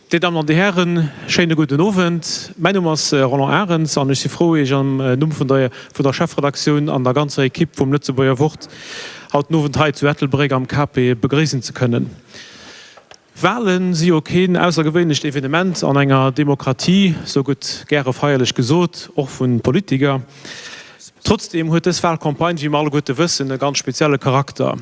Dir Dammen an Dir Hären, schéine gudden Owend. Mäin Numm ass Roland Arens an ech si frou, Iech am Numm vun der vun der Chefredaktioun an der ganzer Ekipp vum Lëtzebuerger Wort haut den Owend hei zu Ettelbréck am Cape begréissen ze kënnen. Wale si jo keen aussergewéinlecht Evenement an enger Demokratie, sou gëtt gäre feierlech gesot, och vu Politiker. Trotzdeem huet dës Walcampagne, wéi mer alleguerte wëssen, e ganz spezielle Charakter.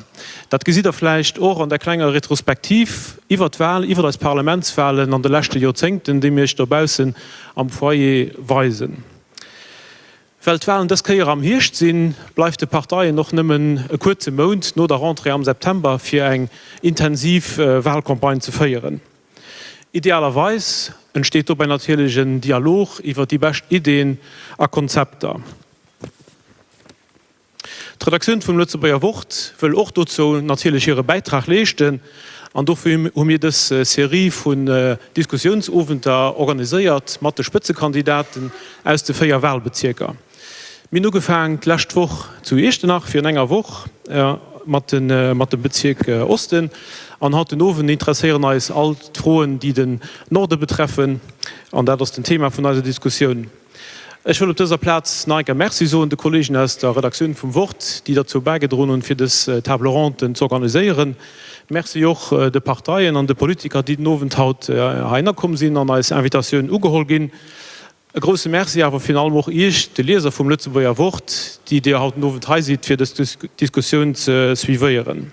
Dat gesitt Der vläicht och an der klenger Retrospektiv iwwer d'Wal, iwwer eis Parlamentswalen an de leschte Joerzéngten, déi mir Iech dobaussen am Foyer weisen. Well d'Walen dës Kéier am Hierscht sinn, bleift de Parteien och nëmmen e kuerze Mount no der Rentrée am September fir eng intensiv Walcampagne ze féieren. Idealerweis entsteet dobäi natierlech en Dialog iwwer déi bescht Ideen a Konzepter. D'Redaktioun vum Lëtzebuerger Wort wëll och dozou natierlech hire Bäitrag leeschten an dofir hu mir dës Serie vun Diskussiounsowenter organiséiert mat de Spëtzekandidaten aus de 4 Wahlbezierker. Mir hunn ugefaang d'lescht Woch zu Iechternach virun enger Woch mat dem Bezierk Osten an haut den Owend interesséieren eis all d'Froen déi den Norde betreffen an dat ass den Thema vun eiser Diskussioun. Ech wëll op dëser Plaz nach eng Kéier Merci soen de Kollegen aus der Redaktioun vum Wort, déi derzou bäigedroen hunn, fir dës Table ronde z'organiséieren. Merci och de Parteien an de Politiker, déi den Owend haut heihinner komm sinn an eis Invitatioun ugeholl ginn. E grousse Merci awer virun allem och Iech, de Lieser vum Lëtzebuerger Wort, déi Dir haut den Owend hei sidd, fir dës Diskussioun ze suivéieren.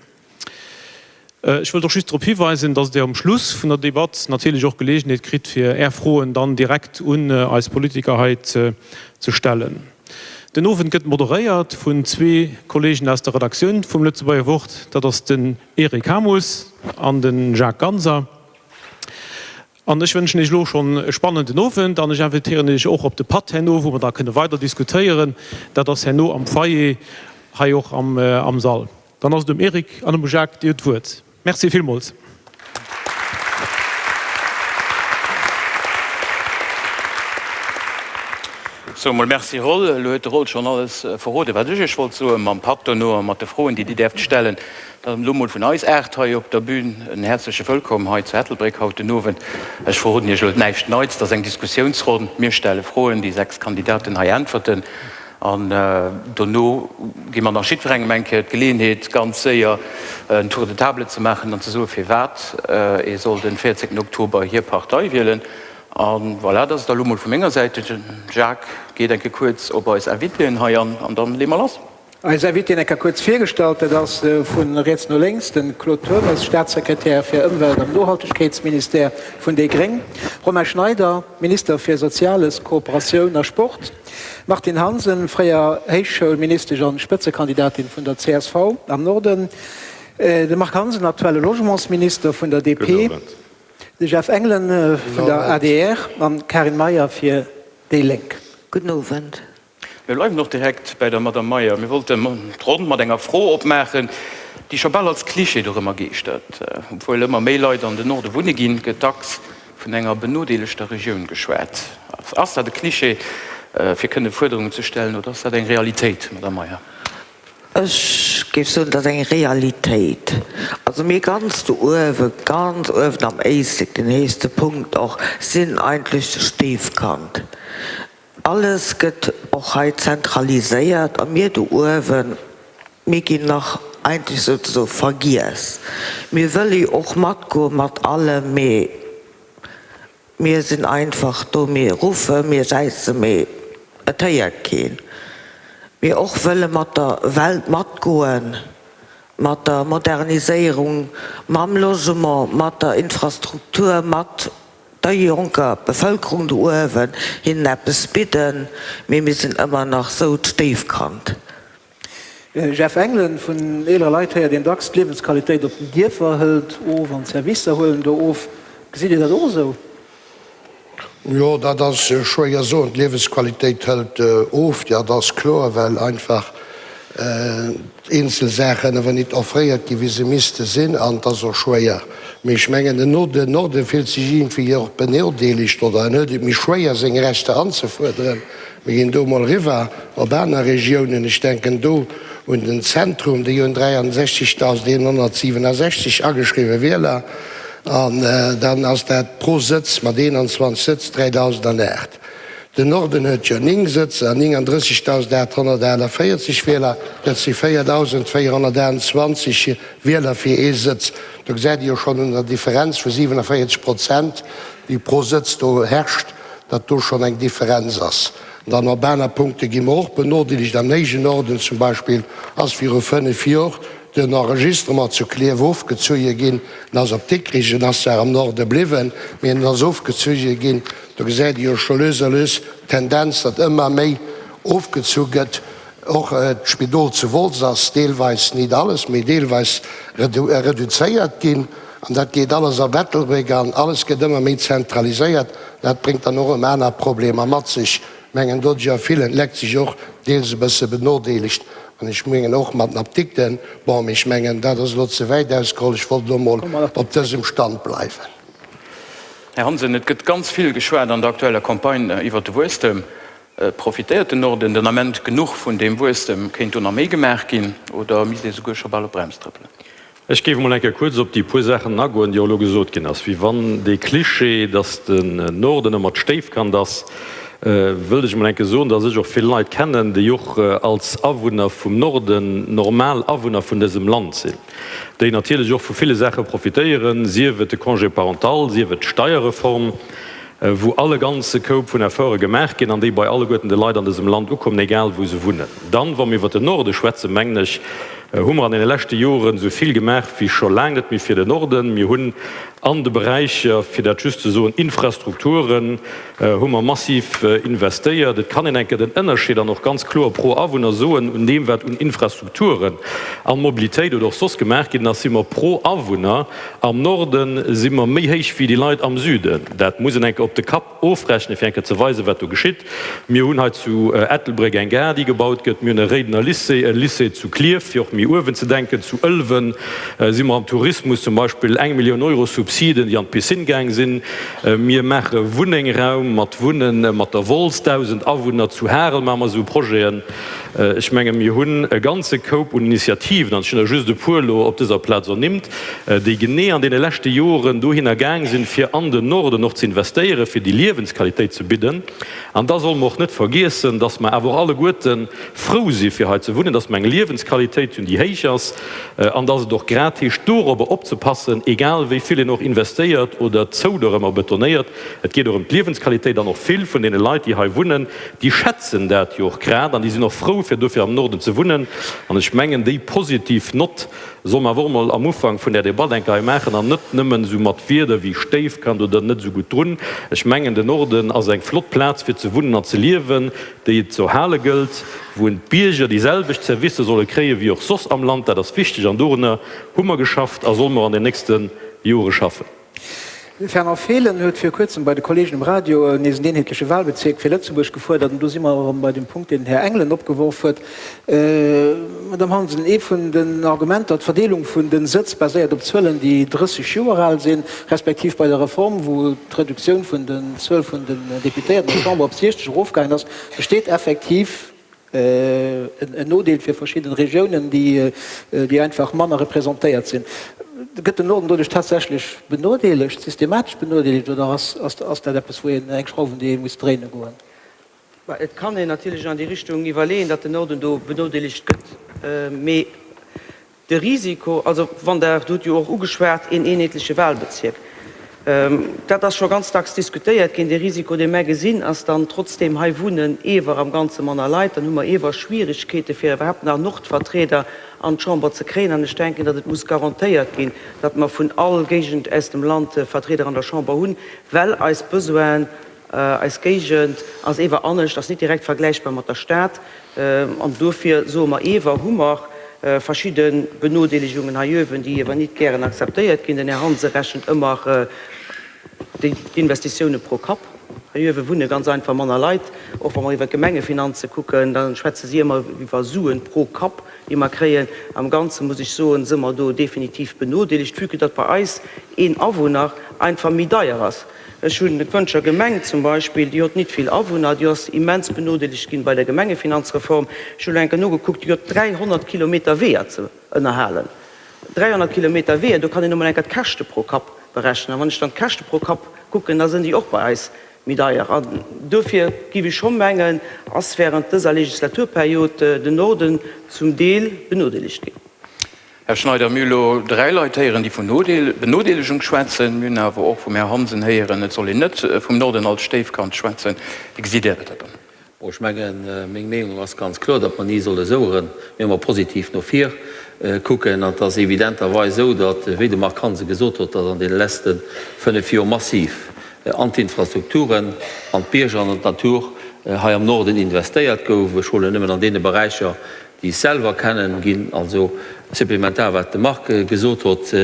Ech wëllt och just drop hiweisen, dass Der um Schluss vun der Debatt natierlech och Geleegenheet kritt, fir Är Froen dann direkt un eis Politiker hei ze stellen. Den Owend gëtt moderéiert vun zwee Kollegen aus der Redaktioun vum Lëtzebuerger Wort, dat ass den Eric Hamus an de Jacques Ganser. An ech wënschen Iech elo schonn e spannenden Owend an ech invitéieren Iech och op de Patt herno, wou mer da kënne weider diskutéieren. Dat ass herno am Foyer hei och am Sall. Dann ass et um Eric an um Jacques, Dir hutt d'Wuert. Merci villmools. Sou, mol Merci Roll. Elo huet de Roll schonn alles verroden, wat ech Iech wollt soen, mam Patt dono a mat de Froen, déi Dir däerft stellen. Dann elo mol vun eis 8 hei op der Bühn en häerzleche Wëllkomm hei zu Ettelbréck haut den Owend. Ech verroden Iech elo näischt Neits, et ass eng Diskussiounsronn. Mir stelle Froen, déi 6 Kandidaten hei äntwerten. An dono gi mer nach jiddwerengem eng Kéier d'Geleeënheet, ganz séier en Tour de table ze maachen an ze soen, firwat ee soll den 14 Oktober hir Partei wielen. A voilà, dat ass et elo mol vu menger Säit. De Jacques geet eng Kéier kuerz op eis Invitéen hei an, an dann leeë mer lass. Eis Invitéen eng Kéier kuerz virgestallt, dat ass vu riets no lénks de Claude Turmes, Staatssekretär fir Ëmwelt am Nohaltegkeetsministère vun déi gréng, Romain Schneider, Minister fir Soziales, Kooperatioun a Sport, Martine Hansen, fréier Héichschoulministesch an Spëtzekandidatin vun der csv am Norden, de Marc Hansen, aktuelle Logementsminister vun der DP, de Jeff Engelen vun der adr an d'Karin Meyer fir déi Lénk. Gudden Owend. Mir bleiwen och direkt bäi der Madame Meyer. Mir wollten d'Ronn mat enger Fro opmaachen, déi scho bal als Klischee dorëmmer geeschtert. Obwuel ëmmer méi Leit an den Norde wunne ginn, gëtt dacks vun enger benodeelegter Regioun geschwat. Ass dat e Klischee, fir kënne Fuerderungen ze stellen, oder ass dat eng Realitéit, Madame Meyer? Ech géif soen, et ass eng Realitéit. Also mir ganz do uewen, ganz uewen am Éislek, den héchste Punkt och, sinn eigentlech de Stéifkand. Alles gëtt och hei zentraliséiert a mir do uewen, mir ginn nach eigentlech souzesoe vergiess. Mir wëlle jo och matgoe mat allem, mee mir sinn einfach do, mir ruffen, mir jäizen, mee et héiert keen. Mir och wëlle mat der Welt matgoen, mat der Moderniséierung, mam Logement, mat der Infrastruktur, mat der jonker Bevëlkerung do uewen hinnen eppes bidden, mee mir sinn ëmmer nach sou d'Stéifkand. Jeff Engelen, Vun eelere Leit héiert een dacks, d'Liewensqualitéit op den Dierfer hëlt of an d'Servicer huelen do of. Gesitt Dir dat och esou? Jo, dat ass schwéier soen. D'Liewensqualitéit hëlt of, jo, dat ass kloer, well einfach eenzel Saachen awer nit offréiert ginn, wéi se misste sinn, an et ass och schwéier. Mee ech mengen, den Norde fillt sech iergendwéi och benodeelegt oder en huet et méi schwéier, seng Rechter anzefuerderen. Mir ginn do emol eriwwer op aner Regiounen. Ech denken do un den Zentrum, déi hunn 63.167 ageschriwwe Wieler an dann ass dat pro Sëtz mat 21 Sëtz 3.008. Den Norden huet jo 9 Sëtz an 39.848 Wieler, dat si 4.428 Wieler fir ee Sëtz. Do gesäit ee jo schonn un der Differenz vu 47 Prozent, déi pro Sëtz do herrscht, datt do schonn eng Differenz ass. An dann op aner Punkte gi mer och benodeelegt. Am héijen Norden zum Beispill ass viru 5 Jor den Enregistrement zu Klierf ofgezuie ginn. En ass op Dikrich, en ass zwar am Norde bliwwen, mee en ass ofgezuie ginn. Do gesäit ee jo scho lues a lues d'Tendenz, datt ëmmer méi ofgezu gëtt. Och d'Spidol zu Wolz ass deelweis, nit alles, mee deelweis reduzéiert ginn. An dat geet alles op Ettelbréck an alles gëtt ëmmer méi zentraliséiert. Dat bréngt dann och erëm aner Problemer mat sech. Ech mengen, do jo villen leckt sech och deels e bësse benodeelegt. An ech mengen och mat den Apdikten. Bon, mee ech mengen, dat ass elo ze wäit ausgeholl. Ech wollt elo mol op dësem Stand bleiwen. Här Hansen, et gëtt ganz vill geschwat an der aktueller Campagne iwwert de Wuesstem. Profitéiert den Norden den Ament genuch vun deem Wuesstem? Kéint do nach méi gemaach ginn oder misst ee souguer scho bal op d'Brems trëppelen? Ech géif emol eng Kéier kuerz op déi puer Saachen agoen, déi och elo gesot ginn ass. Wéi wann dee Cliché, datt den Norden ëmmer d'Stéifkand ass, wëllt ech emol eng Kéier soen, datt ech och vill Leit kennen, déi och als Awunner vum Norden normal Awunner vun dësem Land sinn, déi natierlech och vu ville Saache profitéieren, sief et de Congé parental, sief et d'Steierreform, wou all e ganze Koup vun Efforte gemaach ginn an déi bei alleguerten de Leit an dësem Land ukommen, egal wou se wunnen. Dann, wa mir iwwert den Norde schwätzen, mengen ech, hu mer an deene leschte Joren esou vill gemaach wéi scho laang net méi fir den Norden. Mir hunn an de Beräicher, fir dat just ze soen, Infrastrukturen, hu mer massiv investéiert. Et kann een eng Kéier den Ënnerscheed an och ganz kloer pro Awunner soen, un deem wat un Infrastrukturen an Mobilitéit oder och soss gemaach ginn ass, si mer pro Awunner Am Norde si mer méi héich wéi déi Leit am Süden. Dat muss een eng Kéier op de Kapp ofrechnen, fir eng Kéier ze weisen, wat do geschitt. Mir hunn hei zu Ettelbréck eng Gare, déi gebaut gëtt. Mir hunn e Réidener Lycée, e Lycée zu Klierf, fir och méi uewen ze denken. Zu Ëlwen si mer am Tourismus zum Beispill eng Millioun Euro Subsiden, déi an d'Piscine gaang sinn. Mir maache Wunnéngraum mat Wunnen, mat der Wolz, 1.000 Awunner. Zu Harel maache mer esou Projeten. Ech menge mir hunn e ganze Koup un Initiativen, an ech hunn der just e puer elo op dëser Plaz ernimmt, déi genee an deene leschte Joren dohinner gaang sinn, fir an den Norden och ze investéieren, fir déi Liewensqualitéit ze bidden. An da solle mer och net vergiessen, dass mer awer och alleguerte frou si fir hei ze wunnen, dass mer eng Liewensqualitéit hunn, déi héich ass, an dass et och grad heescht, dorobber opzepassen, egal wéi vill een och investéiert oder zou dorëmmer betonéiert. Et geet och ëm d'Liewensqualitéit an och vill vun deene Leit, déi hei wunnen, Déi schätzen dat jo och grad an déi sinn och frou, fir dofir am Norden ze wunnen. An ech mengen, déi positiv Nott solle mer awer och emol am Ufank vun där Debatt eng Kéier hei maachen an net nëmmen esou mat Wierder wéi Stéifkand oder net esou gutt drun. Ech mengen, den Norden ass eng flott Plaz, fir ze wunnen an ze liewen, déi et ze erhale gëllt, wou en d'Bierger déi selwecht Servicer solle kréie wéi och soss am Land. Dat ass wichteg an dorunner hu mer geschafft a solle mer an den nächste Jore schaffen. De Fernand Fehlen huet vir kuerzem bei de Kollegen um Radio nees en eenheetleche Wahlbezierk fir Lëtzebuerg gefuerdert. An do si mer erëm bei dem Punkt, deen den Här Engelen opgeworf huet. Madamm Hansen, ee vun den Argumenter, d'Verdeelung vun de Sëtz baséiert op Zuelen, déi 30 Joer al sinn, respektiv bei der Reform, wou d'Reduktioun vun den Zuel vun den Deputéierten an der Chamber op 60 erofgaangen ass, besteet effektiv en Nodeel fir verschidden Regiounen, déi einfach manner representéiert sinn. Gëtt den Norden doduerch tatsächlech benodeelegt, systematesch benodeelegt, oder ass dat eppes, wou een eng Schrauf, un déi ee muss dréine goen? Et kann een natierlech an déi Richtung iwwerleeën, datt den Norden do benodeelegt gëtt. Mee De Risiko, also wann Der, Der hutt jo och ugeschwat, een eenheetleche Wahlbezierk, dat ass scho ganz dacks diskutéiert ginn, dee Risiko, dee mer gesinn, ass dann, trotzdeem hei wunnen ewer am Ganze manner Leit, dann hu mer ewer Schwierigkeete fir iwwerhaapt nach Nordvertrieder an d'Chamber ze kréien. An ech denken, datt et muss garantéiert ginn, datt mer vun all Géigend aus dem Land Vertrieder an der Chamber hunn, well eis Besoinen, eis Géigend ass ewer anescht, ass nit direkt vergläichbar mat der Stad. An dofir soe mer ewer, hu mer verschidde Benodeelegungen hei uewen, déi ewer nit gären akzeptéiert ginn. Den Här Hansen rechent ëmmer d'Investitioune pro Kapp. Hei uewe wunne ganz einfach manner Leit. Och wa mer iwwer d'Gemengefinanze kucken, da schwätze si ëmmer iwwer Suen pro Kapp, déi mer kréien. Am Ganze muss ech soen, si mer do definitiv benodeelegt, vue que datt bei eis een Awunner einfach méi deier ass. Ech hunn d'Wëncher Gemeng zum Beispill, déi hott nit vill Awunner, déi ass immens benodeelegt ginn bei der Gemengefinanzreform. Ech hu lo eng Kéier nogekuckt, déi huet 300 Kilometer Weeër ze ënnerhalen. 300 Kilometer Weeër, do kann een emol eng Kéier d'Käschte pro Kapp berechnen. A wann ech dann d'Käschte pro Kapp kucken, da sënn déi och bei eis méi deier. An dofir giff ech scho mengen, ass während dëser Legislaturperiod den Norden zum Deel benodeelegt ginn. Här Schneider, mir hu lo 3 Leit héieren, déi vun Benodeelegung schwätzen. Mir hunn awer och vum Här Hansen héieren, et soll een net vum Norden als Stéifkand schwätzen. Wéi gesitt Dir dat dann? Bon, ech mengen, meng Meenung ass ganz kloer, datt mer ni solle soueren, mee ëmmer positiv no vir kucken. An et ass evidenterweis esou, datt, wéi de Marc Hansen gesot huet, datt an deene leschte 5 Joer massiv an d'Infrastrukturen, an d'Bierger an an d'Natur hei am Norden investéiert gouf. Ech huelen nëmmen an deene Beräicher, déi ech selwer kennen, ginn, also supplementar wat de Marc gesot hott,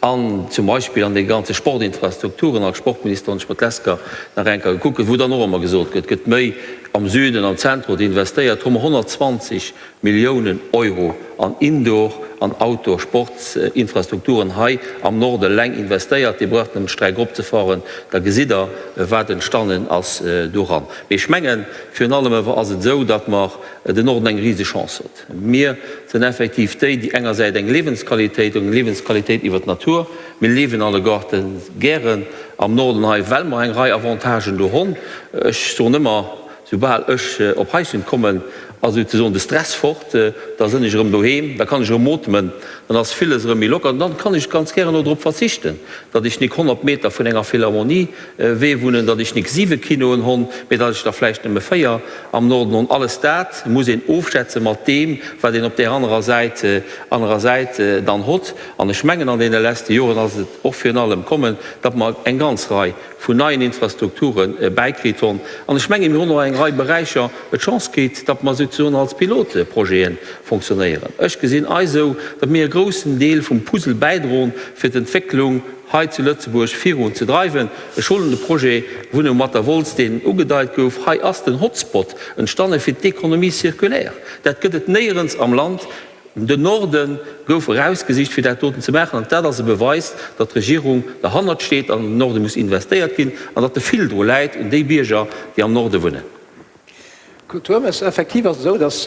an zum Beispill an de ganze Sportinfrastrukturen, als Sportminister hunn ech mer d'Lesker nach eng Kéier gekuckt, wou dann och ëmmer gesot gëtt, gëtt méi am Süden, am Zentrum investéiert, hu mer 120 Milliounen Euro an Indoor an Outdoor Sportsinfrastrukturen hei am Norde eleng investéiert. Dir braucht nëmmen d'Streck eropzefahren, da gesitt Der, wat entstannen ass doran. Mee ech mengen, virun allem awer ass et esou, datt mer den Norden eng riseg Chance huet. Mir sinn effektiv déi, déi engersäits eng Liewensqualitéit hunn, eng Liewensqualitéit iwwer d'Natur. Mir liewen alleguerte gären am Norden hei, well mer eng Rei Avantagen do honn. Ech soen ëmmer, soubal ech op Heischent kommen, ass souzesoen de Stress fort, da sënn ech erëm doheem, da kann ech erëm ootmen, dann ass villes erëm méi locker an dann kann ech ganz gären och drop verzichten, datt ech nik 100 Meter vun enger Philharmonie ewee wunnen, datt ech nik siwe Kinoen honn, mee datt ech der vläicht nëmme 4 am Norden honn. Alles dat muss een ofschätze mat deem, wat een op där anerer Säit, anerer Säit dann hott. An ech mengen, an deene leschte Joren ass et och virun allem kommen, datt mer eng ganz Rei vun neien Infrastrukture bäikritt honn. An ech mengen, mir hunn och eng Rei Beräicher d'Chance kritt, datt mer souzesoen als Pilotprojete fonctionnéieren. Ech gesinn eis esou, datt mir e groussen Deel vum Puzzle bäidroen, fir d'Entwécklung hei zu Lëtzebuerg virun ze dreiwen. Ech huelen de Projet Wunnung mat der Wolz, deen ugedeit gouf. Hei ass den Hotspot entstane fir d'Économie circulaire. Dat gëtt et néierens am Land. Den Norde gouf erausgesicht, fir dat doten ze maachen. An dat ass e Beweis, datt d'Regierung derhannert steet an den Norde muss investéiert ginn an datt de Fil dru läit un déi Bierger, déi am Norde wunnen. Claude Turmes, Effektiv ass et esou, datt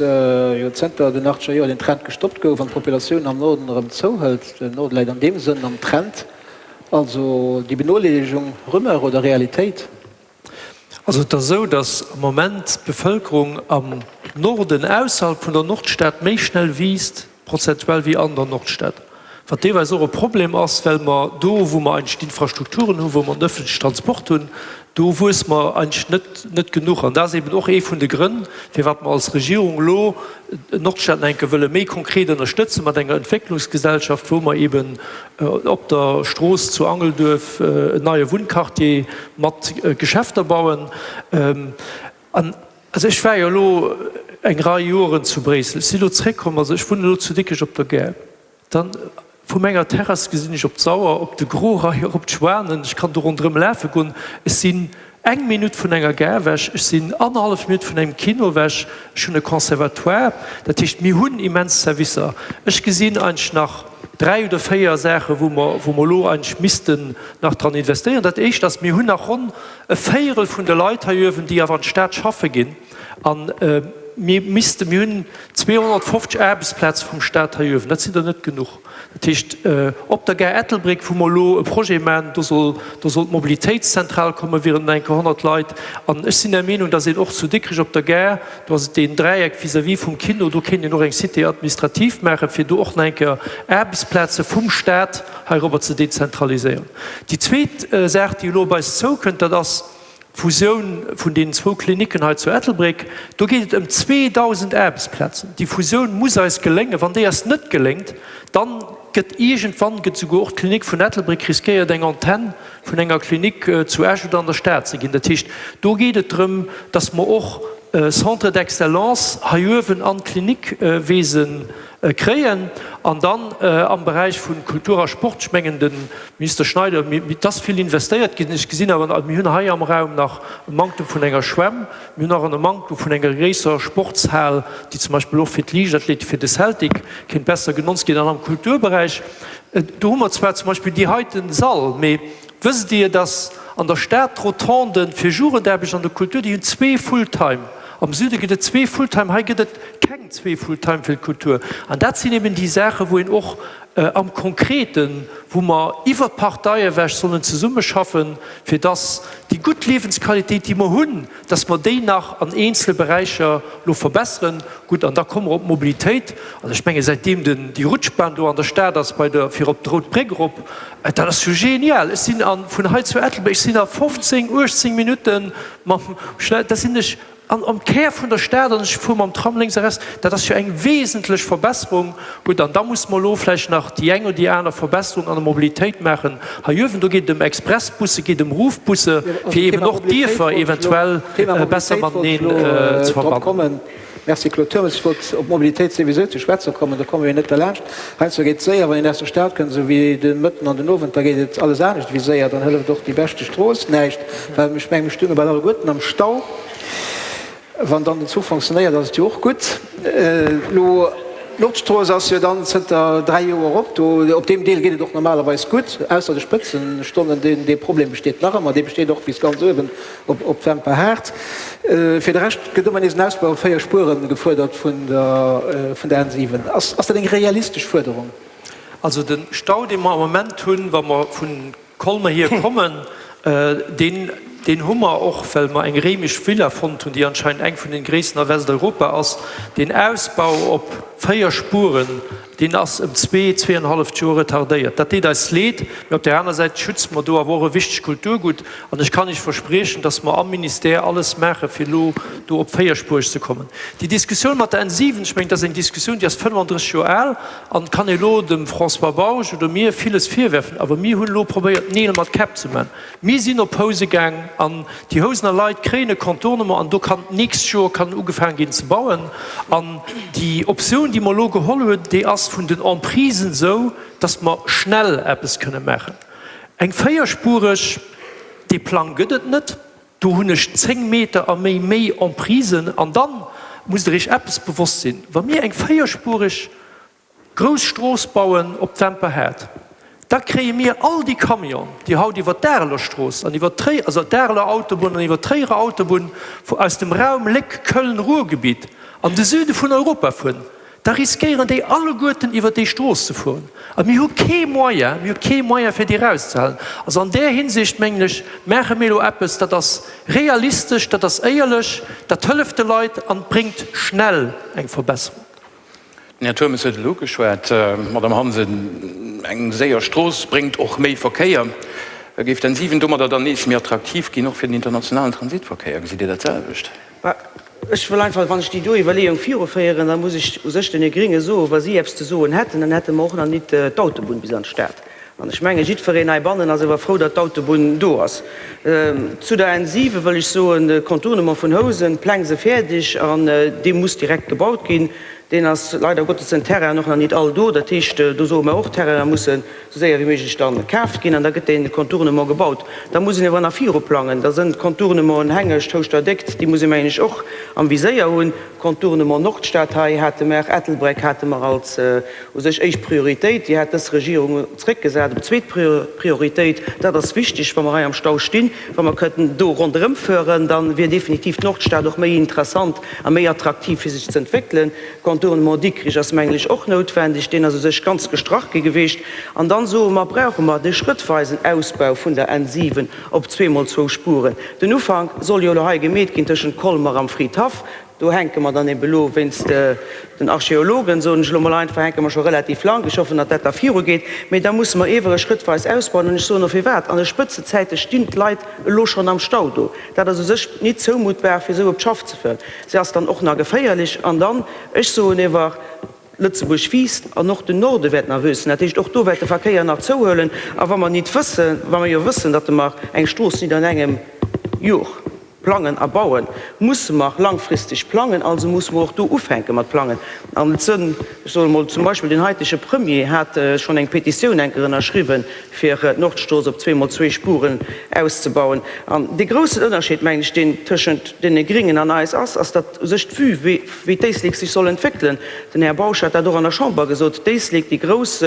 jo zënter den achtzeger Joer den Trend gestoppt gouf an d'Populatioun am Norden erëm zouhëlt. Den Norde läit an deem Sënn am Trend. Also déi Benodeelegung, Rumeur oder Realitéit? Also et ass esou, datt am Moment d'Bevëlkerung am Norden ausserhalb vun der Nordstad méi schnell wiisst prozentuell wéi an der Nordstad, wat deelweis och e Problem ass, well mer do, wou mer eigentlech d'Infrastrukturen hunn, wou mer den öffentlichen Transport hunn, do wuesse mer eigentlech net, net genuch. An dat ass eben och ee vun de Grënn, firwat mer als Regierung elo d'Nordstad nach eng Kéier wëlle méi konkret ënnerstëtzen mat enger Entwécklungsgesellschaft, wou mer eben op der Strooss zu Angelduerf en neie Wunnquartier mat Geschäfter bauen. An also ech war jo elo eng Rei Joren zu Bréissel, ech si elo zréckkomm, also ech wunnen elo zu Dikrech op der Gare, dann vu menger Terrass gesinn ech op d'Sauer, op de Groreier, op d'Schwanen, ech kann do ronderëm lafe goen, ech sinn eng Minutt vun enger Gare ewech, ech sinn annerhallef Minutt vun engem Kino ewech, ech hunn e Conservatoire, dat heescht mir hunn immens Servicer. Ech gesinn eigentlech nach 3 oder 4 Saachen, wou mer, wou mer elo eigentlech missten nach dran investéieren. Dat éischt ass, mir hunn nach ronn e Véierel vun de Leit hei uewen, déi awer an d'Stad schaffe ginn, a mir missten, mir hunn 250 Aarbechtsplaze vum Stat hei uewen, dat sinn der net genuch. Dat heescht, op der Gare Ettelbréck, wou mer elo e Projet maachen, do soll, do soll d'Mobilitéitszentral kommen, wieren enke 100 Leit. An ech sinn der Meenung, datt een och zu Dikrech op der Gare, do ass et deen Dräieck vis-à-vis vum Kino, do kéint een och eng Cité administrative maachen, fir do och nach eng Kéier Aarbechtsplaze vum Stat heirobber ze dezentraliséieren. Déi zweet Saach, déi elo op eis zoukënnt, dat ass d'Fusioun vun deenen zwou Klinicken hei zu Ettelbréck. Do geet et ëm 2.000 Aarbechtsplazen. Déi Fusioun muss eis geléngen. Wann déi eis net geléngt, dann gëtt iergendwann, gëtt souguer och d'Klinik vun Ettelbréck riskéiert, eng Antenn vun enger Klinik zu Esch oder an der Stad ze ginn. Dat heescht, do geet et drëm, dass mer och Centres d'excellence hei uewen an d'Klinikwesen kréien. An dann am Beräich vu Kultur a Sport, ech mengen, de Minister Schneider, et ass vill investéiert ginn. Ech gesinn awer, mir hunn hei am Raum nach e Manktum vun enger Schwämm, mir hunn nach e Manktum vun enger gréisserer Sportshal, déi zum Beispill och fir d'Liichtathletik, fir de Celtic kéint besser genotzt ginn. An am Kulturberäich, do hu mer zwar zum Beispill déi heiten Sall, mee. Wësst Dir, dass an der Stad d'Rotonden fir Jugendaarbecht an der Kultur, déi hunn zwee Fulltime. Am Süde gëtt et zwee Fulltime, hei gëtt et keng zwee Fulltime fir d'Kultur. An dat sinn eben déi Saachen, wou een och am Konkreten, wou mer iwwert d'Partei ewech sollen zesummeschaffen, fir dass déi gutt Liewensqualitéit, déi mer hunn, dass mer déi nach an eenzele Beräicher elo verbesseren. Gutt, an da komme mer op d'Mobilitéit. Also ech menge säitdeem den, déi Rutschbahn do an der Stad ass bei der, fir op d'Rout Bréck erop, dat ass jo genial. Ech sinn a vun hei zu Ettelbréck, ech sinn a 15, 18 Minutte mam Schnell, da sinn ech an am Kär vun der Stad an ech fuer mam Tram lénks a rechts. Dat ass jo eng wesentlech Verbesserung. Gutt, an da muss mer elo vläicht nach déi eng oder déi aner Verbesserung an der Mobilitéit maachen hei uewen. Do geet et ëm Expressbusse, geet ëm Ruffbusse, fir eeben och d'Dierfer eventuell besser mateneen ze verbannen. Merci Claude Turmes. Ech wollt op d'Mobilitéit souwisou ze schwätze kommen, do komme mir net derlaanscht. Heiansdo geet et séier, wann een aus der Stad kënnt, esou wéi de Mëtten an den Owend, da geet et alles anescht ewéi séier. Dann hëlleft och déi beschte Strooss näischt, well ech mengen, mir stounge bal alleguerten am Stau. Wann dann den Zuch fonctionnéiert, ass et jo och gutt. Elo, d'Nordstrooss ass jo dann zënter 3 Joer op. Do, op deem Deel geet et och normalerweis gutt, ausser de Spëtzestonnen. Dee Problem besteet nach ëmmer, dee besteet och bis ganz uewen op d'Wemper Haard. Fir de Rescht gëtt ëmmer nees en Ausbau op 4 Spuere gefuerdert vun der N7. Ass dat eng realistesch Fuerderung? Also de Stau, dee mer am Moment hunn, wa mer vu Colmer hier kommen, deen, deen hu mer och, well mer eng réimesch Villa fonnt hunn, déi anscheinend eng vun den gréissten a Westeuropa ass. Deen Ausbau op 4 Spuren, deen ass ëm zwee, zweeënhalleft Joer retardéiert. Dat deet eis leed, mee op där aner Säit schütze mer do awer och e wichtegt Kulturgutt. An ech kann Iech verspriechen, dass mer am Ministère alles maachen, fir elo do op véierspuereg ze kommen. Déi Diskussioun mat der N7, ech mengen, dat ass eng Diskussioun, déi ass 35 Joer al. An et kann ee elo dem François Bausch oder mir villes virwerfen, awer mir hunn elo probéiert, Neel mat Käpp ze maachen. Mir sinn op Housen gaang an déi Housener Leit kréien e Contournement an do kann d'nächst Joer kann ugefaange ginn ze bauen. An déi Optioun, déi mer elo geholl hunn, déi ass vun den Emprisen esou, dass mer schnell eppes kënne maachen. Eng véierspureg, dee Plang gëtt et net. Do hunn ech 10 Meter a méi méi Emprisen. An dann musst Der Iech eppes bewosst sinn, Wa mir eng véierspureg grouss Strooss bauen op d'Wemperhaart, da kréie mir all déi Camionen, déi haut iwwer d'Areler Strooss an iwwer d'Tréier, also d'Areler Autobunn an iwwer d'Tréierer Autobunn aus dem Raum Léck, Köln, Ruhrgebiet an de Süde vun Europa fueren, da riskéieren déi alleguerten iwwer déi Strooss ze fueren. A mir hu kee Moyen, mir hu kee Moyen fir déi erauszehalen. Also an där Hinsicht, mengen ech, maache mir elo eppes, dat ass realistesch, dat ass éierlech, dat hëlleft de Leit an bréngt schnell eng Verbesserung. Den Här Turmes huet elo ugeschwat, Madame Hansen, eng séier Strooss bréngt och méi Verkéier. Géif d'N 7 domadder dann nees méi attraktiv ginn, och fir den internationalen Transitverkéier? Gesitt Dir dat selwecht? Ech wëll einfach, wann ech déi do Iwwerleeung viruféieren, da muss ech u sech deene Gringe soen, wa si eppes ze soen hätten, dann hätte mer och nach nit d'Autobunn bis an d'Stad. An ech menge jiddwereen heibannen ass awer frou, datt d'Autobunn do ass. Zu der N 7 wëll ech soen, de Contournement vun Housen, d'Pläng se fäerdeg an dee muss direkt gebaut ginn. Deen ass leider Gottes den Terrainen och nach nit all do. Dat heescht, do soe mer och, d'Terrainer mussen esou séier wéi méiglech dann kaaft ginn an da gëtt dee Contournement gebaut. Da muss een awer nach viru plangen. Da sënn d'Contournementen Hengescht, Houschter-Déckt, déi muss ee mengen ech och am Viséier hunn. Contournement Nordstad hei hate mer, Ettelbréck hate mer als u sech éischt Prioritéit, déi hat dës Regierung zréckgesat op zweet Prioritéit. Dat ass wichteg, wa mer hei am Stau stinn. Wa mer kënnten do ronderëmfueren, da wier definitiv d'Nordstad och méi interessant a méi attraktiv fir sech ze entwéckelen. Contournement Dikrich ass, mengen ech, och noutwendeg. Deen ass u sech ganz gestrach gi gewiescht. An dann soe mer, brauche mer de schrëttweisen Ausbau vun der N 7 op zweemol zwou Spuren. Den Ufank soll jo elo hei gemeet ginn tëschent Colmer am Fridhaff. Do hänke mer dann eben elo wéinst den Archeologen, soen ech elo mol einfach, hänke mer scho relativ lang. Ech hoffen, datt dat da virugeet. Mee da musse mer ewer e schrëttweis ausbauen. An ech soen och firwat, An de Spëtzezäite stinn d'Leit elo schonn am Stau do. Dat ass u sech nit zoumuttbar, fir esou op d'Schaff ze fueren. Se ass dann och nach geféierlech. An dann, ech soen ewer, Lëtzebuerg wiisst an och den Norde wäert nach wuessen. Dat heescht, och do wäert de Verkéier nach zouhuelen. A wa mer nit wëssen, wa mer jo wëssen, datt mer eng Strooss nit an engem Jor plangen a bauen, musse mer langfristeg plangen. Also musse mer och do ufänke mat plangen. An et sënn, ech soe mol zum Beispill, den haitege Premier hat schonn eng Petitioun eng Kéier ënnerschriwwen, fir d'Nordstrooss op zweemol zwee Spuren auszebauen. An dee groussen Ënnerscheed, mengen ech, deen tëschent deene Gringen an eis ass, ass, datt u sech d'Vue, wéi wéi d'Éislek sech soll entwéckelen, den Här Bausch hat dat och an der Chamber gesot, d'Éislek, déi grouss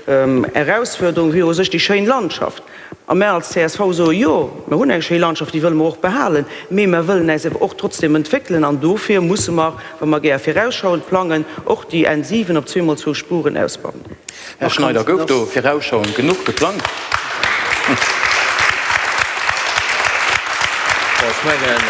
Erausfuerderung wier u sech déi schéin Landschaft. A mär als csv soe jo, mer hunn eng schéi Landschaft, déi wëlle mer och behalen, mee mer wëllen äis awer och trotzdem entwéckelen an dofir musse mer, wa mer gär virausschauend plangen, och déi N 7 op zweemol zwou Spuren ausbauen. Här Schneider, gouf do virausschauend genuch geplangt? Bon, ech mengen,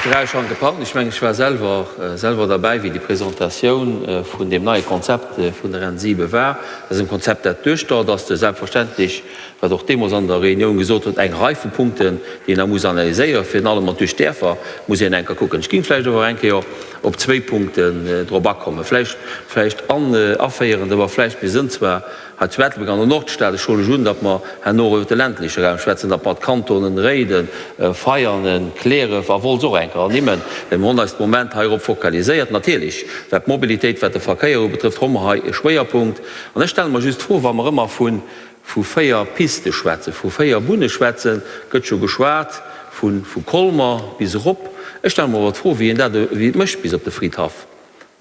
virausschauend geplangt, ech mengen, ech war selwer, selwer derbäi, wéi déi Presentatioun vun deem neie Konzept vun der N 7 war. Dat ass en Konzept, dat duerchdauert ass, selbstverständlech, wat och deemools an der Reunioun gesot huet, eng Rei vu Punkten, déi een nach muss analyséieren. Virun allem mat duerch d'Däerfer muss een eng Kéier kucken. Ech géing vläicht awer eng Kéier op zwéi Punkten drop akommen, vläicht, vläicht an, aféierend, awer vläicht, mir sënn zwar hei zu Ettelbréck an der Nordstad, ech huelen lech un, datt mer herno och iwwer de ländleche Raum schwätzen, datt mer d'Kantonen Réiden, Veianen, Cliärref a Wolz och eng Kéier ernimmen, well mir hunn eis de Moment heirop fokaliséiert. Natierlech, wat d'Mobilitéit, wat de Verkéier ubetrëfft, hu mer hei e Schwéierpunkt. An ech stelle mer just d'Fro, wa mer ëmmer vu vu 4 Piste schwätzen, vu 4 Bunne schwätzen, gëtt scho geschwat vu vu Colmer bis erop. Ech stelle mer awer d'Fro, wéi een dat, wéi et mécht bis op de Fridhaff.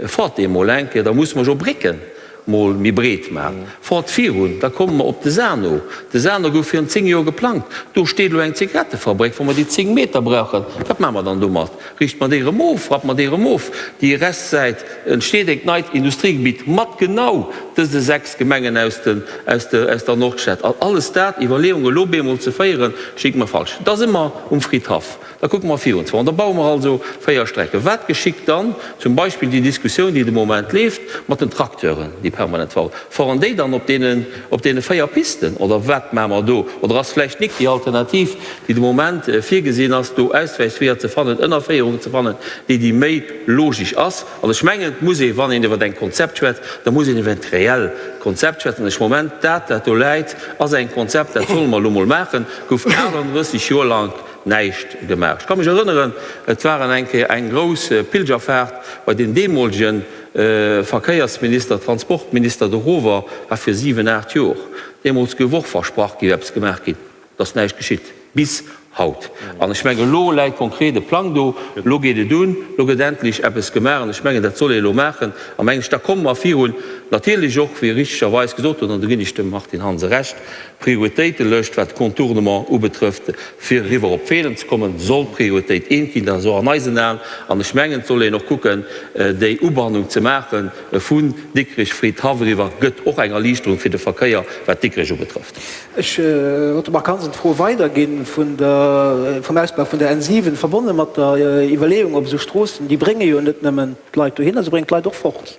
Fort dee mol eng Kéier, da musse mer jo Brécken mol méi breet man. Fort virun, da komme mer op de Sano. De Sano gouf virun 10 Joer geplangt. Do steet elo eng Zigarettefabrick, wou mer déi 10 Meter brauchen. Wat maache mer dann domat? Riichte mer déi erëm of? Rappe mer déi erëm of? Déi Restsäit entsteet engt neit Industriegebitt mat genau dëse 6 Gemengen aus de, aus de, aus der Nordstad. An alles dat, Iwwerleeungen elo bemol ze féieren, schéngt mer falsch. Da si mer um Fridhaff. Da kucke mer virun zwar. An da baue mer also 4 Strecken. Wat geschitt dann? Zum Beispill déi Diskussioun, déi de Moment leeft mat den Tracteuren, déi permanent fahren. Fahren déi dann op deenen, op deene 4 Pisten oder wat maache mer do? Oder ass vläicht nik déi Alternativ, déi de Moment virgesinn ass, do Auswäichsweeër ze fannen, Ënnerféierungen ze fannen, déi déi méi logisch ass? An ech mengen, et muss ee, wann een iwwer eng Konzept schwätzt, da muss een iwwer en reell Konzept schwätzen. An ech Moment, dat, wat do läit, ass eng Konzept, dat solle mer elo mol maachen, gouf 38 Joer lang näischt gemaach. Ech ka mech erënneren, et war eng Kéier eng grouss Pilgerfaart bei den deemolege Verkéiersminister, Transportminister, de Rover war fir 7, 8 Jor. Deemools gouf och versprach, géif eppes gemaach ginn. Et ass näischt geschitt bis haut. An ech mengen, elo läit konkret e Plang do, elo geet et un, elo gëtt endlech eppes gemaach. An ech mengen, dat soll ee elo maachen. A mengen ech, da komme mer virun. Natierlech och, wéi richtegerweis gesot huet, an do ginn ech dem Martine Hansen Recht, D'Prioritéitelëscht, wat d'Contournement ubetrëfft, fir eriwwer op Feelen ze kommen, soll Prioritéit eent ginn. Dat ass och an eisen Aen. An ech mengen, et soll een och kucken, déi Ubannung ze maache vun Dikrech, Fridhaff eriwwer, gëtt och eng Erliichterung fir de Verkéier, wat Dikrech ubetrëfft. Ech wollt dem Marc Hansen d'Fro weiderginn vun der, vum Ausbau vun der N 7, verbonne mat der Iwwerleeung, ob esou Stroossen, déi brénge jo net nëmmen d'Leit dohinner, se bréngen d'Leit och fort.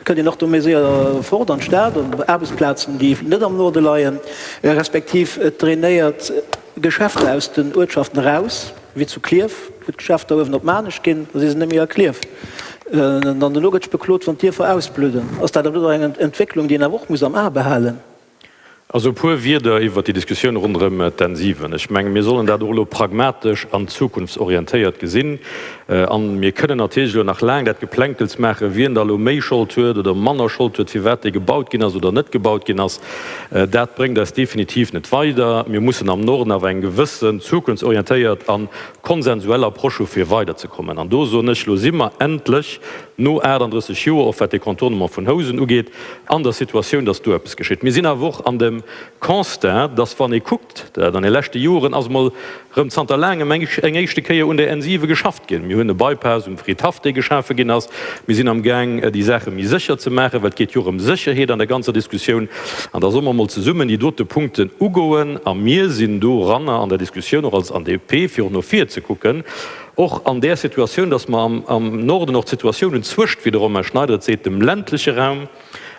Et kënnt een och do méi séier fort an d'Stad, op Aarbechtsplazen, déi net am Norde leien, respektiv et drainéiert Geschäfter aus den Uertschaften eraus, wéi zu Klierf, wou d'Geschäfter uewen op Maarnech ginn, da si se net méi a Klierf. An dann dono gëtt sech beklot, wann d'Dierfer ausbludden. Ass dat awer net och eng Entwécklung, déi een awer och muss am A behalen? Also e puer Wierder iwwert déi Diskussioun ronderëm d'N 7. Ech menge mir sollen dat och elo pragmatesch an zukunftsorientéiert gesinn. A mir kënnen natierlech elo nach laang dat Geplänkels maachen, wien da elo méi Schold huet oder manner Schold huet, firwat dee gebaut ginn ass oder net gebaut ginn ass. Dat bréngt eis definitiv net weider. Mir mussen am Norden awer eng gewëssen zukunftsorientéiert a konsensuell Approche hu fir weiderzekommen. An do soen ech, elo si mer endlech no 38 Joer, och wat dee Contournement vun Housen ugeet, an der Situatioun, dass do eppes geschitt. Mir sinn awer och an dem Constat, dass wann ee kuckt, dat an de leschte Joren ass emol erëm zanter laangem eng éischte Kéier un der N 7 geschafft ginn. Mir hunn e Bypass um Fridhaff, dee geschafe ginn ass. Mir sinn amgaang, déi Saache méi sécher ze maachen, well et geet jo och ëm Sécherheet an der ganzer Diskussioun. An da solle mer emol zesummen déi dote Punkten ugoen. A mir sinn doranner an der Diskussioun och als ADP, fir och no vir ze kucken, Och an där Situatioun, dass mer am Norden och d'Situatioun hunn zwëscht, wéi de Romain Schneider et seet, dem ländleche Raum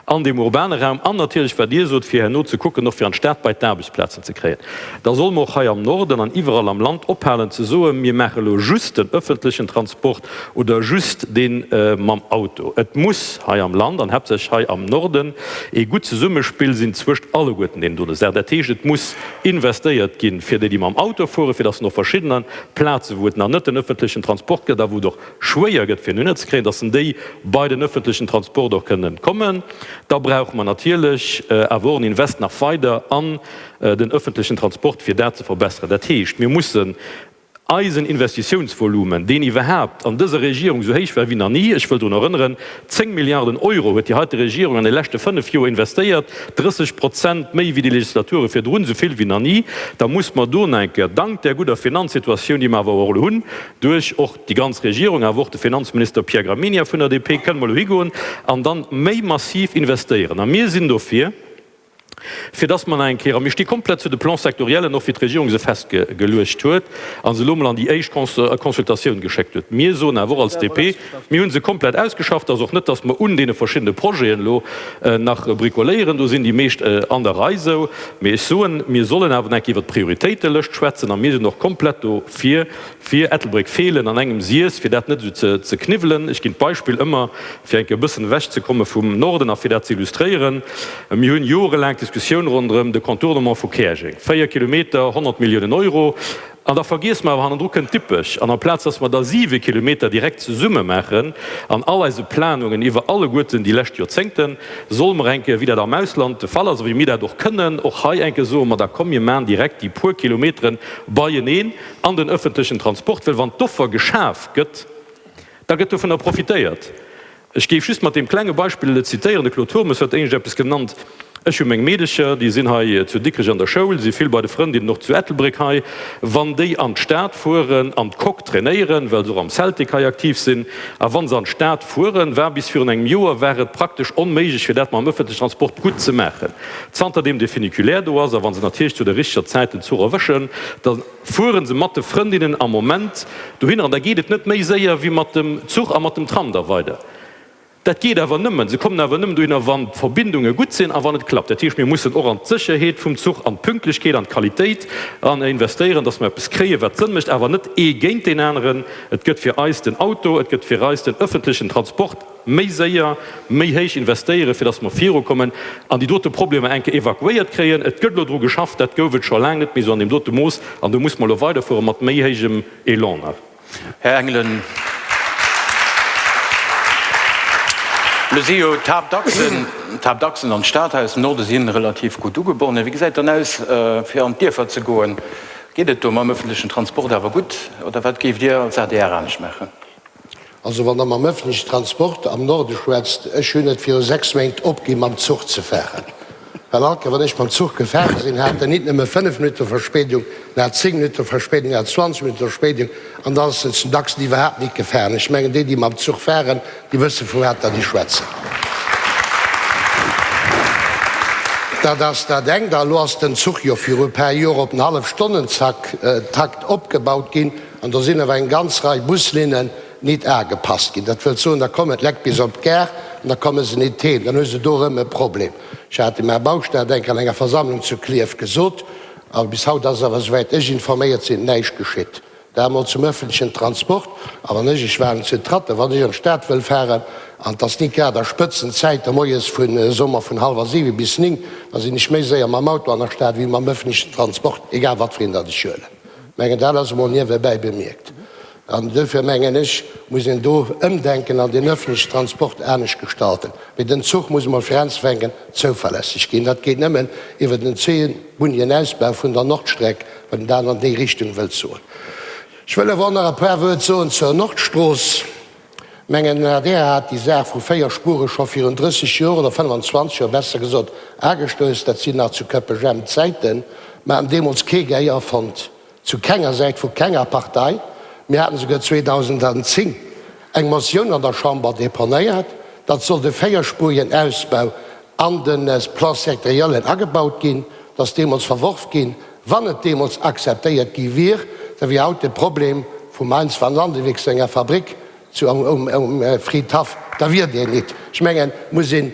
an dem urbane Raum an natierlech, wat Dir sot, fir herno ze kucken, och fir an d'Stad bei d'Aarbechtsplazen ze kréien, da solle mer och hei am Norden an iwwerall am Land ophalen ze soen, mir maache elo just den öffentlechen Transport oder just dee mam Auto. Et muss hei am Land an haaptsächlech hei am Norden ee gutt Zesummespill sinn zwëscht alleguerten deenen dote Saachen. Dat heescht, et muss investéiert ginn, fir déi, déi mam Auto fueren, fir dass en op verschiddene Plazen, wou et nach net den öffentlechen Transport gëtt a wou et och schwéier gëtt, fir en hunner ze kréien, dass en déi bei den öffentlechen Transport och kënnen kommen. Da brauche mer natierlech awer och en Invest nach weider an den öffentlechen Transport, fir dat ze verbesseren. Dat heescht, mir mussen. Eisen Investitiounsvolumen, deen iwwerhaapt an dëser Regierung esou héich war wéi nach ni, ech wëll drun erënneren, 10 Milliarden Euro huet déi heite Regierung an de leschte 5 Joer investéiert, 30 Prozent méi wéi déi Legislature virdrun, esou vill wéi nach ni, da muss mer do nach eng Kéier, dank där gudder Finanzsituatioun, déi mer awer och elo hunn, duerch och déi ganz Regierung, awer och de Finanzminister Pierre Gramegna vun der DP, kënne mer elo higoen an dann méi massiv investéieren. A mir sinn dofir. Fir dass mer nach eng Kéier, a mir sti komplett zu de Plans-sectoriellen, och wéi d'Regierung se festgeluecht huet a se elo emol an déi éischt Consultatioun geschéckt huet. Mir soen awer och als DP, mir hu se komplett ausgeschafft, ass och net, dass mer un deene verschiddene Projeten elo nach bricoléieren, do sinn déi meescht an der Rei esou. Mee ech soen, mir sollen awer nach eng Kéier iwwert d'Prioritéitelëscht schwätzen a mir sinn och komplett dofir, fir Ettelbréck Feelen an engem Siess, fir dat net esou ze kniwwelen. Ech ginn d'Beispill ëmmer, fir eng Kéier e bëssen ewechzekomme vum Norden a fir dat ze illustréieren, Mir hunn jorelaang d'Diskussioun ronderëm de Contournement vu Käerjeng, 4 Kilometer, 100 Milliounen Euro, an da vergiesse mer awer, hannendru kënnt Dippech, an amplaz dass mer da 7 Kilometer direkt zesumme maachen an all eise Planungen iwwer alleguerten déi lescht Joerzéngten, solle mer eng Kéier, wéi dat am Ausland de Fall ass a wéi mir dat och kënnen, och hei eng Kéier soen, ma da komm mir maachen direkt déi puer Kilometeren beieneen. An den öffentlechen Transport, well wann d'Offer geschaf gëtt, da gëtt dovunner profitéiert. Ech géif just mat deem klenge Beispill elo zitéieren, de Claude Turmes huet éinescht eppes genannt, Ech hu meng Meedecher, déi sinn hei zu Dikrech an der Schoul, si vill bei de Frëndinnen och zu Ettelbréck hei. Wann déi an d'Stad fueren, an d'Coque trainéieren, well se och am Celtic hei aktiv sinn, a wa se an d'Stad fueren, war bis virun engem Joer war et praktesch onméiglech fir dat mam öffentlechen Transport gutt ze maachen. Zanterdeem de Funiculaire do ass, a wa se natierlech zu der richteger Zäit den Zuch erwëschen, da fuere se mat de Frëndinnen am Moment dohinner an da geet et net méi séier wéi mat dem Zuch a mat dem Tram da weider. Dat geet awer nëmmen, se kommen awer nëmmen dohinner, wann d'Verbindunge gutt sinn a wann et klappt. Dat heescht, mir mussen och an d'Sécherheet vum Zuch, an d'Pünktlechkeet, an d'Qualitéit eran investéieren, dass mer eppes kréien, wat Sënn mécht, awer net ee géint deen aneren. Et gëtt fir eis den Auto, et gëtt fir eis den öffentlechen Transport. Méi séier, méi héich investéieren, fir datt mer virukommen an déi dote Problemer eng Kéier evakuéiert kréien. Et gëtt elo dru geschafft, dat gouf et scho laang net méi esou an deem dote Mooss, an do muss mer elo weiderfuere mat méi héijem Elan nach. Här Engelen, elo si jo d'Haaptachsen, d'Haaptachsen an d'Stadhaus, den Norde si relativ gutt ugebonnen. Wéi gesäit dann aus, fir an d'Dierfer ze goen? Geet et do mam öffentlechen Transport awer gutt oder wat géift Dir als adr anescht maachen? Also wann Der mam öffentlichen Transport am Norde schwätzt, ech hunn et viru 6 Méint opgi mam Zuch ze fahren. Well all Kéier wann ech mam Zuch gefahren sinn, hat en nit nëmme 5 Minutte Verspéidung, en hat 10 Minutte Verspéidung, en hat 20 Minutte Verspéidung an dann ass en zum dacksten iwwerhaapt nit gefahren. Ech mengen déi, déi mam Zuch fahren, déi wësse vu wat datt ech schwätzen. Dat ass dat engt. A lo ass den Zuch jo viru e paar Joer op den Hallefstonnentakt opgebaut ginn. An do sinn awer eng ganz Rei Buslinnen nit agepasst ginn. Dat wëllt soen, da kommen d'Lekt bis op d'Gare an da komme se nit heem. Dann hu se do erëm e Problem. Ech hat dem Här Bausch dat enk an enger Versammlung zu Klierf gesot, a bis haut ass awer, souwäit ech informéiert sinn, näischt geschitt. Dat emol zum öffentlichen Transport. A wann ech, ech war zu Tratte, wann ech an d'Stad wëll fahren, an et ass nit grad a Spëtzenzäit, da moies vun, soe mer, vun hallwer siwe bis ning, da sinn ech méi séier mam Auto an der Stad wéi mam öffentlichen Transport, egal wat fir een datt ech huelen. Mengen, dat ass emol niewebäi bemierkt. An duerfir, mengen ech, muss een do ëmdenken an den öffentlichen Transport anescht gestalten. Mee den Zuch muss emol fir anzefänken zouverlässeg ginn. Dat geet nëmmen iwwer den Zweebunnienausbau vun der Nordstreck, wann een dat an déi Richtung wëllt soen. Ech wëll awer och nach e puer Wuert soen zur Nordstrooss. Mengen, den adr hat déi Saach vu 4 Spure scho virun 30 Joer, oder 25 Joer besser gesot, agestouss. Dat sinn nach zu Köppegem Zäiten. Mer haten deemools kee Gehéier fonnt, zu kenger Säit, vu kenger Partei. Mir haten esouguer 2010 eng Motioun an der Chamber deponéiert, datt soll de véierspurigen Ausbau an de Plan sectoriellen agebaut ginn. Dat ass deemools verworf ginn. Wann et deemools akzeptéiert gi wier, da wier haut de Problem vum Heinz van Landewyck senger Fabrik zu um Fridhaff, da wier deen nit. Ech mengen, et muss een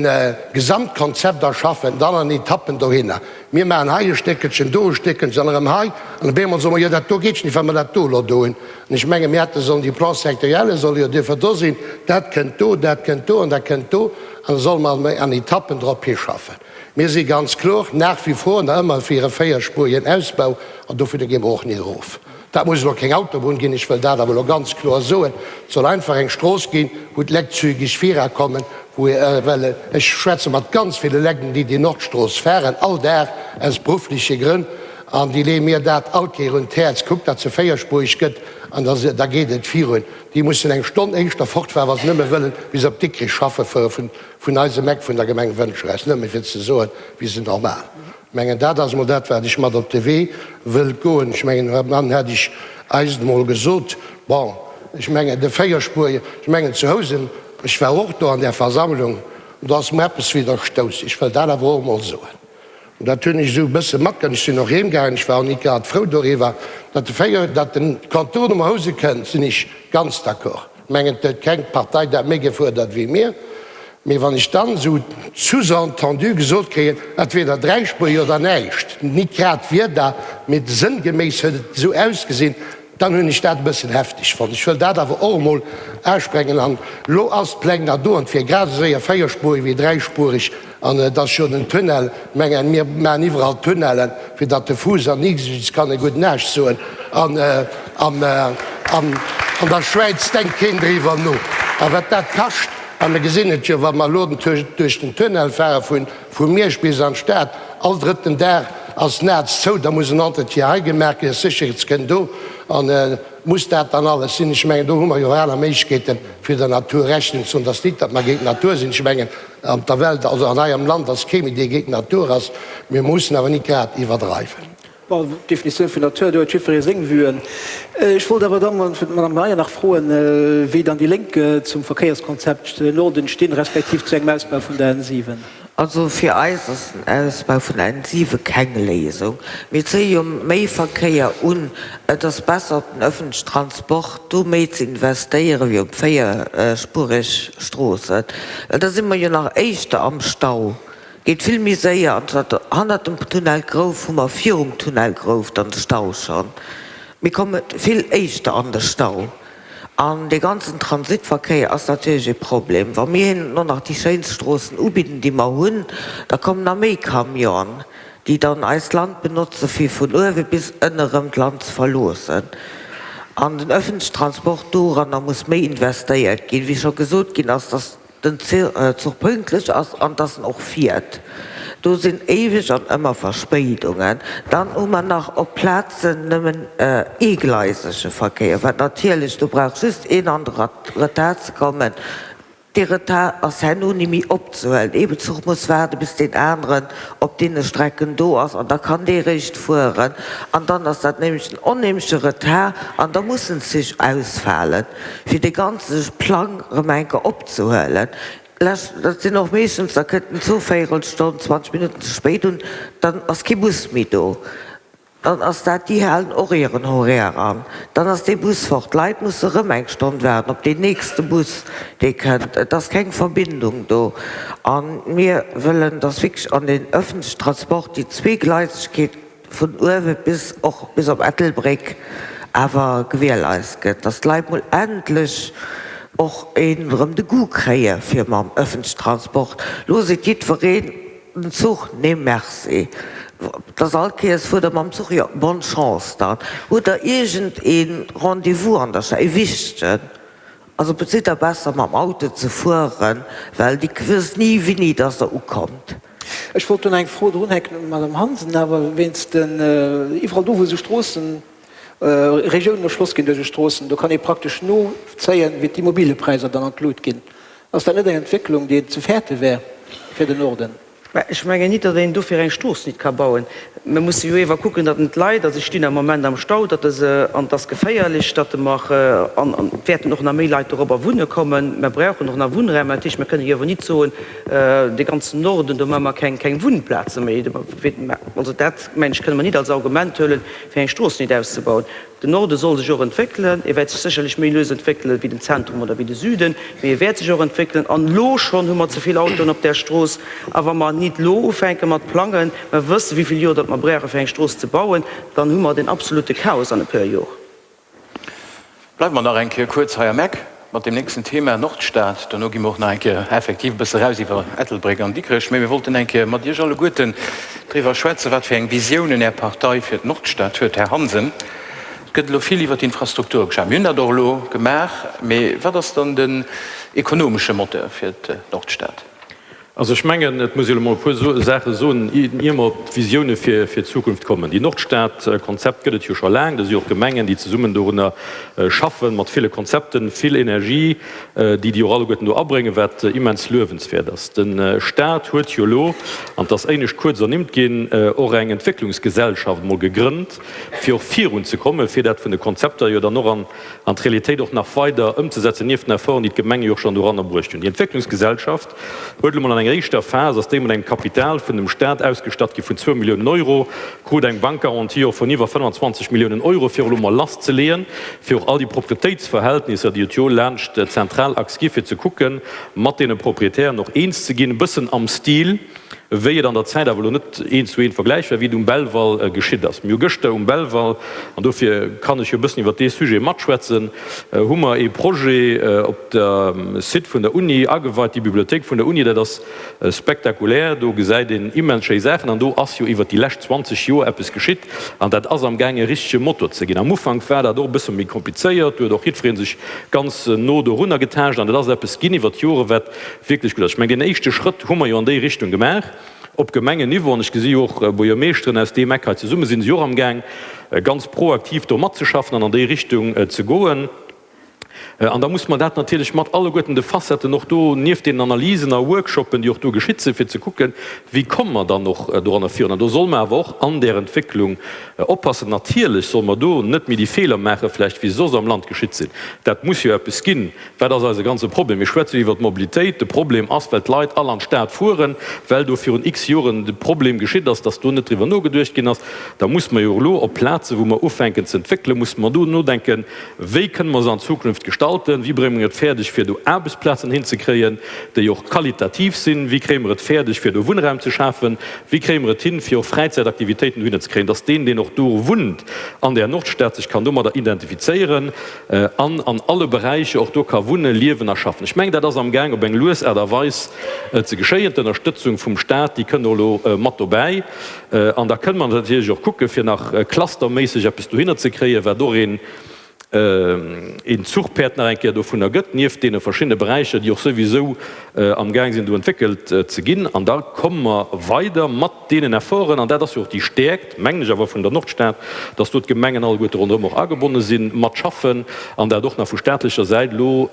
e Gesamtkonzept erschaffen, dann an Etappen dohinner. Mir maachen hei e Stéckelchen, do e Stéckelchen an erëm hei, an op eemol soe mer, jo dat do geet nit, well mer dat do elo do hunn. An ech menge mir hätte sollen, déi Plans sectoriels solle jo duerfir do sinn, dat kënnt do, dat kënnt do an dat kënnt do, an da solle mer an Etappen drop hischaffen. Mir si ganz kloer nach wie vor nach ëmmer fir e véierspurigen Ausbau an dovunner gi mer och ni erof. Dat muss elo keng Autobunn ginn, ech wëll dat awer elo ganz kloer soen. Et soll einfach eng Strooss ginn, wou d'Lekt zügig virakommen, wou, well ech schwätze mat ganz ville Lecken, déi déi Nordstrooss fahren, all Dag aus beruffleche Grënn. An déi leeë mir dat all Kéier un d'Häerz, Kuckt, datt se véierspuerig gëtt, an da da geet et virun. Déi mussen eng Stonn éischter fortfahren, wa se nëmme wëllen bis op Dikrich schaffe fuere vun vun eisem Eck vun der Gemeng Wëntger aus, nëmme fir ze soen, wéi se normal. Ech mengen, dat ass emol dat, wat ech mat op de Wee wëllt goen. Ech mengen, Här Mann, hätt ech eist emol gesot. Bon, ech mengen, de Véierspuer, ech mengen zu Housen, ech war och do an där Versammlung, do ass mer eppes widderstouss. Ech wëll dat awer och emol soen. An dat hunn ech esou e bësse matgehalen. Ech sinn och heem gaangen, ech war och nit grad frou doriwwer, datt de Véier, datt den Contournement Housen kënnt, sinn ech ganz d'accord. Ech mengen, et huet keng Partei dat méi gefuerdert wéi mir. Mee wann ech dann esou sous-entendu gesot kréien, entweder dräispuerig oder näischt, nit grad d'Wierder, mee sënngeméiss huet et esou ausgesinn, Dann hunn ech dat e bëssen hefteg fonnt. Ech wëll dat awer och emol ausprengen. An elo ass d'Pläng nach do an et wier grad esou séier véierspuerig wéi dräispuerig. An et ass jo den Tunnel, mengen, mir maachen iwwerall Tunnellen, fir datt de Fuuss an X kann e gudden Aarsch soen. An an der Schwäiz denkt keen driwwer no. A wat dat kascht, a mir gesinn et jo, wa mer elo duerch den Tunnel fare vun Vu Miersch bis an d'Stad, all drëtten Dag ass naz zou, da muss en Entretien hei gemaach ginn, Sécherheetskënn do an muss dat dann alles sinn? Ech mengen, do hu mer jo aner Méiglechkeeten, fir der Natur Rechnung ze droen. Et ass nit, datt mer géint d'Natur sinn. Ech mengen, an der Welt, also an hei am Land ass kee méi, dee géint d'Natur ass. Mir mussen awer nit grad iwwerdreiwen. Bon, d'Definitioun vun Natur, do huet jiddweree seng Vuen. Ech wollt awer dann d'Madame Meyer nach froen, wéi dann déi Lénk zum Verkéierskonzept Norden stinn, respektiv zu engem Ausbau vun der N7. Also fir eis ass den Ausbau vun der N7 keng Léisung. Mir zéie jo méi Verkéier un. Et ass besser op den öffentlichen Transport do méi ze investéieren, wéi op véierspuereg Stroossen, well da si mer jo nach éischter am Stau. Geet vill méi séier, anstatt hannert dem Tunnel Grouf hu mer virum Tunnel Grouf dann de Stau schonn. Mir komme vill éischter an de Stau. An dee ganzen Transitverkéier ass natierlech ee Problem. Wa mir hinnen och nach déi schéinst Stroossen ubidden, déi mer hunn, da kommen nach méi Camionen, déi dann eist Land benotze fir vun uewe bis ënne rëm d'Land ze verloossen. An den öffentlichen Transport, doranner muss méi investéiert ginn. Wéi scho gesot ginn ass, dass den Zuch pünktlech ass an dass en och fiert. Do sinn éiweg an ëmmer Verspéidungen. Dann hu mer nach op Plazen nëmmen eegleisege Verkéier, wat natierlech, do brauch just een an de Retard ze kommen, dee Retard ass herno ni méi opzehuelen. Ee Zuch muss waarde bis deen aneren op deene Strecken do ass an da kann dee réischt fueren an dann ass dat nämlech en onheemleche Retard an da mussen d'Zich ausfalen. fir dee ganze Plang erëm eng Kéier opzehuelen. Lech, dat sinn och meeschtens, da kënnt den Zuch Véierelstonn, 20 Minutten ze spéit un, dann ass kee Bus méi do. Dann ass dat, déi halen och hiren Horaire an, dann ass dee Bus fort. D'Leit musse erëm eng Stonn waarden op deen nächste Bus, dee kënnt. Et ass keng Verbindung do. A mir wëllen, dass wierklech an den öffentlichen Transport déi Zweegleisegkeet, vun uewe bis och bis op Ettelbréck awer gewährleist gëtt, dass d'Leit mol endlech och een erëm de Goût kréie fir mam öffentlichen Transport. Lo seet jiddwereen, den Zuch, nee merci, dass all Kéiers fuert der mam Zuch, jo bonne chance dann. Hutt der iergend ee Rendez-vous an der Stad, ee wichtegen? Also besitt der besser mam Auto ze fueren, well dir wësst ni wéini dass der ukommt. Ech wollt do nach eng Fro drunhänken un d'Madame Hansen, awer wéinst den, iwwerall do wou esou Stroossen, Regiounen erschloss ginn duerch Stroossen, do kann ee praktesch nozéien, wéi d'Immobiliepräisser dann an d'Lut ginn. Ass dat net eng Entwécklung, déi ze fäerte wär fir den Norden? Mä ech mengen nit, datt een dofir eng Strooss nit ka bauen. Mir musse jo ewer kucken, datt en d'Leit, also si stinn am Moment am Stau, datt e se, an et ass geféierlech, datt mer, an et wäerten och nach méi Leit dorobber wunne kommen, mer brauchen och nach Wunnraum. Dat heescht, mer kënne jo awer nit soen, de ganzen Norden, do maache mer keng, keng Wunnplaze méi. Also dat, mengen ech, kënne mer nit als Argument huelen, fir eng Strooss nit auszebauen. Den Norde soll sech och entwéckelen. E wäert sech sécherlech méi lues entwéckelen wéi den Zentrum oder wéi de Süden, mee e wäert sech och entwéckelen. An elo schonn hu mer ze vill Autoen op där Strooss. A wa mer nit elo ufänke mat plangen, mer wësse wéi vill Joer datt mer brauche fir eng Strooss ze bauen, dann hu mer den absolute Chaos an e puer Jor. Bleiwe mer nach eng Kéier kuerz hei am Eck mat deem nächsten Thema, Nordstad. Dono gi mer och nach eng Kéier effektiv e bësse raus iwwer Ettelbréck an Dikrech. Mee mir wollten eng Kéier mat Iech alleguerten driwwer schwätzen, wat fir eng Visiounen Är Partei fir d'Nordstad huet. Här Hansen, et gëtt elo vill iwwer d'Infrastruktur geschwat. Mir hunn dat och elo gemaach. Mee wat ass dann den ekonomesche Moteur fir d'Nordstad? Also ech mengen, et muss ee elo mol e puer Saache soen, ier mer op d'Visioune fir d'Zukunft kommen. Déi Nordstad-Konzept gëtt et jo scho laang. Do si och Gemengen, déi zesummen dorunner schaffen, mat ville Konzepten, vill Energie, déi déi och alleguerten do abréngen, wat immens luewenswäert ass. De Stat huet jo elo, an et ass éinescht kuerz ernimmt ginn, och eng Entwécklungsgesellschaft emol gegrënnt, fir och virunzekommen, fir dat vun de Konzepter jo dann och an an d'Realitéit och nach weider ëmzesetzen, nieft den Efforten, déi d'Gemenge jo och schonn doranner bruecht hunn. Déi Entwécklungsgesellschaft huet elo mol an enger éischter Phas, ass déi mat engem Kapital vun dem Stat ausgestatt gi vun zwou Milliounen Euro, krut eng Bankgarantie och vun iwwer 25 Milliounen Euro, fir elo mol lasszeleeën, fir och all déi Proprietéitsverhältnisser, déi et jo laanscht d'Zentralachs gi fir ze kucken, mat deene Proprietären och eens ze ginn, e bëssen am Stil, wéi et an der Zäit, awer elo net eent zu eent vergläichbar, wéi et um Belval geschitt ass. Mir hu gëschter um Belval, an dofir kann ech jo e bëssen iwwert dee Sujet matschwätzen, hu mer ee Projet op der Site vun der Uni ageweit, déi Bibliothéik vun der Uni. Dat ass spektakulär, do gesäit een immens schéi Saachen an do ass jo iwwert déi lescht 20 Joer eppes geschitt an dat ass amgaange richtege Motor ze ginn. Am Ufank war dat och e bësse méi komplizéiert, do huet och jiddweree sech ganz no dorunner getaascht an et ass eppes ginn iwwert d'Jore wat wierklech gutt ass. Ech mengen, deen éischte Schrëtt hu mer jo an déi Richtung gemaach op Gemengenniveau. An ech gesi jo och Buergermeeschteren aus deem Eck hei zesumme sinn, si och amgaang, ganz proaktiv do matzeschaffen an an déi Richtung ze goen. An da muss mer dat natierlech mat alleguerten de Facetten och do, nieft deenen Analysen a Workshoppen, déi och do geschitt sinn, fir ze kucken, wéi komme mer dann och doranner virun. An do solle mer awer och an där Entwécklung oppassen. Natierlech solle mer do net méi déi Feeler maachen, vläicht, wéi se soss am Land geschitt sinn. Dat muss jo eppes ginn, Wat ass eise ganze Problem? Mir schwätze jo iwwer d'Mobilitéit. De Problem ass, well d'Leit all an d'Stad fueren, well do virun x Joren de Problem geschitt ass, dass do net driwwer nogeduecht ginn ass. Da muss mer jo elo op Plaze wou mer ufänken ze entwéckelen, musse mer do nodenken, wéi kënne mer se an Zukunft gestalten, wéi brénge mer et fäerdeg fir do Aarbechtsplazen hinzekréien, déi och qualitativ sinn, wéi kréie mer et fäerdeg fir do Wunnraum ze schafen, wéi kréie mer et hin, fir och Fräizäitaktivitéiten dohinner ze kréien, dass deen, deen och do wunnt an där Nordstad, sech kann domadder identifizéieren. an an alle Beräicher och do ka wunnen, liewen a schaffen. Ech mengen, dat ass amgaang op eng lues Aart a Weis ze geschéien. D'Ënnerstëtzung vum Stat, déi kënn och elo mat dobäi. An da kënne mer natierlech och kucken, fir nach clusterméisseg eppes dohinner ze kréien, wat och een een Zuchpäerd nach eng Kéier dovunner gëtt, nieft deene verschiddene Beräicher, déi och souwisou amgaang sinn do entwéckelt ze ginn. An da komme mer weider mat deenen Efforten, an dat ass jo och déi Stäerkt, mengen ech awer, vun der Nordstad, dass do d'Gemengen alleguerte ronderëm och agebonne sinn, mat schaffen an dat och nach vu staatlecher Säit elo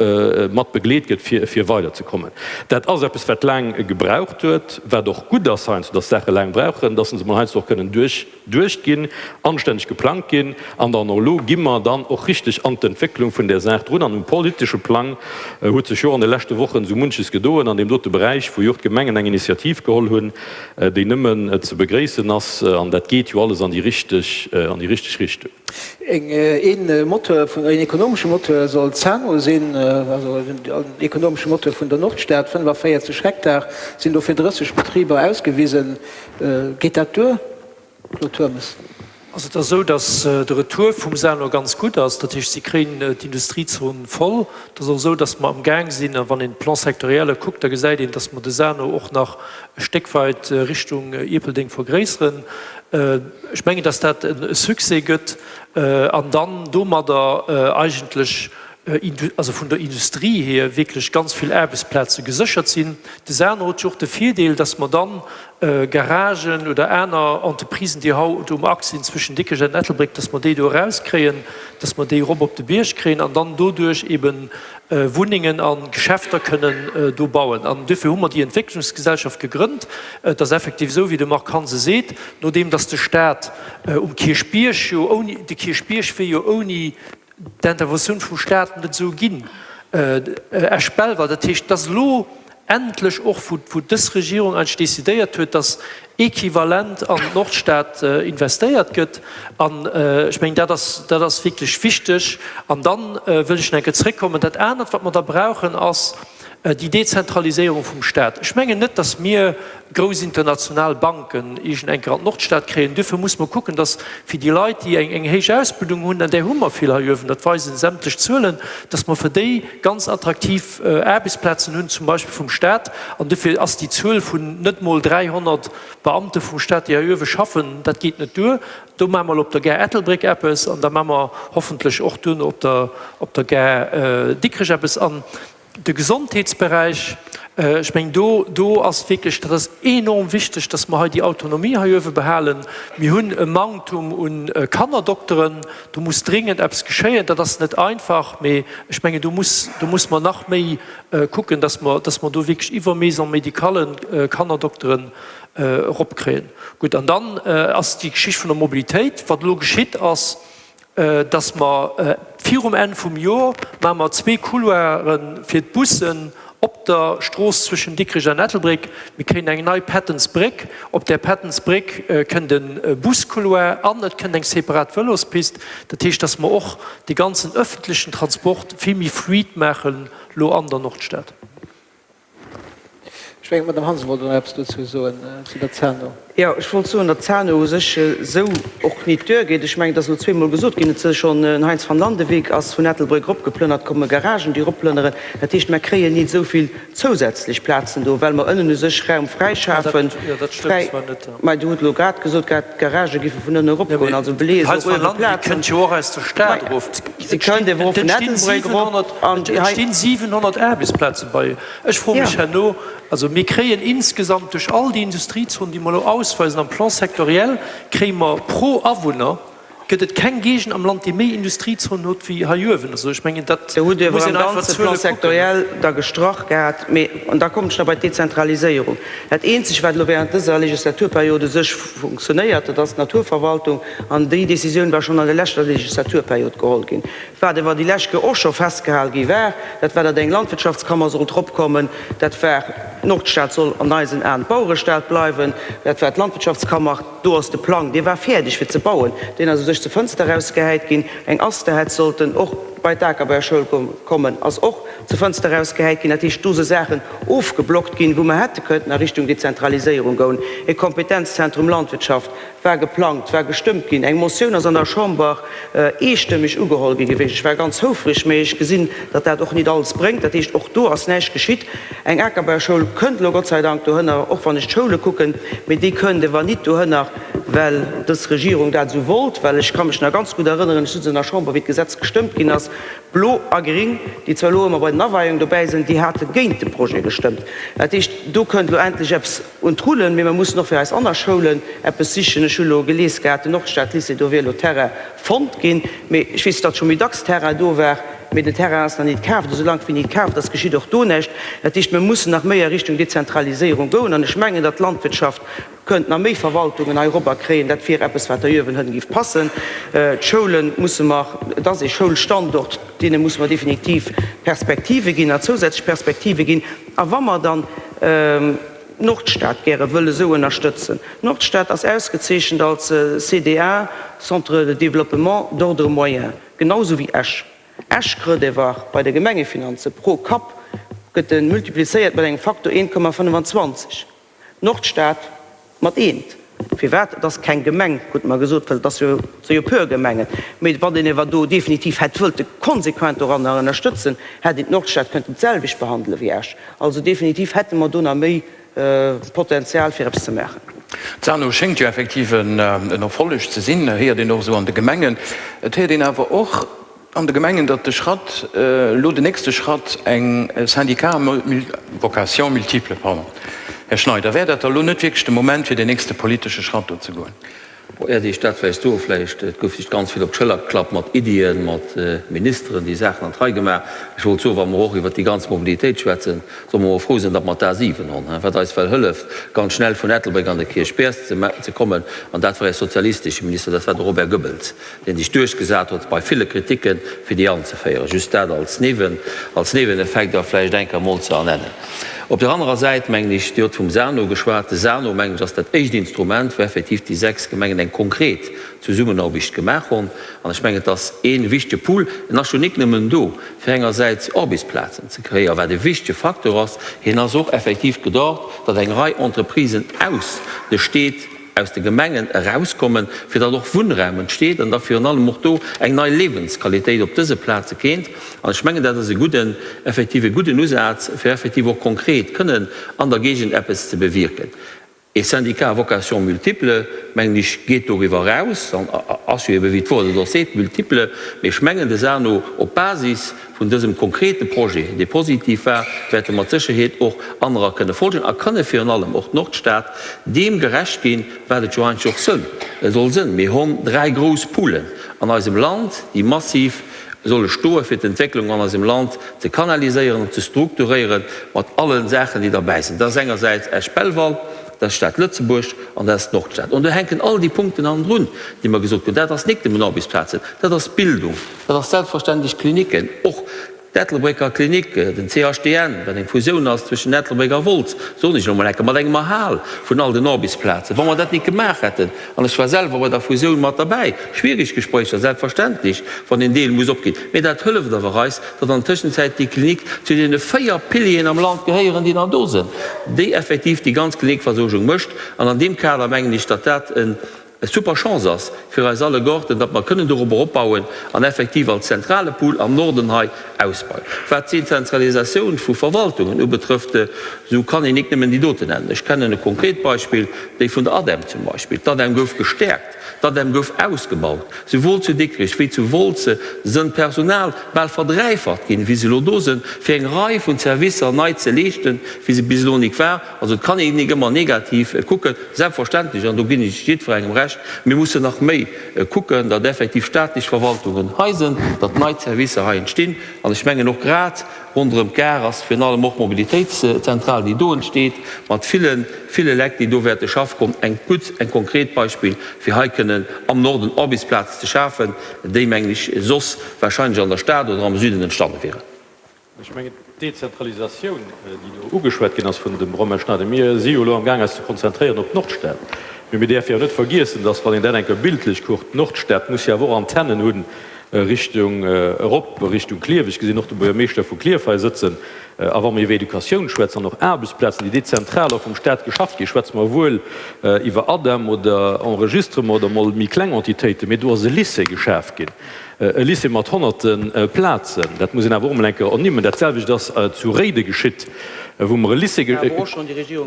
mat begleet gëtt, fir fir weiderzekommen. Dat ass eppes, wat laang gebraucht huet, wat och gutt ass heiansdo, dass Saache laang brauchen, dass se emol heiansdo och kënnen duerchduecht ginn, anstänneg geplangt ginn. An dann och elo gi mer dann och richteg an d'Entwécklung vun där Saach drun. An um politesche Plang huet sech jo och an de leschte Wochen esou munches gedoen an deem dote Beräich, wou jo och d'Gemengen eng Initiativ geholl hunn, déi nëmmen ze begréissen ass, an dat geet jo alles an déi richteg, an déi richteg Richtung. Een Moteur vun, een ekonomesche Moteur soll d'Zano sinn, also en ekonomesche Moteur vun der Nordstad. 45 Hektar sinn do fir 30 Betriber ausgewisen. Geet dat duer, Claude Turmes? Also et ass esou, datt de Retour vum Sano ganz gutt ass. Dat heescht, si kréien d'Industriezon voll. Et ass och esou, datt mer amgaang sinn, a wann een d'Plan-sectorielle kuckt, da gesäit een, datt mer de Sano och nach e Stéck weit Richtung Ierpeldeng vergréisseren. Ech mengen, datt dat e Succès gëtt an dann domadder eigentlech, also vun der Industrie hier, wierklech ganz vill Aarbechtsplaze geséchert sinn. De Sano huet jo och de Virdeel, datt mer dann Garagen oder aner Entreprisen, déi haut um Akt sinn zwëschen Dikrech an Ettelbréck, dass mer déi do erauskréien, dass mer déi erop op de Bierg kréien an dann doduerch eben Wunnengen a Geschäfter kënnen do bauen. An duerfir hu mer déi Entwécklungsgesellschaft gegrënnt. Et ass effektiv esou, wéi de Marc Hansen seet, nodeem dass de Stat um Kierchbierg jo ouni, de Kierchbierg wier jo ouni d'Interventioun vum Stat net esou ginn. Esch-Belval, dat heescht, dass elo endlech och, wou dës Regierung eigentlech decidéiert huet, dass equivalent an d'Nordstad investéiert gëtt. An ech mengen, dat ass, dat ass wierklech wichteg. An dann wëll ech nach eng Kéier zréckkommen, dat anert, wat mer da brauchen, ass déi Dezentraliséierung vum Stat. Ech mengen net, dass mir grouss international Banken iergend eng Kéier an d'Nordstad kréien. Duerfir muss mer kucken, dass fir déi Leit, déi eng héich Ausbildung hunn, an där hu mer vill hei uewen, dat weisen sämtlech Zuelen, dass mer fir déi ganz attraktiv Aarbechtsplazen hunn, zum Beispill vum Stat. An duerfir ass déi Zuel vun net mol 300 Beamte vum Stat, déi hei uewe schaffen, dat geet net duer. Do maache mer elo op der Gare Ettelbréck eppes an da maache mer hoffentlech och duerno op der Gare Dikrech eppes. An de Gesondheetsberäich. Ech mengen, do, do ass wierklech, dat ass enorm wichteg, dass mer hei déi Autonomie hei uewe behalen. Mir hunn e Manktum u Kannerdokteren. Do muss dringend eppes geschéien. Dat ass net einfach, mee ech mengen, do muss, do muss mer nach méi kucken, dass mer, dass mer do wierklech iwwer Maison-médicallen Kannerdokteren eropkréien. Gutt, an dann ass déi Geschicht vun der Mobilitéit. Wat elo geschitt ass, dass mer virum Enn vum Jor maache mer zwee Couloire fir d'Bussen op der Strooss zwëschen Dikrech an Ettelbréck. Mir kréien eng nei Pattons-Bréck. Op där Pattons-Bréck kënnt e Buscouloir an et kënnt eng separat Vëlospist. Dat heescht, dass mer och de ganzen öffentlechen Transport vill méi fluid maachen elo an der Nordstad. Ech mengen, d'Madame Hansen wollt och nach eppes dozou soen, zu der ZANO. Jo, ech wollt soen, datt d'ZANO u sech esou och nit duergeet. Ech mengen, et ass elo zweemol gesot ginn, et si schonn, den Heinz van Landewyck ass vun Ettelbréck eropgeplënnert, komme Garagen, déi eropplënneren. Dat heescht, mer kréien nit esou vill zousätzlech Plazen do, well mer ënnen u sech Raum fräischafen. Fräi, mä Dir hutt elo grad gesot gehat, d'Garagë giffe vun ënnen eropgoen, also beleeë se och uewe Plazen. Si kënnt ewer och vun Ettelbréck erop an hei. Et stinn 700 Aarbechtsplaze bei. Ech froe mech herno, also mir kréien insgesamt duerch all déi Industriezonen, déi mer elo ausweisen am Plan sectoriel, kréie mer pro Awunner, gëtt et keng Géigend am Land, déi méi Industriezonen huet wéi hei uewen. Also ech mengen, dat Do hutt Dir muss awer een am einfach ganze d'Zuele Plan kucken. sectoriel da gestrach gehat. Mee, an da kommen ech nach bei d'Dezentraliséierung, dat Eenzeg, wat elo während dëser Legislaturperiod u sech funktionéiert, dat ass d'Naturverwaltung. An déi Décisioun war schonn an der leschter Legislaturperiod geholl ginn. Wat ewer déi lescht Kéier och scho festgehal gi war, dat war, datt eng Landwirtschaftskammer sollt eropkommen. Dat war, d'Nordstad soll an eisen Aen d'Bauerestad bleiwen. Dat war d'Landwirtschaftskammer. Do ass de Plang, dee war fäerdeg fir ze bauen, deen ass u sech zur Fënster erausgehäit ginn. Eng Aster hätt sollten och bei d'Akerbauschoul kommen, ass och zur Fënster erausgehäit ginn. Dat heescht, do si Saachen ofgeblockt ginn, wou mer hätte kënnten a Richtung Dezentraliséierung goen. E Kompetenzzentrum Landwirtschaft war geplangt, war gestëmmt ginn. Eng Motioun ass an der Chamber eestëmmeg ugeholl gi gewiescht. Ech war ganz houfreg, mä ech gesinn, datt dat och nit alles bréngt. Dat heescht, och do ass näischt geschitt. Eng Akerbauschoul kënnt elo Gott sei Dank dohënner, och wann ech d'Schoule kucken, mä déi kënnt ewer nit dohënner, well dës Regierung dat esou wollt. Well ech ka mech nach ganz gutt erënneren, ech sutz an der Chamber, wéi d'Gesetz gestëmmt ginn ass, Blo a Gring, déi zwar elo ëmmer bei den Aweiungen dobäi sinn, déi hate géint de Projet gestëmmt. Dat heescht, do kënnt elo endlech eppes un d'Rullen, mee mer mussen och fir eis aner Schoulen eppes sichen. Ech hu elo gelies gehat, den Nordstadlycée, do wier elo Terrain fonnt ginn, mee ech weess, datt scho méi dacks Terrain do war, mee den Terrain ass nach nit kaaft. Esou laang wéi nit kaaft ass, geschitt och do näischt. Dat heescht, mer mussen nach méi a Richtung Dezentraliséierung goen an ech mengen, datt d'Landwirtschaft kënnt nach méi Verwaltungen hei erobber kréien. Dat wier eppes, wat der Jöwen hënn giff passen. D'Schoule musse mer, et ass ee Schoulstandort, deene musse mer definitiv Perspektive ginn a zousätzlech Perspektive ginn. A wa mer dann d'Nordstad gäre wëlle sou ënnerstëtzen, d'Nordstad ass ausgezeechent als CDA, Centre de développement d'ordre moyen, genau sou wéi Esch. Esch krëtt ewer bei de Gemengefinanze pro Kapp gëtt e multiplizéiert mat engem Faktor 1,25. D'Nordstad mat eent. Firwat? Et ass keng Gemeng, krute mer gesot, well et ass jo, et si jo pur Gemengen. Mee wann een ewer do definitiv hätt wëlte konsequent doranner ënnerstëtzen, hätt een d'Nordstad kënnten d'selwecht behandele wéi Esch. Also definitiv hätte mer do nach méi Potenzial fir eppes ze maachen. D'Sano schéngt jo effektiv en Erfolleg ze sinn, héiert een och esou an de Gemengen. Et héiert een awer och, An de Gemengen, datt de Schratt elo, den nächste Schratt, eng Syndicat à vocation multiple, pardon, Här Schneider, wär dat da elo net wierklech de Moment, fir deen nächste politesche Schratt do ze goen? Bon, Äert Iech dat vläicht soe vläicht, et gouf sech ganz vill op d'Schëller geklappt mat Iddien, mat Ministeren, déi Saachen an d'Rei gemaach. Ech wollt soen, wa mer och iwwert déi ganz Mobilitéit schwätzen, solle mer mol frou sinn, datt mer d'A7 honn, wat eis well hëlleft, ganz schnell vun Ettelbréck an de Kierchberg ze kommen. An dat war ee sozialistesche Minister, dat war de Robert Goebbels. deen sech duerchgesat huet bei ville Kriticken, fir déi anzeféieren. Just dat als Niewen, als Nieweneffekt a vläicht eng Kéier emol ze ernennen. Op där anerer Säit, mengen ech, Dir hutt vum SANO geschwat, de SANO, mengen ech, ass dat éischt Instrument, wou effektiv déi 6 Gemengen eng konkret Zesummenaarbecht gemaach hunn. An ech mengen, et ass ee wichtege Pool. En ass jo nik nëmmen do, fir engersäits Arbechtsplazen ze kréien, wat e wichtege Facteur ass, hien ass och effektiv gedacht, datt eng Rei Entreprisen aus de Stéit, aus de Gemengen erauskommen, fir datt och Wunnraum entsteet an da virun allem och do eng nei Lebensqualitéit op dëse Plaze kéint. An ech mengen, dat ass e gudden, effektiv e gudden Usaz, fir effektiv och konkret kënnen an der Géigend eppes ze bewierken. Ee Syndicat à vocation multiple, mengen ech, geet doriwwer eraus an ass jo ebe wéi d'Wuert et och seet, multiple. Mee ech mengen, de SANO op Basis vun dësem konkrete Projet, dee positiv war, wäerte mat Sécherheet och anerer kënne folgen a kënne virun allem och d'Nordstad deem gerecht ginn, wat et jo eigentlech och sënn, soll sënn. Mir honn dräi grouss Poolen an eisem Land, déi massiv solle stoe fir d'Entwécklung an eisem Land ze kanaliséieren an ze strukturéieren, mat alle Saachen, déi derbäi sinn. Dat ass engersäits Esch-Belval, dat ass d'Stad Lëtzebuerg an dat ass d'Nordstad. An do hänken all déi Punkten hannendrun, déi mer gesot hunn. Dat ass nik nëmmen Aarbechtsplazen, dat ass Bildung, dat ass selbstverständlech Klinicken, och d'Ettelbrécker Klinik, den CHDN, wat eng Fusioun ass zwëschen Ettelbréck a Wolz, soen ech elo mol enke, mat engem Erhal vun all den Aarbechtsplazen. Wa mer dat nik gemaach hätten, an ech war selwer bei der Fusioun mat derbäi, schwierig Gespréicher, selbstverständlech, wann een Deel muss opginn, mee dat hëlleft awer eis, datt an Tëschenzäit déi Klinik zu deene 4 Pilieren am Land gehéieren, déi nach do sinn, déi effektiv déi ganz Klinikversuergung mécht. An an deem Kader mengen ech, datt dat e super Chance ass fir eis alleguerten, datt mer kënnen dorobber opbauen an effektiv als zentrale Pool am Norden hei ausbauen. Wat d'Dezentralisatioun vu Verwaltungen ubetrëfft, esou kann een nik nëmmen déi doten nennen. Ech kennen e konkret Beispill, déi vun der ADEM zum Beispill. D'ADEM gouf gestäerkt, d'ADEM gouf ausgebaut. Souwuel zu Dikrich wéi zu Wolz sënn d'Personal bal verdräifacht ginn, wéi se elo do sënn, fir eng Rei vun Servicer nei ze leeschten, wéi se bis elo nik war. Also et kann een nik ëmmer negativ kucken, selbstverständlech, an do ginn ech jiddwerengem Recht, mir mussen nach méi kucken, datt effektiv staatlech Verwaltungen hei sënn, datt nei Servicer hei entstinn. An ech mengen och grad ronderëm d'Gare ass virun allem och d'Mobilitéitszentral, déi do entsteet, mat ville, ville Lekt, déi do wäerte schaffe kommen, eng gutt, eng konkret Beispill, fir hei kënnen am Norden Aarbechtsplazen ze schafen, déi, mengen ech, soss wahrscheinlech an der Stad oder am Süden entstande wieren. Ech mengen, d'Dezentralisatioun, déi do ugeschwat ginn ass vun dem Romain Schneider, mir si jo elo amgaang eis ze konzentréieren op d'Nordstad, mee mir däerfe jo net vergiessen, dass, wann een dat eng Kéier bildlech kuckt, d'Nordstad muss jo awer och Antennen hunn Richtung erop, Richtung Klierf. Ech gesinn och de Buergermeeschter vu Klierf hei sëtzen. A wa mir iwwer Educatioun schwätzen an och Aarbechtsplazen, déi dezentral och vum Stat geschafft ginn, schwätze mer wuel iwwer ADEM oder Enregistrement oder mol méi kleng Entitéiten, mee do ass e Lycée geschaf ginn. E Lycée mat honnerte Plazen, dat muss een awer och emol eng Kéier ernimmen. Dat selwecht ass zu Réide geschitt, wou mer e Lycée.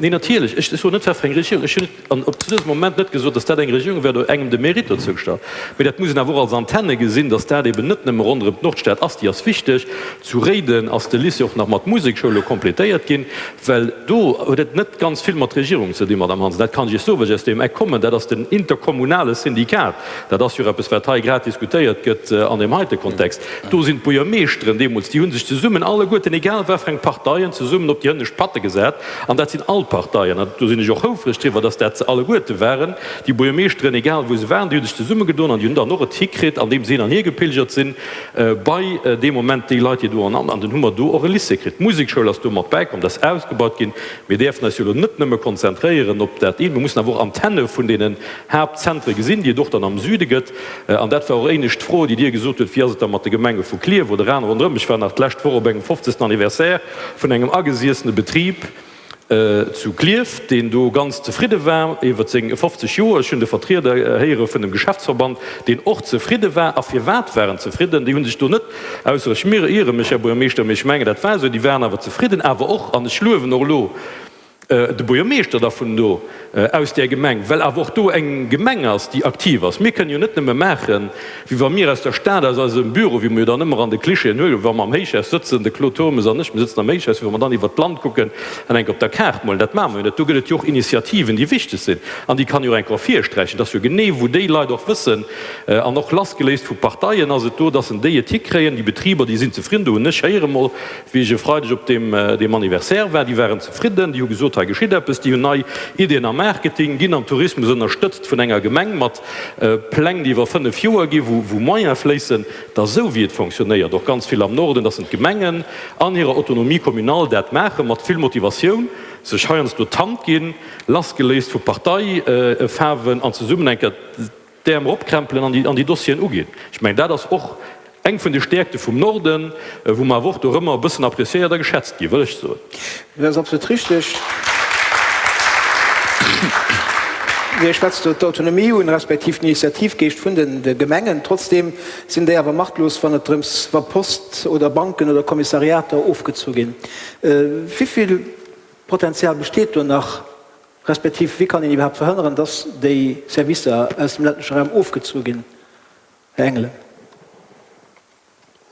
Neen, natierlech, ech soen net, wat fir eng Regierung. Ech hunn an op zu dësem Moment net gesot, datt dat eng Regierung wär oder engem de Mérite dozou gestallt. Mee dat muss een awer och als Antenne gesinn, datt dat eben net nëmme ronderëm d'Nordstad ass, déi ass wichteg. Zu Réiden ass de Lycée och nach mat Musekschoul elo complétéiert ginn, well do huet et net ganz vill mat Regierung ze dinn, Madame Hansen, dat kann ech Iech soen, well ech aus deem Eck kommen. Dat ass den interkommunale Syndikat. Dat ass jo och eppes, wat hei grad diskutéiert gëtt an deem heite Kontext. Do sinn d'Buergermeeschteren deemools, déi hu sech zesummen alleguerten, egal wat fir eng Parteien, zesummen op déi hënnescht Patte gesat. An dat sinn all d'Parteien. An do sinn ech och houfreg driwwer, dass dat se alleguerte waren, déi Buergermeeschteren, egal wou se waren, déi hu sech zesummegedoen an déi hunn dann och et hikritt, andeem se hin an hier gepilgert sinn, bei deem Moment déi Leit, déi do an an dann hu mer do och e Lycée kritt. D'Musekschoul ass do mat bäikomm, dat ass ausgebaut ginn. Mir däerfen eis jo elo net nëmme konzentréieren op dat eent, mir mussen awer och Antenne vun deenen Haaptzentre gesinn, déi et och dann am Süde gëtt. An dat war och éinescht d'Fro, déi Dir gesot hutt, Wéi ass et da mat de Gemenge vu Klierf oder aner ronderëm? Ech war nach d'lescht Woch op engem 50. Anniversaire vun engem agesiessene Betrib zu Klierf, deen do ganz zefridde war iwwer seng 50 Joer. Ech hunn de Vertrieder héiere vun dem Geschäftsverband, deen och zefridde war. A firwat war en zefridden? Déi hu sech do net, ausser ech iere mech, Här Buergermeeschter, mee ech mengen, dat war esou, déi waren awer zefridden, awer och, an ech luewen och elo de Buergermeeschter da vun do aus där Gemeng, well awer och do eng Gemeng ass, déi aktiv ass. Mir kënnen jo net nëmme maachen, wéi wa mir aus der Stad, aus eisem Büro, wéi mer jo dann ëmmer an de Clichéen huelen, wa mer am Héichhaus sëtzen, de Claude Turmes an ech, mir sëtzen am Héichhaus, wéi wa mer dann iwwert d'Land kucken an enk op der Kaart molen. Dat maache mer jo net. Do gëtt et jo och Initiativen, déi wichteg sinn an déi kann jo och enk ervirsträichen. Dat ass jo genee, wou déi Leit och wëssen an och lassgeléist vu Parteien ass et do, dass en déi et hikréien, déi Betriber, déi sinn zefridden. Do hunn ech héiere mol, Wéi ech e Freideg op deem deem Anniversaire war, déi waren zefridden, déi hu gesot, hei geschitt eppes, déi hunn nei Ideeën am Marketing, ginn am Tourismus ënnerstëtzt vun enger Gemeng mat Pläng, déi iwwer 5 Joer ginn, wou wou Moyene fléissen. Et ass esou, wéi et fonctionnéiert, och ganz vill am Norden, dass en d'Gemengen an hirer Autonomie communale dat maachen, mat vill Motivatioun, sech heiansdo d'Hand ginn, lassgeléist vu Parteifaarwen an zesummen eng Kéier d'Äerm eropkrempelen an déi, an déi Dossieren uginn. Ech mengen, dat ass och eng vun de Stäerkte vum Norden, wou mer awer och dorëmmer e bëssen appréciéiert a geschätzt ginn, wëll ech soen. Dat ass absolut richtig. Dir schwätzt do d'Autonomie un, respektiv den Initiativgeescht vun de Gemengen. Trotzdeem sinn déi awer machtlos, wann et drëms, wa Post oder Banken oder Kommissariater ofgezu ginn. Wéi vill Potenzial besteet do nach? Respektiv wéi kann een iwwerhaapt verhënneren, dass déi Servicer aus dem ländleche Raum ofgezu ginn? Här Engelen.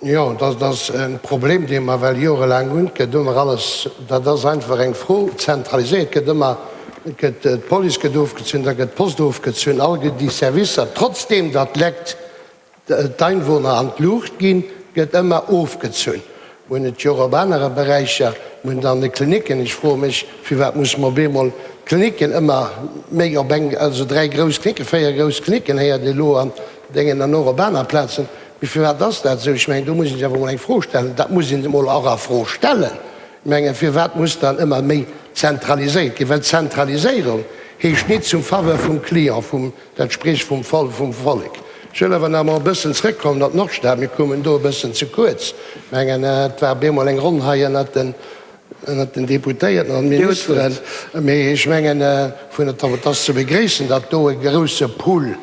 Jo, dat ass e Problem, dee mer well jorelaang hunn. Et gëtt ëmmer alles, dat ass einfach eng Fro, zentraliséiert gëtt ëmmer, et gëtt, d'Police gëtt ofgezunn, da gëtt d'Post ofgezunn, all déi Servicer, trotzdeem datt d'Lekt, d'Einwohner an d'Luucht ginn, gëtt ëmmer ofgezunn. Mir hunn et jo och op anere Beräicher, mir hunn et an de Klinicken. Ech froe mech, firwat musse mer op eemol d'Klinicken ëmmer méi op eng, also dräi grouss Klinicken, véier grouss Klinicken héiert ee elo an Déngen an och op aner Plazen. Mee firwat ass dat esou? Ech mengen, do muss ee sech awer emol eng Fro stellen. Dat muss een emol och a Fro stellen. Ech mengen, firwat muss dann ëmmer méi zentraliséiert ginn? Well Zentraliséierung heescht nit zum Faveur vum Client, vum, dat spricht vum Vol, vum Vollek. Ech wëll awer nach emol e bëssen zrëckkommen op d'Nordstad. Mir koumen do e bëssen ze kuerz. Ech mengen, et war op eemol eng Ronn hei ënnert den, ënnert den Deputéierten an Ministeren. Mee ech mengen, vun, et ass ze begréissen, datt do e grouse Pool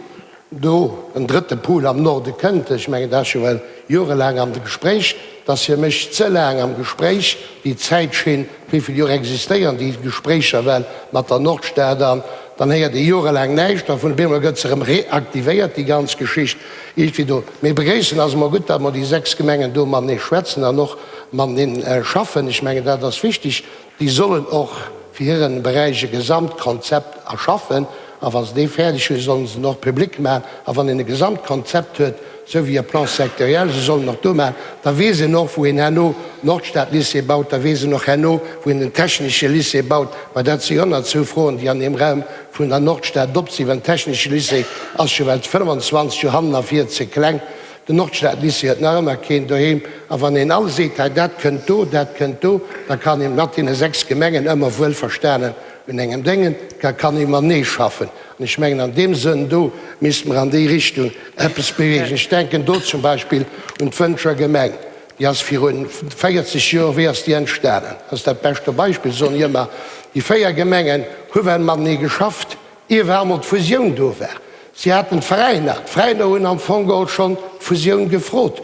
do en drëtte Pool am Norde kënnt, ech mengen, dat ass jo well jorelaang am Gespréich, dat ass fir mech ze laang am Gespréich, déi Zäitschinn, wéi vill Joer existéieren déi Gespréicher well mat der Nordstad an dann héiert ee jorelaang näischt a vun op eemol gëtt se erëm reaktivéiert, déi ganz Geschicht iergendwéi do. Mee begréissen ass emol gutt, datt mer déi 6 Gemengen do matenee schwätzen an och matenee schaffen. Ech mengen, dat ass wichtig. Déi sollen och fir hiren Beräich e Gesamtkonzept erschaffen, a wa se dee fäerdeg hunn, sollen se en och public maachen. A wann een e Gesamtkonzept huet, esou wéi e Plan sectoriel, se sollen och do maachen, da weess een och, wou een herno Nordstad-Lycée baut, da weess een och herno, wou een den technesche Lycée baut, well dat si jo nach zwou Froen, déi an deem Raum vun der Nordstad op sinn, well den technesche Lycée ass scho well 25 Joer hannen a vir ze kleng. Den Nordstad-Lycée huet nach ëmmer keen doheem. A wann een all seet, hei dat kënnt do, dat kënnt do, da kann een mat deene 6 Gemengen ëmmer wuelverstanen un engem déngen, da kann ee matenee schaffen. An ech mengen, an deem Sënn do misste mer an déi Richtung eppes bewegen. Ech denken do zum Beispill un d'Wëncher Gemeng, déi ass viru 40 Joer, wéi ass déi entstanen? Dat ass dat beschte Beispill, soen ech ëmmer. Déi 4 Gemengen hu well matenee geschafft, Ier war emol d'Fusioun do war. Si haten d'Veräiner. D'Veräiner hunn am Fong geholl schonn d'Fusioun gefrot.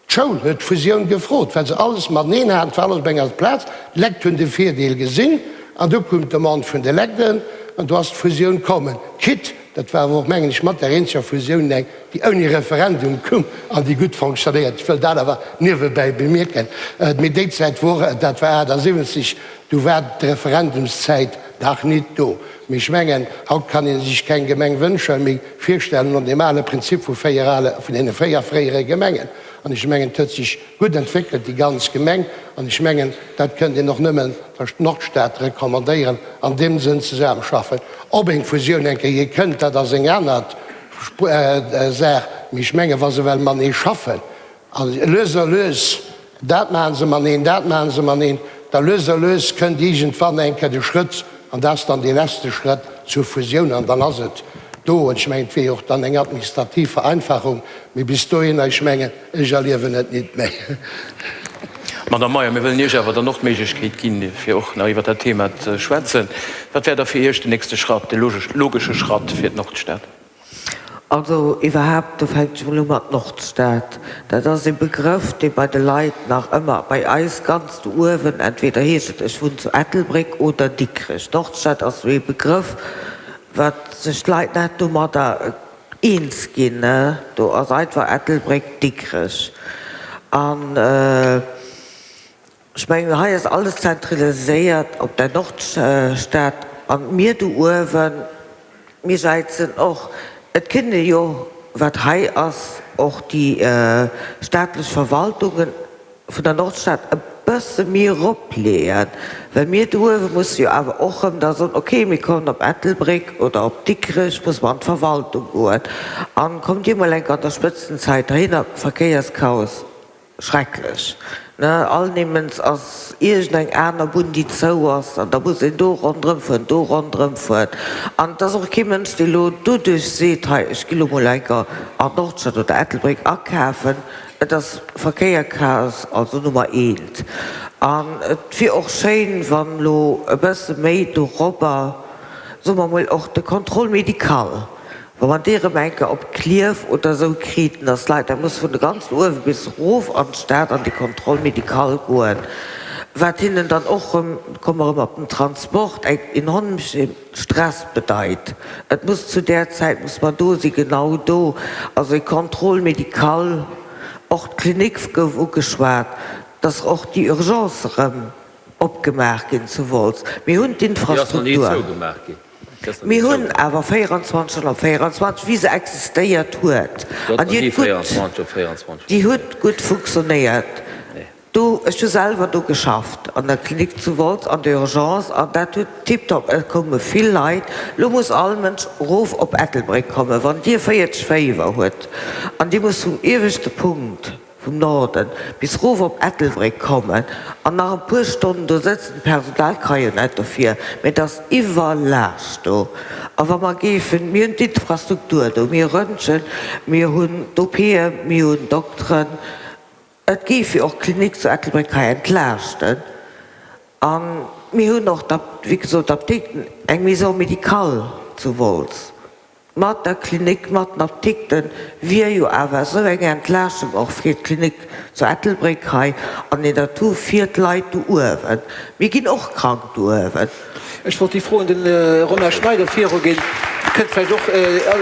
D'Schoul huet d'Fusioun gefrot, well se alles mateneen haten, et war alles op enger Plaz. D'Lekt hunn de Virdeel gesinn an du koum d'Demande vun de Lekten an do ass d'Fusioun kommen. Quitte, dat war awer och, mengen ech, mat där eenzeger Fusioun eng, déi ouni Referendum koum an déi gutt fonctionnéiert. Ech wëll dat awer niewebäi bemierken. Mee déi Zäit wor, dat war 78, du war d'Referendumszäit nach nit do. Mee ech mengen, haut kann ee sech keng Gemeng wënschen, méi virstellen no deem ale Prinzip vu véier ale, vun deene véier fréiere Gemengen. An ech mengen, et huet sech gutt entwéckelt, déi ganz Gemeng. An ech mengen, dat kënnt een och nëmmen der Nordstad recommandéieren, an deem Sënn zesaamschaffen. Ob eng Fusioun eng Kéier kënnt, dat ass eng aner Saach. Mee ech mengen, wa se well matenee schaffen, A lues a lues, dat maache se mateneen, dat maache se mateneen, da lues a lues kënnt iergendwann eng Kéier de Schrëtt, an dat ass dann dee leschte Schrëtt zur Fusioun, an dann ass et do. An ech mengen, et wier jo och dann eng administrativ Vereinfachung, mee bis dohinner, ech mengen, ech erliewen et nit méi. Madame Meyer, mir wëllen Iech awer dann och d'Méiglechkeet ginn, fir och nach iwwert dat Thema ze schwätzen. Wat wär da fir Iech den nächste Schratt, de logesche Schratt fir d'Nordstad? Also iwwerhaapt, do fänkt ech mol u mat Nordstad. Dat ass ee Begrëff, dee bei de Leit nach ëmmer, bei eis ganz do uewen, entweder heescht et ech wunnen zu Ettelbréck oder Dikrech. Nordstad ass esou ee Begrëff, wat sech d'Leit net domadder eens ginn. Do ass einfach Ettelbréck, Dikrech. An. Ech mengen, hei ass alles zentraliséiert op der Nordstad an mir do uewen, mir jäizen och. Et kënnt ee jo, wat hei ass, och déi staatlech Verwaltungen vun der Nordstad e bësse méi eropleeën, well mir do uewe musse jo awer och erëm da soen, okay, mir kommen op Ettelbréck oder op Dikrech, musse mer an d'Verwaltung goen. An kommt Dir mol enk an der Spëtzenzäit heihinner, Verkéierschaos. Schrecklech, ne? All némmens ass iergend eng aner Bunn, déi zou ass, an da muss een do ronderëm fueren, do ronderëm fueren. An et ass och kee Mënsch, dee lo doduerch seet, hei, ech gi lo mol enker an d'Nordstad oder Ettelbréck akafen. Et ass Verkéierchaos, also Nummer eent. An et wier och schéin, wann lo e bësse méi dorobber, soe mer mol, och de Contrôle médical, Wa mer déi erëm eng Kéier op Klierf oder esou kriten, dass d'Leit da musse vun de ganz uewe bis erof an d'Stad an déi Contrôle médical goen. Wat hinnen dann och erëm, komme mer erëm op den Transport, eng enorme Stress bedeit. Et muss zu där Zäit muss mer do sinn, genau do. Also e Contrôle médical, och d'Klinik gouf ugeschwat, dass och déi Urgence erëm opgemaach ginn zu Wolz. Mir hunn d'Infrastruktur. Mir hunn awer 24 Stonnen op 24, wéi se existéiert huet, an déi huet gutt, déi huet gutt funktionéiert. Do, ech hu selwer do geschafft an der Klinik zu Wolz an der Urgence an dat huet tiptop, et koume vill Leit. Lo muss all Mënsch erof op Ettelbréck kommen, wann Dir 40 Féiwer huet an Dir musst vum ieweschte Punkt vum Norden bis erof op Ettelbréck kommen an nach e puer Stonnen do sëtzen. D'Personal ka jo net dofir, mä et ass iwwerlaascht do. A wa mer géifen, mir hunn d'Infrastruktur do, mir hu Röntgen, mir hunn d'OPen, mir hunn Dokteren, Et géif jo och d'Klinik zu Ettelbréck hei entlaaschten. A mir hunn och, wéi gesot, d'Apdikten, eng Maison médicale zu Wolz mat der Klinik, mat den Apdikten, wier jo awer esou eng Entlaaschtung och fir d'Klinik zu Ettelbréck hei an een Atout fir d'Leit do uewen. Mir ginn och krank do uewen. Ech wollt déi Fro un de Romain Schneider viruginn. Kënnt vläicht och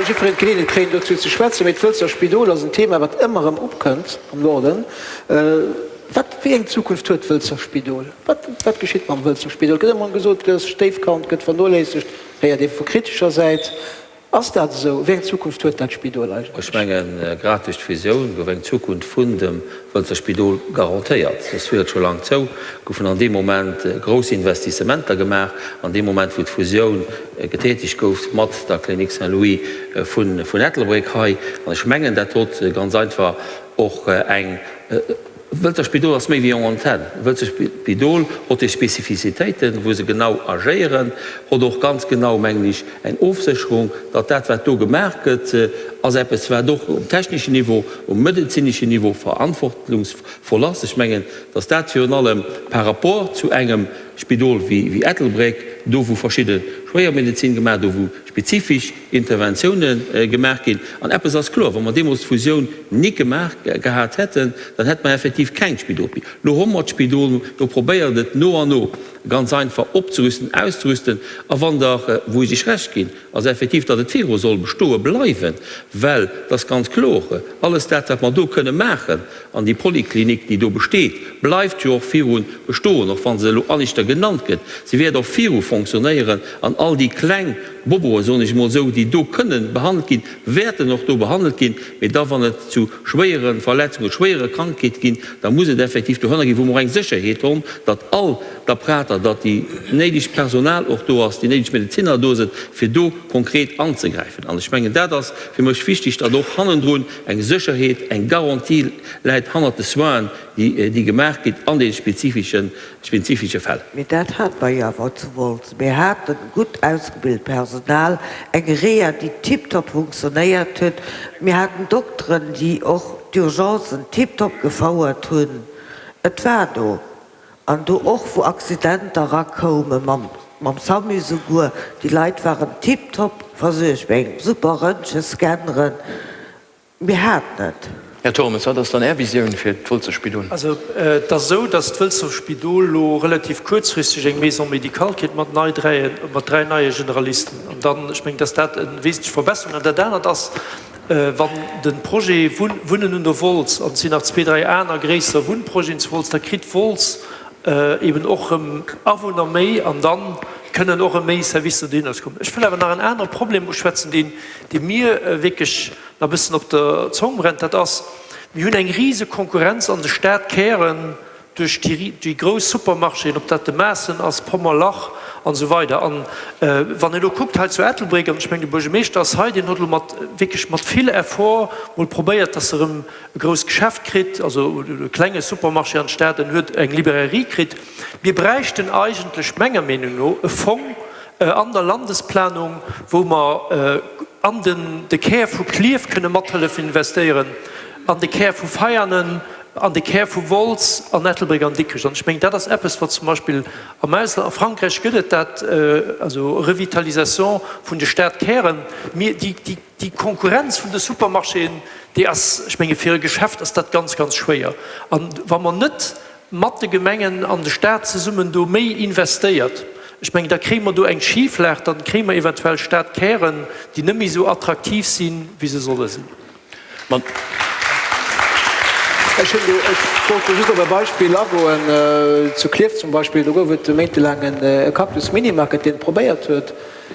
jiddwereen d'Geleeënheet kréien, dozou ze schwätzen. Mee d'Wëlzer Spidol ass en Thema, wat ëmmer erëm opkënnt am Norden. Wat, wéi eng Zukunft huet d'Wëlzer Spidol? Wat, wat geschitt mam Wëlzer Spidol? Et gëtt ëmmer erëm gesot, et ass Stéifkand, gëtt vernoléissegt, héiert ee vu kritescher Säit. Ass dat esou? Wéi eng Zukunft huet dat Spidol eigentlech? Ech mengen, grad duerch d'Fusioun gouf eng Zukunft vun dem Wëlzer Spidol garantéiert. Soss wier et scho laang zou. Goufen an deem Moment grouss Investissementer gemaach. An deem Moment, wou d'Fusioun getätigt gouf mat der Clinique Saint-Louis vun Ettelbréck hei. An ech mengen, dat hott ganz einfach och eng. Wëlzer Spidol ass méi wéi eng Antenn. Wëlzer Spidol hott hir Spezifizitéiten, wou se genau agéieren, hott och ganz genau, mengen ech, eng Ofsécherung, datt dat, wat do gemaach gëtt, ass eppes, wat och um techneschen Niveau, um medezineschen Niveau verantwortungsvoll ass. Ech mengen, datt dat virun allem par rapport zu engem Spidol wéi Ettelbréck, do wou verschidde Schwéiermedezin gemaach, do wou spezifesch Interventioune gemaach ginn. An eppes ass kloer, Wa mer deemools d'Fusioun nik gemaach gehat hätten, dann hätte mer effektiv keng Spidol méi. Lo hu mer d'Spidol, lo probéiert et no an no ganz einfach opzerüsten, auszerüsten. A wann Der, wou ech Iech Recht ginn, ass effektiv, datt et viru soll bestoe bleiwen, well et ass ganz kloer, alles dat, wat mer do kënne maachen an déi Poliklinik, déi do besteet, bleift jo och viru bestoen, och wa se elo aneschter genannt gëtt. Se wäert och viru fonctionnéieren an all déi kleng Boboen, soen ech emol esou, déi do kënnen behandelt ginn, wäerten och do behandelt ginn. Mee da wann et zu schwéiere Verletzungen, schwéiere Krankheete ginn, da muss et effektiv dohënner ginn, wou mer och eng Sécherheet honn, datt all d'Apparater, datt déi néideg Personal och do ass, déi néideg Medezinner do sënn, fir do konkret anzegräifen. An ech mengen, dat ass fir mech wichtig, datt och hannendrun eng Sécherheet, eng Garantie läit hannert de Soinen, déi gemaach ginn an deene spezifischen, spezifische Fäll. Mee dat hate mer jo awer zu Wolz. Mir haten gutt ausgebilt Personal, eng Reha, déi tiptop funktionéiert huet. Mir haten Dokteren, déi och d'Urgencen tiptop gefouert hunn. Et war do. An do och, wou Accidenter erakoume mam Samu souguer, déi Leit waren tiptop versuergt, bei engem super Röntgen-Scanneren. Mir haten et. Här Turmes, wat ass dann Är Visioun fir d'Wolzer Spidol? Also et ass esou, datt d'Wëlzer Spidol elo relativ kuerzfristeg eng Maison médicale kritt mat nei dräi, mat 3 neie Generalisten. An dann, ech mengen, datt dat eng wesentlech Verbesserung. An dat anert ass, wann de Projet Wunnen un der Wolz, an et sinn nach zwee, dräi aner gréisser Wunnprojeten zu Wolz, da kritt Wolz eben och erëm Awunner méi an da kënnen och erëm méi Servicer dohinner kommen. Ech wëll awer nach en anere Problem uschwätzen, deen, dee mir wierklech nach e bëssen op der Zong brennt, dat ass, mir hunn eng rise Konkurrenz an de Stadkären duerch déi grouss Supermarchéen, ob dat de Maassen ass, Pommerlach an esou weider. An wann ee elo kuckt hei zu Ettelbréck, an ech mengen de Buergermeeschter ass hei, deen huet elo mat wierklech mat vill Effort mol probéiert, dass se erëm e grousst Geschäft kritt, also e klenge Supermarché an d'Stad, en huet eng Librairie kritt. Mir bräichten eigentlech menger Meenung no e Fong an der Landesplanung, wou mer an den de Kär vu Klierf kënne mathëllefen investéieren, an de Kär vu Veianen, an de Kär vu Wolz, an Ettelbréck an Dikrech. An ech mengen, dat ass eppes, wat zum Beispill am Ausland, a Frankräich gëtt et dat, also Revitalisation vun de Stadkären. Mir, déi, déi. Déi Konkurrenz vun de Supermarchéen, déi ass, ech menge fir e Geschäft ass dat ganz, ganz schwéier. A wa mer net. mat de Gemengen an de Stat zesummen do méi investéiert, ech mengen, da kréie mer do eng Schiflag, da kréie mer eventuell Stadkären, déi net méi esou attraktiv sinn, wéi se solle sinn. Ech hunn do, ech wollt do just op e Beispill agoen, zu Klierf zum Beispill, do gouf et méintelaang e Cactus Minimarket, deen et probéiert huet,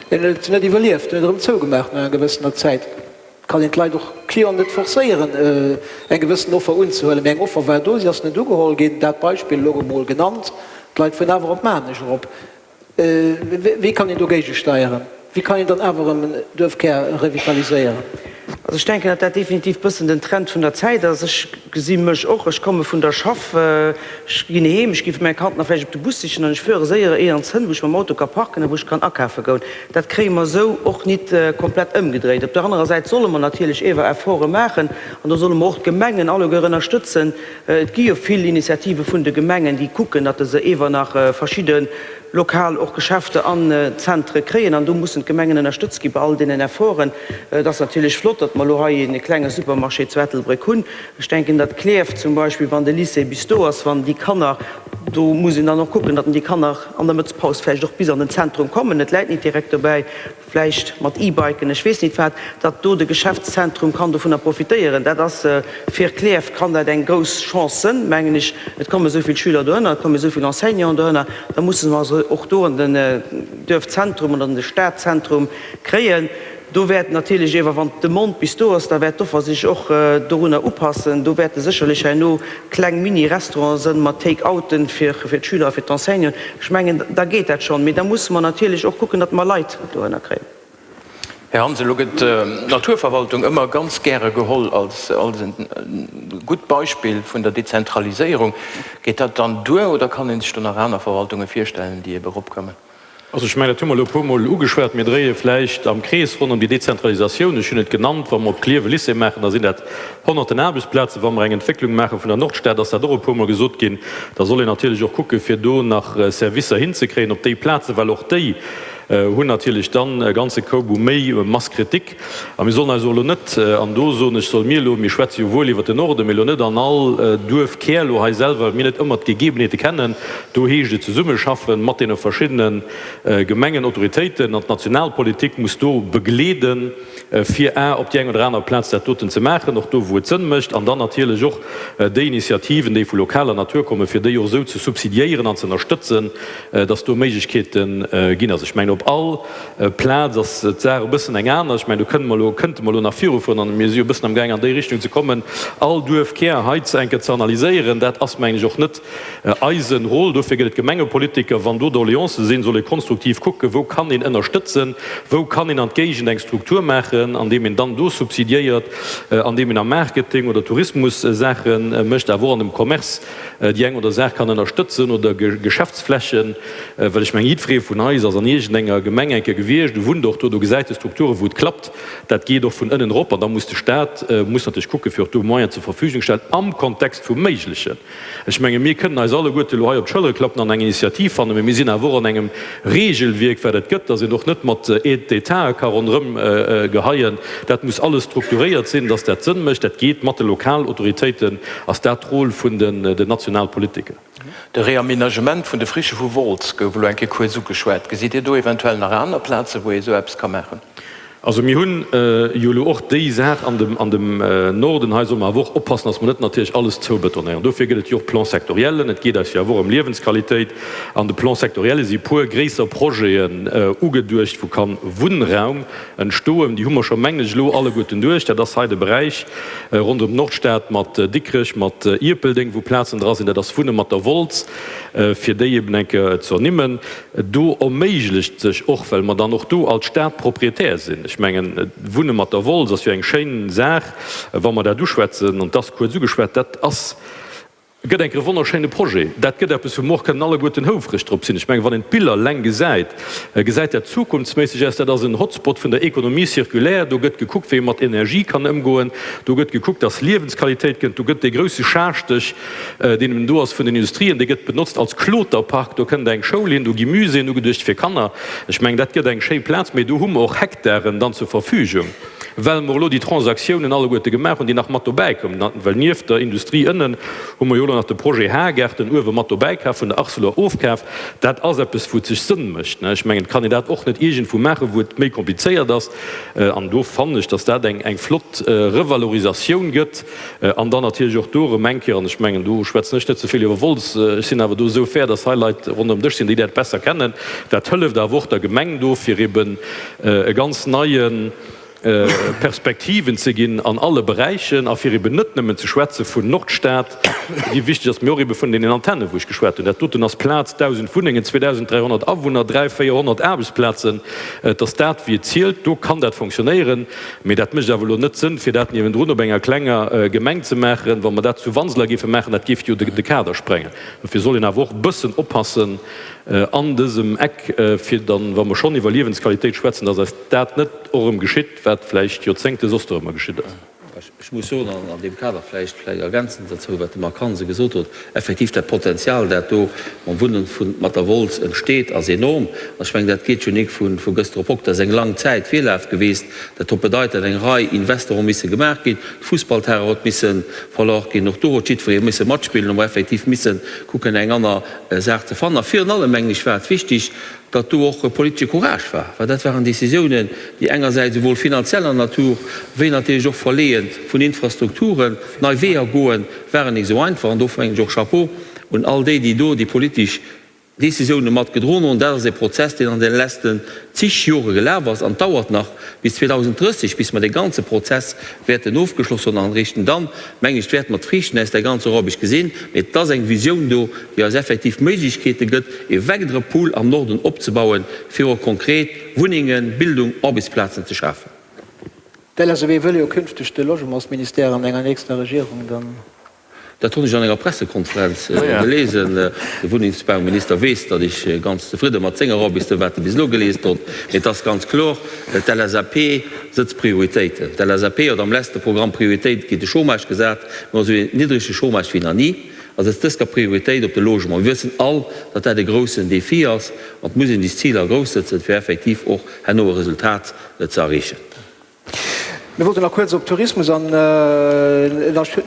deen huet et net iwwerlieft, deen huet erëm zougemaach no enger gewëssener Zäit. Kann een d'Leit och, d'Clienten net forcéieren, eng gewëssen Offer unzehuelen, mee eng Offer war do, si ass net ugeholl ginn, dat Beispill elo emol genannt, d'Leit fueren awer op Maarnech erop. Wéi kann een do géigesteieren? Wéi kann een dann awer erëm en Duerfkär revitaliséieren? Also ech denken, datt dat definitiv bëssen den Trend vun der Zäit ass. Ech gesi mech och, ech komme vun der Schaff, ech ginn heem, ech gi fir mäi Kand nach vläicht op de Bus sichen an ech fuere séier éierens hënn, wou ech mam Auto ka parken a wou ech kann akafe goun. Dat kréie mer esou och nit komplett ëmgedréit. Op der anerer Säit solle mer natierlech ewer Efforte maachen an do solle mer och d'Gemengen alleguer ënnerstëtzen, Et gi jo vill Initiative vun de Gemengen, déi kucken, datt se ewer nach verschidde lokal och Geschäfte an d'Zentre kréien. An do mussen d'Gemengen ënnerstëtzt gi bei all deenen Efforten. Et ass natierlech flott, datt mer elo hei e klenge Supermarché zu Ettelbréck hunn. Ech denken, datt Klierf zum Beispill, wann de Lycée bis do ass, wann déi Kanner, do muss een dann och kucken, datt déi Kanner an der Mëttespaus vläicht och bis an den Zentrum kommen, et läit nit direkt dobäi, vläicht mat E-Biken, ech weess nit wat, datt do de Geschäftszentrum kann dovunner profitéieren. Dat ass fir Klierf kann dat eng grouss Chance sënn, mengen ech. Et komme esou vill Schüler dohënner, et komme esou vill Enseignanten dohënner, da musse mer se och do an den Duerfzentrum oder an de Stadzentrum kréien. Do wäert natierlech ewer, wann d'Demande bis do ass, da wäert d'Offer sech och dorunner upassen. Do wäerte sécherlech herno kleng Mini-Restaurante sënn mat Take-outen fir d'Schüler a fir d'Enseignanten. Ech mengen, da geet dat schonn. Mee da musse mer natierlech och kucken, datt mer Leit dohënner kréien. Här Hansen, elo gëtt d'Naturverwaltung ëmmer ganz gäre geholl als e gutt Beispill vun der Dezentraliséierung. Geet dat dann duer oder kann ee sech do nach aner Verwaltunge virstellen, déi ebe eropkommen? Also ech mengen, dat hu mer elo e puermol ugeschwat, mir dréie vläicht am Krees ronderëm déi Dezentralisatioun. Ech hunn et genannt, wa mer op Klierf e Lycée maachen, da sinn dat honnerten Aarbechtsplazen. Wa mer eng Entwécklung maache vun der Nordstad, ass dat och e puermol gesot ginn, da soll een natierlech och kucke fir do nach Servicer hinzekréien op déi Plazen, well och déi hunn natierlech dann e ganze Koup u méi Masse critique. A mir sollen eis och elo net, an do soen ech, solle mir elo, mir schwätze jo wuel iwwert den Norden, mee elo net an all Duerfkär elo hei selwer, well mir net ëmmer d'Gegebenheete kennen, do heescht et zesummeschaffen mat deene verschiddene Gemengen, Autoritéiten, an d'Nationalpolitik muss do begleeden, fir a op déi eng oder aner Plaz dat doten ze maachen, och do wou et Sënn mécht, an dann natierlech och déi Initiativen, déi vu lokaler Natur kommen, fir déi och esou ze subsidiéieren an ze ënnerstëtzen, dass do Méiglechkeete ginn. Also ech mengen op all Plaz ass d'Saach e bëssen eng aner. Ech mengen, do kënne mer elo, kënnte mer elo nach virufueren an mir si jo e bëssen amgaang an déi Richtung ze kommen, all Duerfkär hei ze eng Kéier ze analyséieren. Dat ass, mengen ech, och net eisen Rôle. Dofir gëtt et Gemengepolitiker. Wann do Doleancë sinn, soll ee konstruktiv kucken, wou kann een ënnerstëtzen, wou kann een an d'Géigend eng Struktur maachen, andeem een dann do subsidiéiert, andeem een am Marketing oder Tourismus Saache mécht, awer och an dem Commerce déi eng oder Saach kann ënnerstëtzen oder Geschäftsflächen. Well ech mengen, jiddweree vun eis ass an iergendenger Gemeng eng Kéier gewiescht, e wunnt och do, do gesäit e Strukturen, wou et klappt. Dat geet och vun ënnen erop. An da muss de Stat muss natierlech kucken, fir och do Moyenen zur Verfügung stellen am Kontext vum Méiglechen. Ech menge mir kënnen eis alleguerte elo hei op d'Schëllere klappen an eng Initiativ fannen, mee mir sinn awer och an engem Regelwierk, wat et gëtt, dass een och net mat Aides d'Étate ka ronderëm geheien. Dat muss alles strukturéiert sinn, dass dat Sënn mécht. Dat geet mat de Lokalautoritéiten, ass dat d'Rôle vun den Nationalpolitiker. De Reaménagement vun de Frichë vu Wolz gouf elo eng Kéier kuerz ugeschwat. Gesitt Dir do eventuell nach aner Plaze wou ee esou eppes ka maachen? Also mir hunn jo elo och déi Saach an dem, an dem Norden. Hei solle mer awer och oppassen, dass mer net natierlech alles zoubetonéieren. Dofir gëtt et jo och Plan-sectoriellen. Et geet eis jo awer och ëm Liewensqualitéit. An de Plan-sectorielle si puer gréisser Projeten ugeduecht, wou ka Wunnraum entstoen. Déi hu mer scho, mengen ech, elo alleguerten duerch. Dat ass hei de Beräich ronderëm d'Nordstad mat Dikrech, mat Ierpeldeng, wou Plazen dra sinn. Dat ass Wunne mat der Wolz, fir déi eben eng Kéier ze ernimmen. Do erméiglecht sech och, well mer dann och do als Stad Proprietär sinn, ech mengen, Wunne mat der Wolz ass jo eng schéin Saach, wa mer dat uschwätzen, an 't ass kuerz ugeschwat, dat ass, gëtt enker e wonnerschéine Projet. Dat gëtt eppes, wou mer och kënnen alleguerten houfreg drop sinn. Ech mengen, wann een d'Biller eleng gesäit, gesäit dat zukunftsméisseg aus. Dat ass en Hotspot vun der Économie circulaire. Do gëtt gekuckt, wéi ee mat Energie kann ëmgoen. Do gëtt gekuckt, dass Liewensqualitéit kënnt. Do gëtt dee grousse Schaaschtech, deen eben do ass vun den Industrien, dee gëtt benotzt als Kloterpark. Do kënnt eng Schoul hin, do gi Muséeën ugeduecht fir Kanner. Ech mengen, dat gëtt eng schéi Plaz. Mee do hu mer och Hektaren dann zur Verfügung. Well mer elo déi Transaktiounen alleguerte gemaach hunn, déi nach mat dobäi kommen, well nieft der Industrie ënnen hu mer jo elo nach de Projet Haargärten uewe mat dobäi kaf, vun der Arcelor ofkaf. Dat ass eppes, wou et sech Sënn mécht. Ech mengen, et kann een dat och net iergendwou maachen, wou et méi komplizéiert ass. An do fannen ech, dass dat eng flott Revalorisatioun gëtt. An dann natierlech och do erëm eng Kéier, an ech mengen, do schwätzen ech net ze vill iwwer Wolz, ech sinn awer do esou fair, dass hei Leit ronderëm Dësch sinn, déi dat besser kennen, dat hëlleft awer och der Gemeng do, fir eben e ganz neie Perspektiven ze ginn an alle Beräichen a fir eben net nëmmen ze schwätze vun Nordstad, déi wichteg ass, mee och ebe vun deenen Antennen, wou ech geschwat hunn. Dat doten ass Plaz, 1.000 Wunnengen, 2.300 Awunner, 300, 400 Aarbechtsplazen. Et ass dat, wéi et zielt. Do kann dat fonctionnéieren. Mee dat mécht awer elo net Sënn, fir dat niewendrun op enger klenger Gemeng ze maachen. Wa mer dat zu Wanseler géife maachen, dat géif jo de Kader sprengen. Dofir soll een awer och e bëssen oppassen an dësem Eck, fir dann, wa mer schonn iwwer Liewensqualitéit schwätzen, dass eis dat net och erëm geschitt, wat vläicht Joerzéngte soss dorëmmer geschitt ass. Ech muss soen, an an deem Kader vläicht vläicht ergänzend dozou, wat de Marc Hansen gesot huet, effektiv dat Potenzial, dat do mam Wunnen vun mat der Wolz entsteet, ass enorm. An ech mengen, dat geet jo nik vu vu gëschter op hokt. Dat ass eng lang Zäit Virlaf geweest. Dat huet bedeit, datt eng Rei Investor hu misse gemaach ginn. D'Fussballterrain huet misse verlor ginn. Och do huet jiddweree misse matspillen, hu mer effektiv misse kucken, eng aner Saach ze fannen. A virun allem, mengen ech, war et wichtig, datt do och e politesche Courage war, well dat waren Décisiounen, déi engersäits esouwuel finanzieller Natur wéi natierlech och Verleeë vun Infrastrukturen, nei Weeër goen, waren nik esou einfach. An dofir mengen ech och Chapeau un all déi, déi do déi politesch Décisioune mat gedroen hunn. Dat ass e Prozess, deen an deene letzten zig Jore gelaf ass an dauert nach bis 2030, bis mer dee ganze Prozess wäerten ofgeschloss hunn. An eréischten dann, mengen ech, wäerte mer d'Friichten aus där ganzer Aarbecht gesinn. Mee et ass eng Visioun do, déi eis effektiv Méiglechkeete gëtt, e weidere Pool am Norden opzebauen, fir och konkret Wunnengen, Bildung, Aarbechtsplazen ze schafen. D'LSAP wëll jo künfteg de Logementsministère an enger nächster Regierung dann. Dat hunn ech an enger Pressekonferenz gelesen. De Wunnengsbauminister weess, datt ech ganz zefridde mat senger Aarbecht sinn, wat e bis elo geleest huet. Mee et ass ganz kloer, d'LSAP sëtzt Prioritéiten. D'LSAP huet am leschte Programm Prioritéit géint de Chômage gesat. Mir hu esou een niddrege Chômage wéi nach ni. A setzt dës Kéier Prioritéit op de Logement. Mir wëssen all, datt dat e groussen Défi ass an et muss een sech Ziler grouss sëtzen, fir effektiv och herno e Resultat ze erreechen. Mir wollten nach kuerz op Tourismus an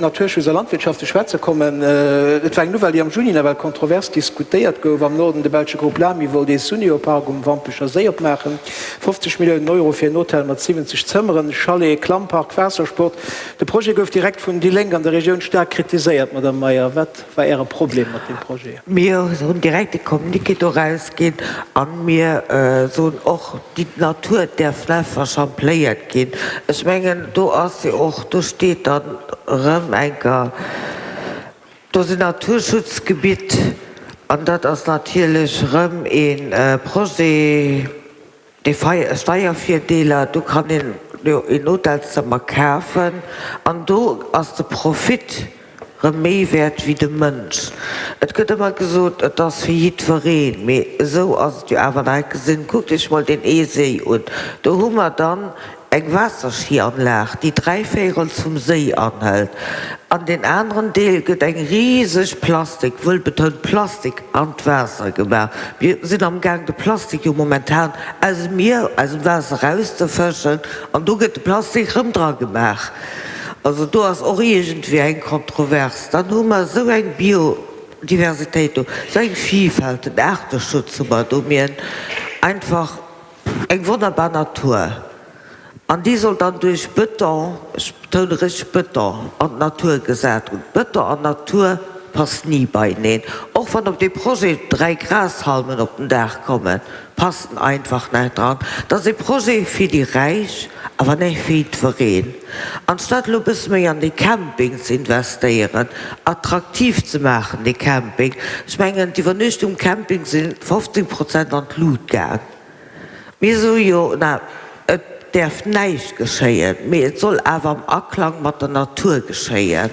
Naturschutz a Landwirtschaft ze schwätze kommen. Et war eng Nouvelle, déi am Juni nawell kontrovers diskutéiert gouf am Norden. De belsche Grupp Lamy wollt ee Suneo-Park um Wampecher Séi opmaachen. 50 Milliounen Euro fir en Hotel mat 70 Zëmmeren, Chalet, Klammpark, Waassersport. De Projet gouf direkt vun déi Lénk an der Regioun staark kritiséiert. Madame Meyer, wat war Äre Problem mat deem Projet? Mir hunn direkt e Communiqué do erausginn a mir soen och, déi Natur däerf net verschampléiert ginn. Ech mengen, do ass jo och, do steet dann erëm eng Kéier, do ass en Naturschutzgebitt an dat ass natierlech erëm ee Projet, Déi Steiervirdeeler, do kann een jo een Hotelszëmmer kafen an do ass de Profit rëm méi wäert wéi de Mënsch. Et gëtt ëmmer gesot, et ass fir jiddwereen, mee esou ass et jo awer nei gesinn. Kuckt Iech mol deen ee Séi un, do hu mer dann eng Waasserschianlag, déi dräivéirels vum Séi anhëlt. An deen aneren Deel gëtt eng riseg Plastik, wuelbetount Plastik, an d'Waasser gemaach. Mir sinn am Gaang de Plastik jo momentan aus dem Mier, aus dem Waasser erauszefëschen an do gëtt de Plastik erëm dra gemaach. Also do ass och iergendwéi eng Kontrovers. Dann hu mer esou eng Biodiversitéit do, esou eng Vielfalt, den Aarteschutz hu mer do. Mir hunn einfach Eng wonnerbar Natur, an déi soll dann duerch Beton, ech betoune richteg Beton, an d'Natur gesat ginn. Beton an Natur passt ni beieneen. Och wann op dee Projet 3 Grashalmen op den Daach kommen, passt en einfach net dran. Dat ass ee Projet fir déi Räich, awer net fir jiddwereen. Anstatt elo e bësse méi an déi Camping ze investéieren, attraktiv ze maachen dee Camping, ech mengen d'Iwwernuechtung um Camping si 15 Prozent an d'Lut gaang. Mir soe jo, na, et däerf näischt geschéien, mee et soll awer am Aklang mat der Natur geschéien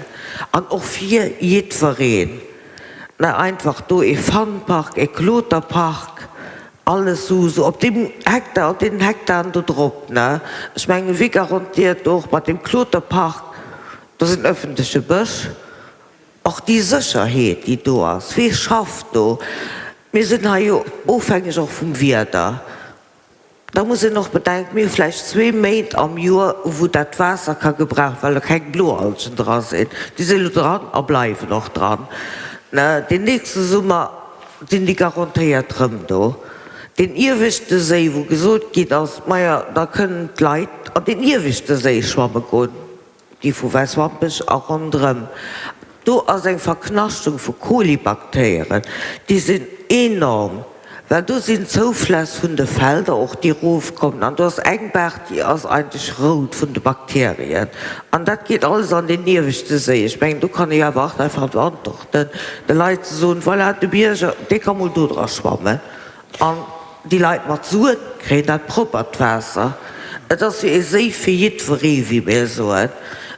an och fir jiddwereen. Na, einfach do ee Funpark, ee Kloterpark, alles sou, sou op deem Hektar, op deenen Hektaren do drop, ne. Ech mengen, wie garantiert och mat deem Kloterpark, do ass en öffentleche Bësch, och déi Sécherheet, déi do ass, wie schafft do? Mir sinn hei jo ofhängeg och vum Wieder. Da muss een och bedenken, mir hu vläicht zwee Méint am Joer, wou dat Waasser ka gebraucht, well do keng Bloalgen dra sinn. Déi si elo dran a bleiwen och dran. Deen nächste Summer sinn déi garantéiert rëm do. Deen ieweschte Séi, wou gesot ginn ass, majo da kënnen d'Leit an deen ieweschte Séi schwamme goen, Déi vu Wäiswampech a ronderëm. Do ass eng Verknaschtung vu Kolibaktéieren, déi sinn enorm, well do sinn d'Zoufless vun de Felder och, déi erofkommen. An do ass eng Baach, déi ass eigentlech rout vun de Bakterien. An dat geet alles an deen ieweschte Séi. Ech mengen, do kann ee jo awer och einfach antworten, de Leit ze soen, Voilà, de Bierger, dee ka mol do dra schwammen. An déi Leit mat Suen kréien dat proppert Waasser. Et ass jo ee Séi fir jiddweree, wéi mir soen.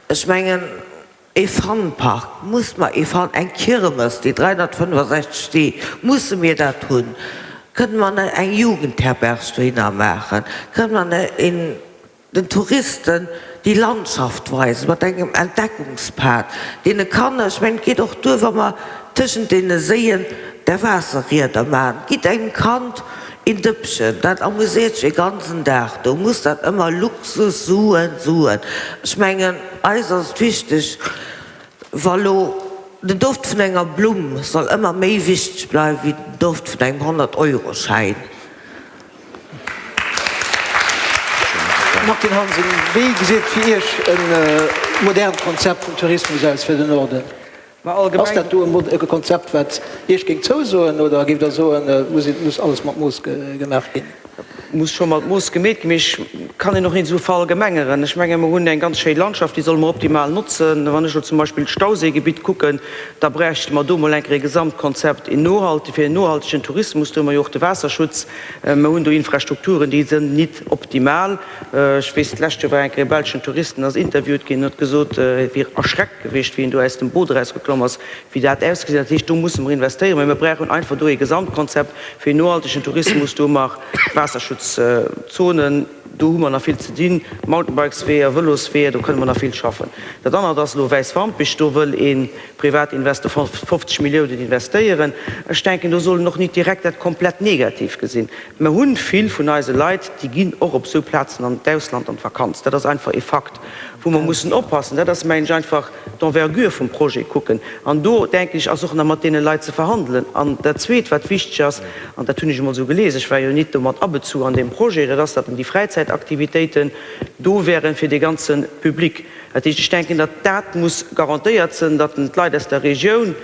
Ech mengen, ee Funpark, muss mer ee Fun, eng Kirmes, déi 365 Deeg, musse mir dat hunn? Kënne mer net eng Jugendherberg dohinner maachen? Kënne mer net een. Den Touristen déi Landschaft weisen, mat engem Entdeckungspad, deene Kanner, ech mengen, et geet och duer, wa mer tëschent deene Séien där Waasserrieder maachen. Gitt engem Kand een Dëppchen, dat amuséiert sech e ganzen Dag do. Muss dat ëmmer Luxus, Suen, Suen? Ech mengen, eis ass et wichteg, wa lo den Doft vun enger Blumm soll ëmmer méi wichteg bleiwen, wéi den Doft vun engem Honnerteuroschäin. Martine Hansen, Wéi gesäit fir Iech e modernt Konzept vum Tourismus aus fir den Norden? Ass dat do e Konzept, wat Iech géing zousoen oder géift Der soen, et muss alles mat Mooss gemaach ginn? Muss scho mat Mooss gemeet ginn, mee ech kann een och net esou verallgemengeren. Ech menge mer hunn eng ganz schéi Landschaft, déi solle mer optimal notzen. Wann ech elo zum Beispill d'Stauséigebitt kucken, da bräichte mer do emol eng Kéier e Gesamtkonzept, een nohalte fir en nohaltegen Tourismus. Do hu mer jo och de Waasserschutz. Mer hunn do Infrastrukturen, déi sënn nit optimal. Ech weess, d'lescht Joer war eng Kéier e belschen Tourist, en ass interviewt ginn, en huet gesot, e wier erschreckt gewiescht, wéi en do aus dem Boot erausgeklomm ass, wéi dat ausgesinn huet. Dat heescht, do musse mer investéieren, mä mer brauchen einfach do ee Gesamtkonzept fir en nohaltegen Tourismus. Do hu mer Waasserschutzzonen, do hu mer nach vill ze dinn, Mountainbikesweeër, Vëlosweeër, do kënne mer nach vill schaffen. Dat anert ass elo Wäiswampich, do wëll ee Privatinvestor 50 Milliounen investéieren. Ech denken, do soll een och nit direkt dat komplett negativ gesinn. Mer hunn vill vun eise Leit, déi ginn och op esou Plazen an d'Ausland an d'Vakanz. Dat ass einfach ee Fakt, wou mer mussen oppassen. Dat ass, mengen ech, einfach d'Envergure vum Projet kucken. An do, denken ech, ass och nach mat deene Leit ze verhandelen. An dat Zweet, wat wichteg ass, an dat hunn ech emol esou gelies, ech war jo nit do mat abezu an deem Projet, dat ass, datt déi Fräizäitaktivitéiten do wären fir dee ganze Public. Dat heescht, ech denken, datt dat muss garantéiert sënn, datt d'Leit aus der Regioun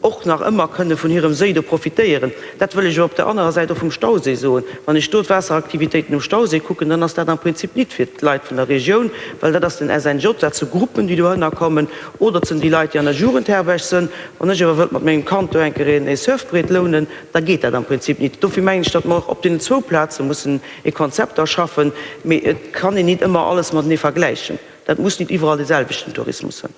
och nach ëmmer kënne vun hirem Séi do profitéieren. Dat wëll ech awer op der anerer Säit och vum Stauséi soen. Wann ech do d'Waasseraktivitéiten um Stauséi kucken, dann ass dat am Prinzip nit fir d'Leit vun der Regioun, well dat ass den SNJ, dat si Gruppen, déi dohënner kommen, oder et sënn déi Leit, déi an der Jugendherberg sënn. Wann ech awer wëllt mat mengem Kand do eng Kéier een Surfbriet lounen, da geet dat am Prinzip nit. Dofir mengen ech, datt mer och op deenen zwou Plaze mussen e Konzept erschaffen, mee et kann een nit ëmmer alles matenee vergläichen. Dat muss nit iwwerall dee selwechten Tourismus sënn.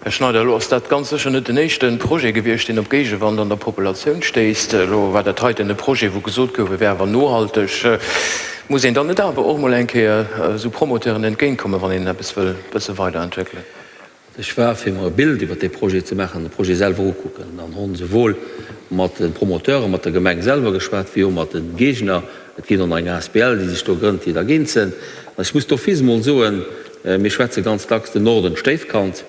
Här Schneider, elo ass dat ganz sécher net den éischte Projet gewiescht, deen op Géigewand an der Populatioun stéisst. Elo war dat heiten e Projet, wou gesot gouf, e wär awer nohalteg. Muss een dann net awer och emol eng Kéier esou Promoteuren entgéintkommen, wann een eppes wëll e bësse weiderentwéckelen? Ech war, fir mer e Bild iwwer dee Projet ze maachen, de Projet selwer ukucken an honn souwuel mat de Promoteuren, mat der Gemeng selwer geschwat, wéi och mat de Géigner. Et geet och nach eng asbl, déi sech do grënnt, déi dergéint sënn. An ech muss d'office emol soen, mir schwätze ganz dacks den Norden, d'Stéifkand.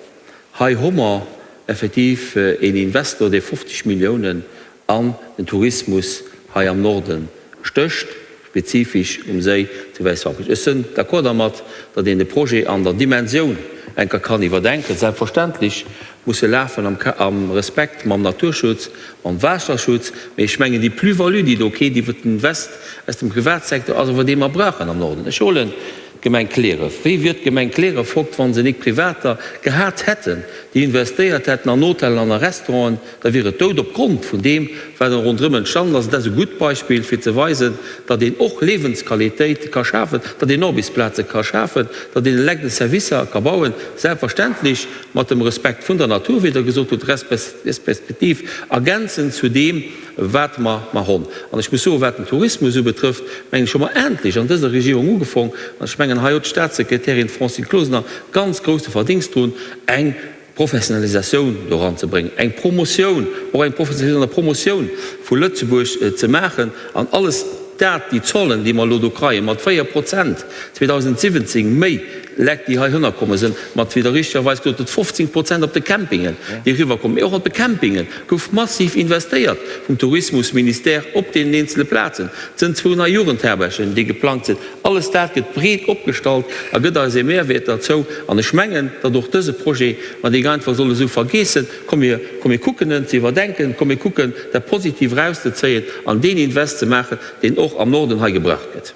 Hei hu mer effektiv een Investor, dee 50 Milliounen an den Tourismus hei am Norden stécht, spezifesch um Séi zu Wäiswampech. Ech sënn d'accord dermat, datt een de Projet an der Dimensioun enker kann iwwerdenken. Selbstverständlech muss e lafen am Respekt mam Naturschutz, mam Waasserschutz, mee ech mengen déi Plus-value, déi do keet iwwert den Invest aus dem Privatsecteur, ass awer dee mer brauchen am Norden. Ech huelen d'Gemeng Clierf. Wéi wier d'Gemeng Clierf hokt, wa se nik Privater gehat hätten, déi investéiert hätten an Hotellen an a Restauranten? Da wier et dout opgrond vun deem, wat ronderëm entstanden ass. Et ass e gutt Beispill, fir ze weisen, datt een och Liewensqualitéit ka schafen, datt een Aarbechtsplaze ka schafen, datt een eleng Servicer ka bauen, selbstverständlech mat dem Respekt vun der Natur, wéi Der gesot hutt, respektiv ergänzend zu deem, wat mer mar honn. An ech muss soen, wat den Tourismus ubetrëfft, mengen ech, hu mer endlech an dëser Regierung ugefong, an ech mengen, hei huet d'Statssekretärin Francine Closener ganz grousse Verdingst drun, eng Professionalisatioun do eranzebréngen, eng Promotioun, och eng Professionalisatioun an der Promotioun vu Lëtzebuerg ze maachen an alles. dat, déi Zollen, déi mer elo do kreien, mat 4 Prozent 2017 méi Lekt, déi heihinner komme sinn, mat, wéi Der richtegerweis gesot hutt, 15 Prozent op de Campingen, déi eriwwerkommen. Mee och op de Campinge gouf massiv investéiert vum Tourismusministère op deenen eenzele Plazen. Et sënn zwou nei Jugendherbergen, déi geplangt sinn. Alles dat gëtt breet opgestallt a gëtt eis ee Mehrwäert derzou. An ech mengen, datt och dëse Projet, mer dee einfach solle sou vergeessen, komm mir, komm mir kucken en ze iwwerdenken, komm mir kucken dat Positiv erauszezéien an deen Invest ze maachen, deen och am Norden hei gebraucht gëtt.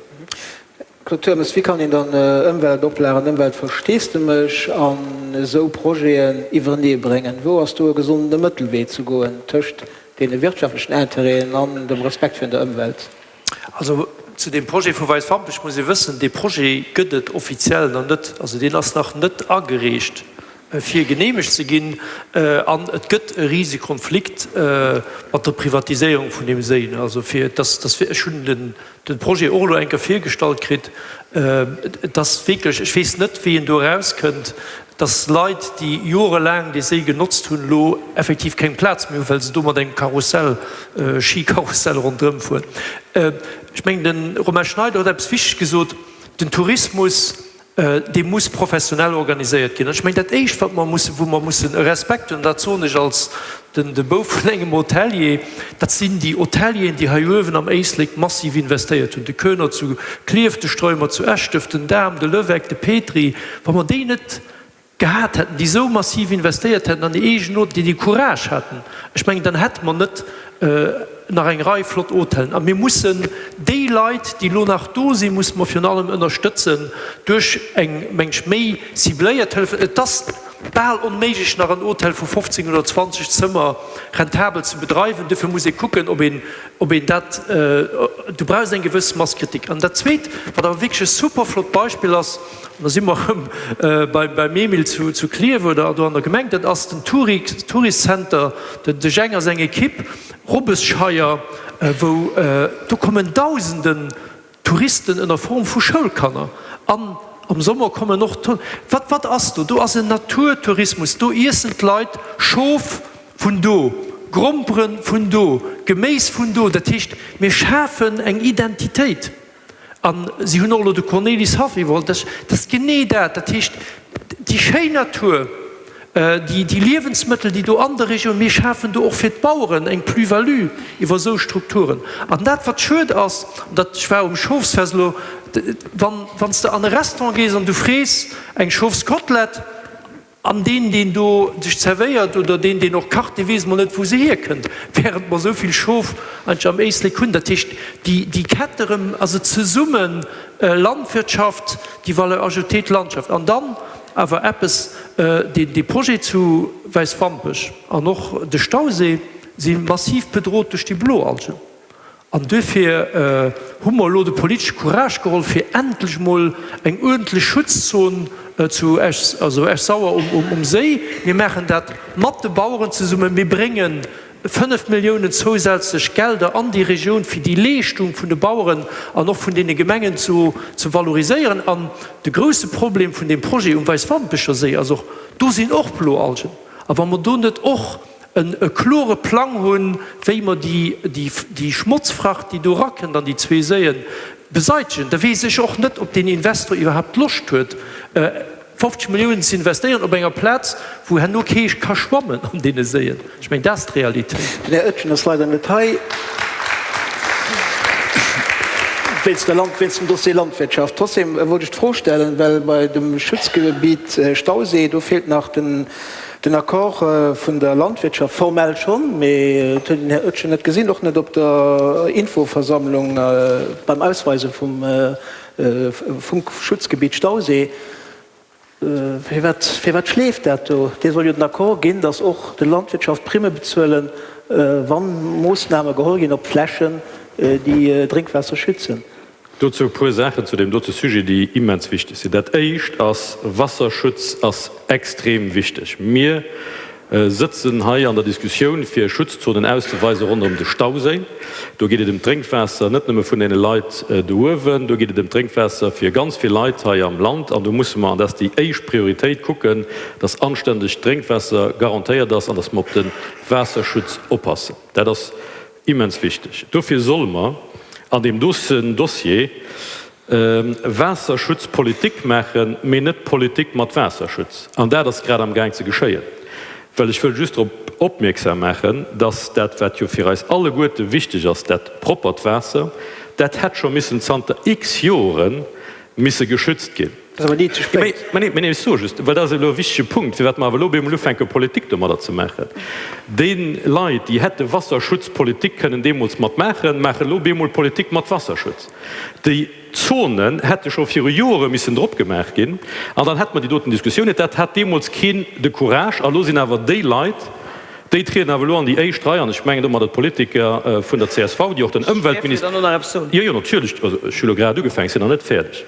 Claude Turmes, Wéi kann een dann Ëmweltoplagen, Ëmweltversteesdemech an esou Projeten iwwerenee bréngen? Wou ass do e gesonde Mëttelwee ze goen tëscht deene wirtschaftlechen Intérêten an dem Respekt virun der Ëmwelt? Also zu deem Projet vu Weiswampech muss ee wëssen, dee Projet gëtt et offiziell nach net. Also deen ass nach net agereecht fir geneemegt ze ginn. An et gëtt e rise Konflikt mat der Privatiséierung vun deem Séi. Also fir dass, dass, ech hunn den de Projet och elo eng Kéier virgestallt kritt, et ass wierklech, ech weess net wéi een do erauskënnt, dass Leit, déi jorelaang dee Séi genotzt hunn, elo effektiv keng Plaz méi hunn, well se do mat engem Karussell, Skikarussell ronderëm fueren. Ech mengen, de Romain Schneider huet eppes Wichtiges gesot, Den Tourismus, dee muss professionell organiséiert ginn. An ech mengen, dat Éischt, wat mer mussen, wou mer mussen e Respekt hunn, an dat soen ech als den, de Bouf vun engem Hotelier, dat sinn déi Hotelieren, déi hei uewen am Éislek massiv investéiert hunn, de Koener zu Klierf, de Streumer zu Eschdöf, den Dahm, de Levecq, de Petry. Wa mer déi net gehat hätten, déi esou massiv investéiert hätten an hir eegen Hôtel, déi dee Courage haten, ech mengen, dann hätte mer net nach eng Rei flott Hôtelen. A mir mussen déi Leit, déi elo nach do sinn, musse mer virun allem ënnerstëtzen duerch eng, meng ech, méi cibléiert Hëllef. Et ass bal onméiglech, nach en Hôtel vu 15 oder 20 Zëmmer rentabel ze bedreiwen. Dofir muss ee kucken, ob een, ob een dat, du brauchs eng gewëss Masse critique. An dat Zweet, wat awer wierklech e super flott Beispill ass, An da si mer erëm beim Emile zu Klierf oder do an der Gemeng, dat ass den Touristcenter, de Jeng a seng Ekipp, Robbesscheier, wou do kommen Dausenden Touristen ënner Form vu Schoulkanner an am Sommer kommen och, wat wat ass do? Do ass en Naturtourismus, do iessen d'Leit Schof vun do, Grompere vun do, Geméis vun do. Dat heescht, mir schafen eng Identitéit. A si hunn och elo de Cornelis Haff iwwerholl. Dat ass genee dat. Dat heescht, déi schéin Natur, déi Liewensmëttel, déi do an der Regioun, mir schafen do och fir d'Baueren eng Plus-value iwwer esou Strukturen. An dat, wat schued ass, an dat, ech war um Schofsfest elo, wann, wann s de an e Restaurant gees an du frees eng Schofskotelett, An deen, deen do sech zerwéiert oder deen, deen och kacht, dee weess mol net, wou se hierkënnt, während mer esou vill Schof eigentlech am Éislek hunn. Dat heescht, déi, déi Kett erëm, also zesumme Landwirtschaft, déi Valeur ajoutée, d'Landschaft. An dann awer eppes, deen, dee Projet zu Wäiswampech an och de Stausee si massiv bedrot duerch déi Bloalgen. An duerfir hu mer elo de politesche Courage geholl, fir endlech emol eng uerdentlech Schutzzon zu Esch, also Esch-Sauer um Séi. Mir maachen dat mat de Baueren zesummen. Mir brénge 5 Milliounen zousätzlech Gelder an déi Regioun, fir déi Leeschtung vun de Baueren an och vun deene Gemengen ze valoriséieren. An de grouse Problem vun deem Projet um Wäiswampecher Séi ass och, do sinn och Bloalgen. A wa mer do net och e klore Plang hunn, wéi mer déi Schmotzfracht, déi do erakënnt an déi zwee Séien, beseitegen, da weess ech och net, ob deen Investor iwwerhaapt Loscht huet, 50 Milliounen ze investéieren op enger Plaz, wou herno kee ka schwammen an deene Séien. Ech mengen, dat ass d'Realitéit. Den Här Oetjen ass leider net hei wéinst der Land, wéinst dem Dossier Landwirtschaft. Trotzdem wollt ech d'Fro stellen, well bei dem Schutzgebiet Stausee, do feelt nach den, Den Accord vun der Landwirtschaft, formell schonn, mee et huet een den Här Oetjen net gesinn, och net op der Infoversammlung beim Ausweise vum Schutzgebiet Stausee. Firwat, firwat schleeft dat do? Dir soll jo den Accord ginn, datt och de Landwirtschaft Primme bezuelen, wa Moossname geholl ginn op Flächen, déi Drénkwaasser schützen. Dozou e puer Saachen zu deem dote Sujet, déi immens wichteg sinn. Dat Éischt ass, Wasserschutz ass extrem wichteg. Mir sëtzen hei an der Diskussioun, fir Schutzzonen auszeweise ronderëm de Stauséi. Do geet et ëm d'Drénkwaasser, net nëmme vun deene Leit do uewen, do geet et ëm d'Drénkwaasser fir ganz vill Leit hei am Land. An do musse mer, an dat ass déi éischt Prioritéit, kucken, dass anständegt Drénkwaasser garantéiert ass an dass mer op de Waasserschutz oppassen. Dat ass Immens wichteg. Dofir solle mer. An deem doten Dossier Waasserschutz Politik maachen, mee net Politik mat Waasserschutz. An dat ass grad am Gaang ze geschéien. Well ech wëll just drop opmierksam maachen, dass dat, wat jo fir eis alleguerte wichteg ass, dat proppert Waasser, dat hätt scho missen zanter x Jore misse geschützt ginn. Dat ass awer ni ze spéit. Mä nee, mä nee, ech soe just, well dat ass elo e wichtege Punkt, firwat mer awer elo op eemol ufänke Politik domadder ze maachen. Déi Leit, déi hätte Wasserschutzpolitik kënnen deemools mat maachen, maachen elo op eemol Politik mat Wasserschutz. Déi Zonen hätte scho viru Jore missen drop gemaach ginn an dann hätte mer déi doten Diskussioun net. Dat hat deemools keen de Courage. A lo sinn awer déi Leit, déi trieden awer elo an déi éischt Rei, an ech mengen domadder d'Politiker vun der csv, déi och den Ëmweltminister, jo, jo, natierlech, also ech hu lo grad ugefaangen, ech sinn nach net fäerdeg.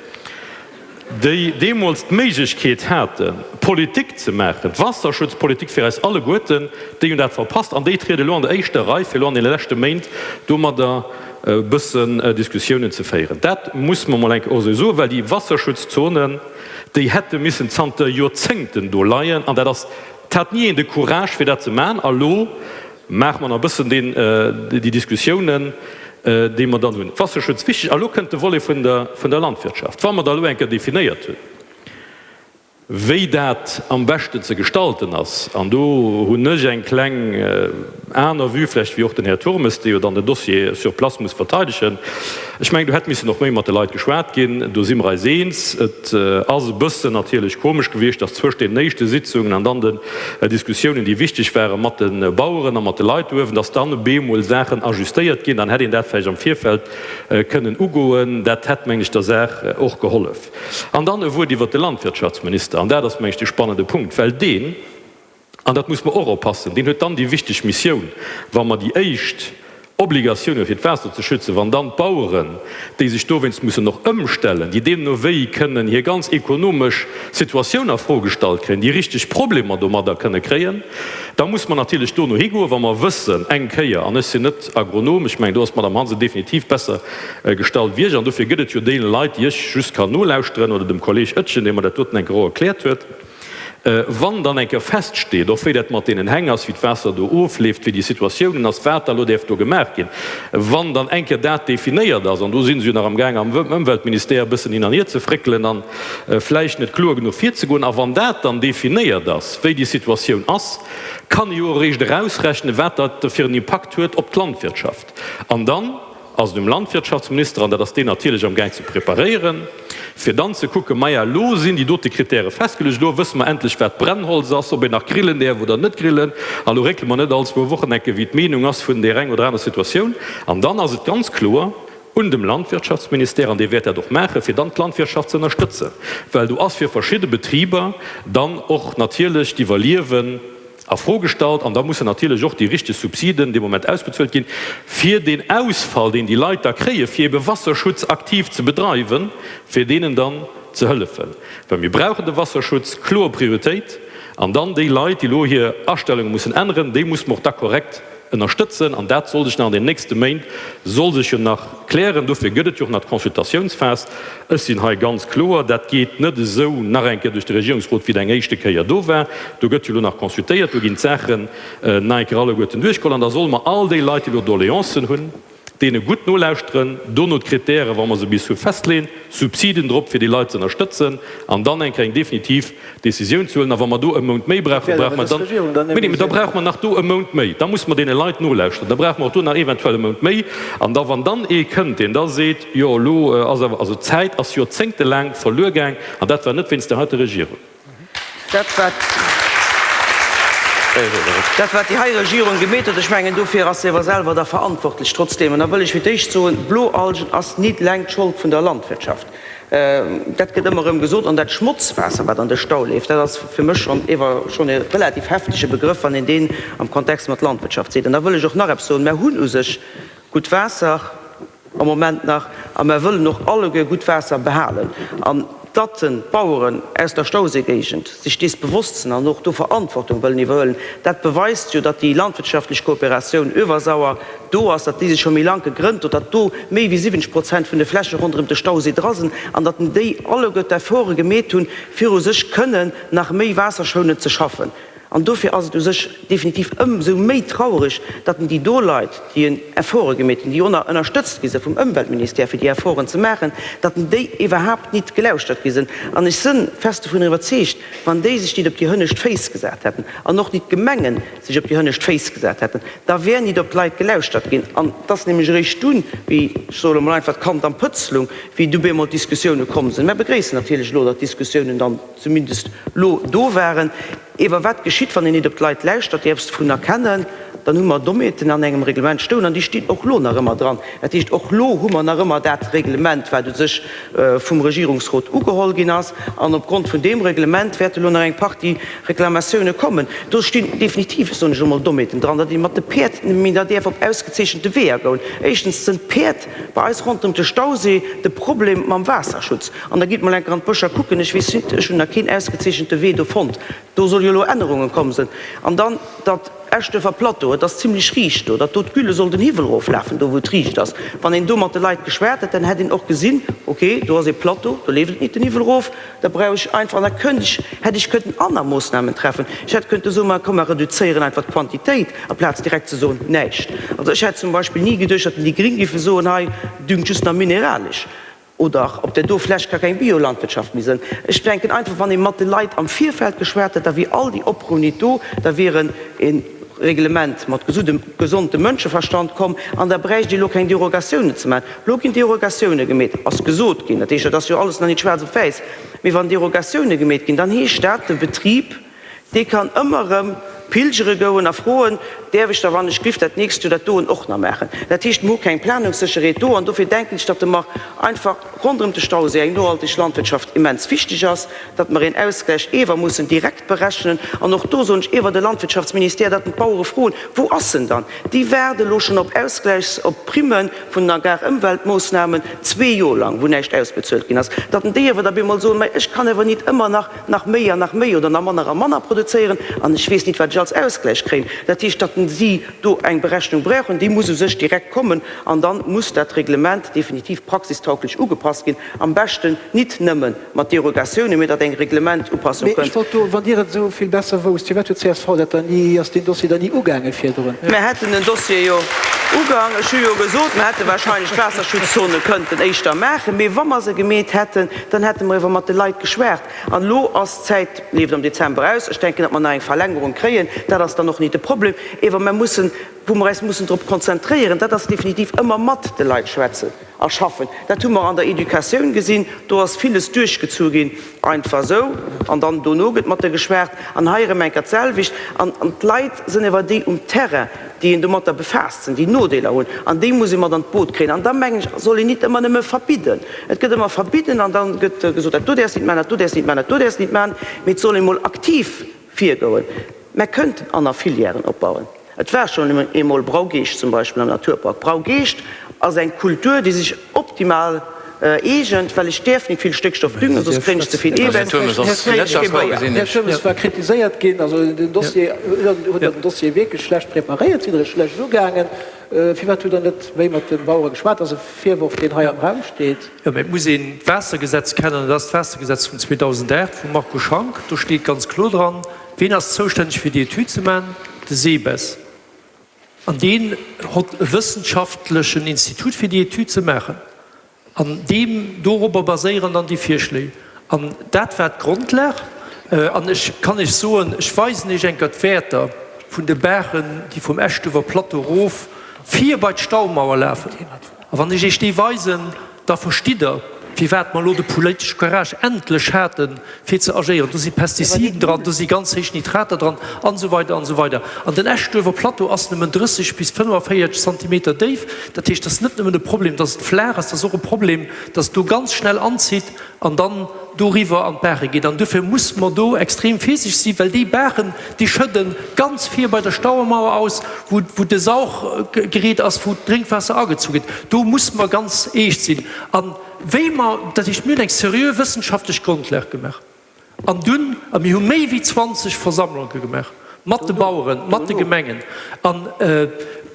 Déi deemools d'Méiglechkeet haten, Politik ze maachen, d'Wasserschutzpolitik fir eis alleguerten, déi hunn dat verpasst an déi triede elo an der éischter Rei, fir elo an deene leschte Méint domadder e bëssen Diskussiounen ze féieren. Dat muss mer mol eng Kéier och esou soen, well déi Wasserschutzzonen, déi hätte missen zanter Joerzéngten do leien an dat ass, et hat ni een de Courage, fir dat ze maachen. A lo Maache mer nach e bëssen deen, déi Diskussiounen, déi mer dann hunn. Wasserschutz wichteg. A lo kënnt de Volet vun der, vun der Landwirtschaft. Wa mer da elo eng Kéier definéiert hunn, wéi dat am beschten ze gestalten ass, an do hunn ech eng kleng aner Vue vläicht wéi och den Här Turmes, dee jo dann den Dossier sur place muss verteidegen. Ech mengen, do hätt missen och méi mat de Leit geschwat ginn. Do si mer eis eens. Et ass e bëssen natierlech komesch gewiescht, dass zwëscht deenen éischte Sitzungen an dann den Diskussiounen, déi wichteg ware mat de Baueren a mat de Leit uewen, dass dann op eemol Saachen ajustéiert ginn. Dann hätt een dat vläicht am Virfeld kënnen ugoen. Dat hätt, meng ech, der Saach och gehollef. An dann e Wuert iwwert de Landwirtschaftsminister. An dat ass, meng ech, de spannende Punkt, well deen, An dat muss mer och oppassen, deen huet dann déi wichteg Missioun, wa mer déi éischt Obligatioun hu fir d'Waasser ze schützen, wann dann d'Baueren, déi sech dowéinst mussen och ëmstellen, déi deemno wéi kënnen hir ganz ekonomesch Situatioun a Fro gestallt kréien, déi richteg Problemer domadder kënne kréien, da muss mer natierlech dono higoen, wa mer wëssen eng Kéier, an ech sinn net Agronom, ech mengen do ass d'Madame Hansen definitiv besser gestallt wéi ech, an dofir gëtt et jo deene Leit, déi ech just kann nolauschteren, oder dem Kolleg Oetjen, dee mer dat doten eng Kéier och erkläert huet, Wann dann eng Kéier feststeet, och wéi dat mat deenen Häng ass, wéi d'Waasser do ofleeft, wéi déi Situatiounen ass, wat da lo däerf do gemaach ginn, wann dann eng Kéier dat definéiert ass, an do si se jo nach amgaang am Ëmweltministère e bëssen hin an hier ze fréckelen a vläicht net kloer genuch virzegoen, a wann dat dann definéiert ass, wéi déi Situatioun ass, kann ee jo och eréischt erausrechnen, wat dat fir en Impakt huet op d'Landwirtschaft. An dann ass et um Landwirtschaftsminister, an dat ass deen natierlech amgaang ze preparéieren, fir dann ze kucken, maja elo sinn déi dote Kritäre festgeluecht, elo wësse mer endlech wat Brennholz ass, ob een nach grillen däerf oder net grillen, an elo réckele mer net all zwou Wochen enke wéi d'Meenung ass vun där eng oder aner Situatioun. An dann ass et ganz kloer un dem Landwirtschaftsministère, an dee wäert dat och maachen, fir dann d'Landwirtschaft ze ënnerstëtzen, well do ass fir verschidde Betriber dann och natierlech d'Iwwerliewen, a Fro gestallt an da mussen natierlech och déi richteg Subsiden dee Moment ausbezuelt ginn, fir deen Ausfall, deen déi Leit da kréien, fir ebe Wasserschutz aktiv ze bedreiwen, fir deenen dann ze hëllefen. Well mir brauchen de Wasserschutz, kloer Prioritéit. An dann déi Leit, déi elo hir Astellunge mussen änneren, déi musse mer och da korrekt ënnerstëtzen. An dat soll sech nach an den nächste Méint soll sech jo nach klären. Dofir gëtt et jo och nach d'Consultatiounsphas. Ech sinn hei ganz kloer, dat geet net esou nach eng Kéier duerch de Regierungsrot, wéi et eng éischte Kéier do war. Do gëtt jo elo nach consultéiert, do ginn d'Saachen nach eng Kéier alleguerten duerchgeholl. An da solle mer all déi Leit, déi elo Doleancen hunn, deene gutt nolauschteren, dono d'Kritären, wa mer se bis hu, festleeën, Subsiden drop, fir déi Leit ze ënnerstëtzen, an dann eng Kéier eng definitiv Décisioun ze huelen. A wa mer do e Mount méi brauchen, brauche mer dann, nee, mee da brauche mer nach do e Mount méi, da musse mer deene Leit nolauschteren, da brauche mer och do nach eventuell e Mount méi. An da, wann dann ee kënnt, deen da seet, jo elo ass awer, also d'Zäit ass joerzéngtelaang verluer gaang, an dat war net wéinst der heiter Regierung. Dat wat, dat wat déi hei Regierung gemeet huet, ech mengen dofir ass se awer selwer da verantwortlech trotzdeem. An da wëll ech fir d'éischt soen, Bloalgen ass nit eleng d'Schold vun der Landwirtschaft. Dat gëtt ëmmer erëm gesot. An dat Schmotzwaasser, wat an de Stau leeft, dat ass fir mech schonn ewer schonn e relativ heftege Begrëff, wann een deen am Kontext mat Landwirtschaft seet. An da wëll ech och nach eppes soen, Mer hunn u sech gutt Waasser am Moment nach a mer wëllen och alleguer gutt Waasser behalen. An datt d'Baueren aus der Stauséigéigend sech dees bewosst sinn an och do Verantwortung wëllen iwwerhuelen, dat beweist jo, datt déi landwirtschaftlech Kooperatioun Öewersauer do ass, datt déi sech scho méi laang gegrënnt huet, datt do méi wéi 70 Prozent vun de Fläche ronderëm de Stauséi dra sinn an datt déi alleguer d'Efforte gemeet hunn, fir u sech kënnen nach méi waasserschounend ze schaffen. An dofir ass et u sech definitiv ëmsou méi trauereg, datt en déi do Leit, déi en Efforte gemeet hunn, déi och nach ënnerstëtzt gi se vum Ëmweltministère, fir déi Efforten ze maachen, datt en déi iwwerhaapt nit gelauschtert gi sinn. An ech sënn fest dovun iwwerzeegt, wann déi sech nit op déi hënnescht Féiss gesat hätten an och nit d'Gemengen sech op déi hënnescht Féiss gesat hätten, da wär nit op d'Leit gelauschtert ginn. An et ass nämlech eréischt dunn, wéi, ech soe lo mol einfach, d'Kand am Pëtz lung, wéi du bemol d'Diskussioune komm sinn. Mär begréissen natierlech elo, datt d'Diskussiounen dann zumindest lo do waren. Ewer wat geschitt, wann een nit op d'Leit lauschtert, déi eppes dovun erkennen? Dann hu mer Dommheeten an engem Reglement stoen, an déi stinn och lo nach ëmmer dran. Dat heescht, och lo hu mer nach ëmmer dat Reglement, wat u sech vum Regierungsrot ugeholl ginn ass. An opgrond vun deem Reglement wäerte lo nach eng Partie Reklamatioune kommen. Do stinn definitiv, soen ech elo mol, Dommheeten dran, datt ee mat de Päerd net méi da däerf op ausgezeechente Weeër goen. Éischtens sënn d'Päerd bei eis ronderëm de Stausee de Problem mam Waasserschutz. An da gitt mol enker an d'Bëscher kucken, ech weess nit, ech hunn nach keen ausgezeechente Wee do fonnt. Do soll jo elo Ännerungen komm sënn. An dann datt Eschduerfer Plateau, et ass zimlech riicht do, datt do d'Gülle soll den Hiwwel eroflafen, do wou et riicht ass. Wann een do mat de Leit geschwat hätt, dann hätt een och gesinn, ok, do ass ee Plateau, do leeft et nit den Hiwwel erof, da brauch ech einfach, an da kënnt ech, hätt ech kënnten aner Moossnamen treffen. Ech hätt kënnte soen, ma komm mer reduzéieren einfach d'Quantitéit, amplaz direkt ze soen, näischt. Also ech hätt zum Beispill ni geduecht, datt déi Gring géife soen, hei düngt just nach mineralesch. Oder op där do Fläch ka keng Biolandwirtschaft méi sënn. Ech denken einfach, wann ee mat de Leit am Virfeld geschwat hätt, da wier all déi Oprou nit do, da wier e Reglement mat gesudem, gesondem Mënscheverstand komm an da bräicht ee lo keng Derogatiounen ze maachen. Lo ginn Derogatiounen gemeet, ass gesot ginn. Dat heescht, dat ass jo alles nach nit schwaarz op wäiss. Mee wann Derogatiounen gemeet ginn, dann heescht dat, de Betrib, Dee kann ëmmer erëm pilgere goen a froen, Däerf ech da wann ech giff dat nächst Joer dat doen och nach maachen? Dat heescht, mer hu keng Planungssécherheet do an dofir denken ech, datt de mer einfach ronderëm de Stauséi eng nohalteg Landwirtschaft immens wichteg ass, datt mer een Ausgläich ewer mussen direkt berechnen. An och do soen ech ewer de Landwirtschaftsministère, datt en d'Bauere froen, Wou ass en dann? Déi waarde lo schonn op Ausgläichs-, op Primme vun den Agrarëmweltmoossnamen zwee Joer lang, wou näischt ausbezuelt ginn ass, datt en déi ewer da bemol soen, Mä ech kann ewer nit ëmmer nach nach méi an nach méi oder nach manner a manner produzéieren an ech weess nit, wat ech als Ausgläich kréien. Dat heescht, datt si do eng Berechnung brauchen, déi muss u sech direkt kommen an dann muss dat Reglement definitiv praxistauglech ugepasst ginn, am beschten nit nëmme mat Derogatiounen, mee datt eng Reglementupassung Mee ech kënnt. wollt do, wann Dir et esou vill besser wousst, firwat huet csv dat dann ni, ass deen Dossier dann ni ugaange virdrun? Mer hätten den Dossier jo ugang. Ech hu jo gesot, mer hätte wahrscheinlech d'Waasserschutzzone kënnten éischter maachen, mee wa mer se gemeet hätten, dann hätte mer iwwer mat de Leit geschwat. An elo ass d'Zäit, leeft am Dezember aus. Ech denken, datt mer nach eng Verlängerung kréien. Dat ass dann och nit de Problem. Ewer mer mussen, wou mer eis mussen drop konzentréieren, dat ass definitiv ëmmer mat de Leit schwätzen a schaffen. Dat hu mer an der Educatioun gesinn. Do ass villes duerchgezu ginn, einfach esou, an dann dono gëtt mat de geschwat. An hei erëm eng Kéier d'selwecht. An d'Leit sinn ewer déi um Terrain, déi een domatter befaasst sinn, déi Nodeeler hunn, an déi muss ee mat an d'Boot kréien. An da mengen ech, soll een nit ëmmer nëmme verbidden. Et gëtt ëmmer verbidden an da gëtt gesot, dat do däerfs nit maachen, dat do däerfs nit maachen, dat do däerfs nit maachen. Mee et soll ee mol aktiv virgoen. Mä kënnten aner Filièren opbauen. Et war schonn eemol Braugeescht zum Beispill am Naturpark. Braugeescht ass eng Kultur, déi sech optimal eegent, well ech däerf nit vill Stéckstoff düngen, soss kréien ech ze vill Eewäiss, soss kréien ech kee Béier. Här Turmes war kritiséiert ginn, also den Dossier, hutt Der den Dossier wierklech schlecht preparéiert, sidd Der e schlecht ugaangen? Firwat hutt Der net méi mat de Bauere geschwat? Dat ass e Virworf, deen hei am Raum steet. Jo, mä et muss een d'Waassergesetz kennen, an dat ass d'Waassergesetz vun 2008 vum Marco Schank. Do steet ganz kloer dran, ween ass zoustänneg fir déi Etüd ze maachen, de SEBES. An deen hott e wëssenschaftlechen Institut fir déi Etüd ze maachen. An deem, dorobber baséieren dann déi Virschléi. An dat war d'Grondlag. An ech kann Iech soen, ech weisen Iech eng Kéier d'Wäerter vun de Baachen, déi vum Eschduerfer Plateau erof vir bei d'Staumauer lafen. A wann ech Iech déi weisen, Da verstitt Der, firwat mer elo de politesche Courage endlech haten, fir ze agéieren. Do si Pestiziden dran, do si ganz héich Nitrater dran, an esou weider an esou weider. An den Eschduerfer Plateau ass nëmmen 30 bis 45 Zentimeter déif. Dat heescht, et ass net nëmmen e Problem, dass et flaach ass, et ass och e Problem, dass et do ganz schnell anzitt an dann doriwwer an d'Baache geet. An duerfir muss mer do extrem virsiichteg sinn, well déi Baachen, déi schëdde ganz vir bei der Stauemauer aus, wou de Sauchgerät ass, wou d'Drénkwaasser agezu gëtt. Do muss mer ganz eescht sinn. A wéi mer, dat heescht, mir hunn eng seriö wëssenschaftlech Grondlag gemaach an dunn, a mir hu méi wéi 20 Versammlunge gemaach. Mat de Baueren, mat de Gemengen. An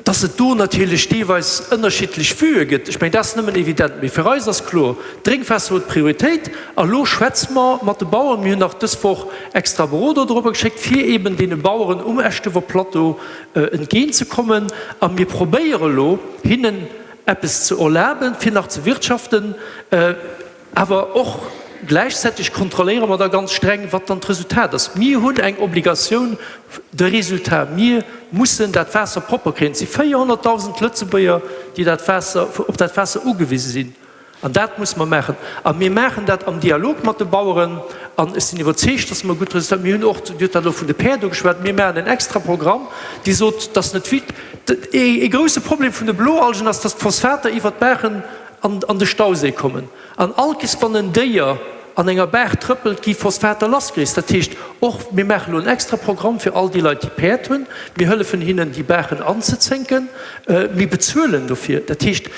dass et do natierlech deelweis ënnerschiddlech Vuë gëtt, ech mengen, dat ass nëmmen evident. Mee fir eis ass kloer, Drénkwaasser huet Prioritéit. A lo schwätze mer mat de Baueren. Mir hunn nach dës Woch extra Beroder dorobber geschéckt, fir eeben deene Baueren um Eschduerfer Plateau entgéintzekommen. A mir probéiere lo, hinnen eppes ze erlaben, fir nach ze wirtschaften. Awer och gläichzäiteg kontrolléiere mer da ganz streng, wat dann d'Resultat ass. Mir hunn eng Obligatioun de résultat. Mir mussen dat Waasser propper kréien. Et si 400.000 Lëtzebuerger, déi dat Waasser, op dat Waasser ugewise sinn. An dat musse mer maachen. A mir maachen dat am Dialog mat de Baueren. An ech sinn iwwerzeegt, dass mer gutt Resultater, mir hunn och, Dir hutt dat elo vun de Päerd ugeschwat, mir maachen en extra Programm, dee sot, dass net vill, ee grouse Problem vun de Bloalgen ass, dass d'Phosphater iwwert d'Baachen an de Stauséi kommen. An all Kees wann en Déier an enger Baach trëppelt, gi Phosphater lassgeléist. Dat heescht och, mir maachen elo en extra Programm fir all déi Leit, déi Päerd hunn. Mir hëllefen hinnen, déi Baachen anzezénken. Mir bezuelen dofir. Dat heescht,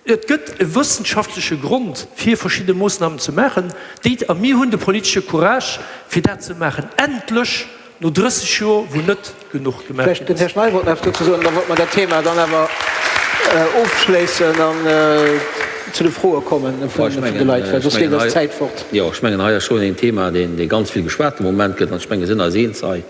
et gëtt e wëssenschaftleche Grond, fir verschidde Moossnamen ze maachen. Déi, a mir hunn de politesche Courage, fir dat ze maachen. Endlech! No 30 Joer, wou net genuch gemaach Vläicht ginn den Här ass. Schneider wollt nach eppes dozou soen, da wollte mer dat Thema dann awer ofschléissen an zu de Froe kommen Ech vun de mengen, Leit, well ech soss mengen leeft eis hei, d'Zäit fort. jo, ech mengen hei ass schonn een Thema, deen, dee ganz vill geschwat de Moment gëtt. An ech mengen, mir sinn eis eens hei,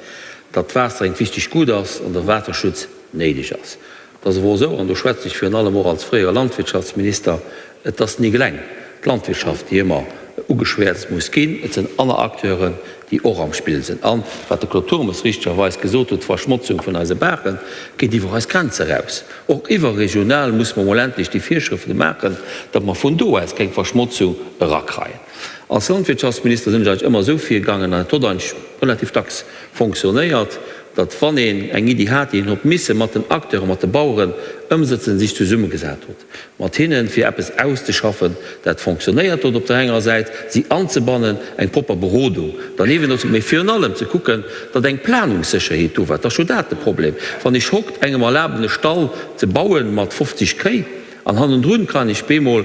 datt d'Waasser eent wichtegt Gut ass an datt Waasserschutz néideg ass. Et ass awer och esou, an do schwätze ech virun allem och als fréiere Landwirtschaftsminister, et ass nik eleng d'Landwirtschaft, déi ëmmer ugeschwäerzt muss ginn, et sinn aner Acteuren, déi och am Spill sinn. An, wat de Claude Turmes richtegerweis gesot huet, d'Verschmotzung vun eise Baache geet iwwer eis Grenze eraus. Och iwwerregional muss mer emol endlech déi Virschrëfte maachen, datt mer vun do aus keng Verschmotzung erakreien. Als Landwirtschaftsminister sinn ech eigentlech ëmmer esou virgaangen, an et huet eigentlech relativ dacks fonctionnéiert, datt wann een eng Iddi hat, déi een huet misse mat den Acteuren, mat de Baueren ëmsëtzen, sech zesummegesat huet mat hinnen, fir eppes auszeschaffen, dat fonctionnéiert huet op der enger Säit, si anzebannen, eng propper Berodung dann ewen dozou, mee virun allem ze kucken, datt eng Planungssécherheet do war. Et ass jo dat de Problem, wann ech hokt engem erlaben e Stall ze bauen mat 50 Kéi an hannendrun kann ech bemol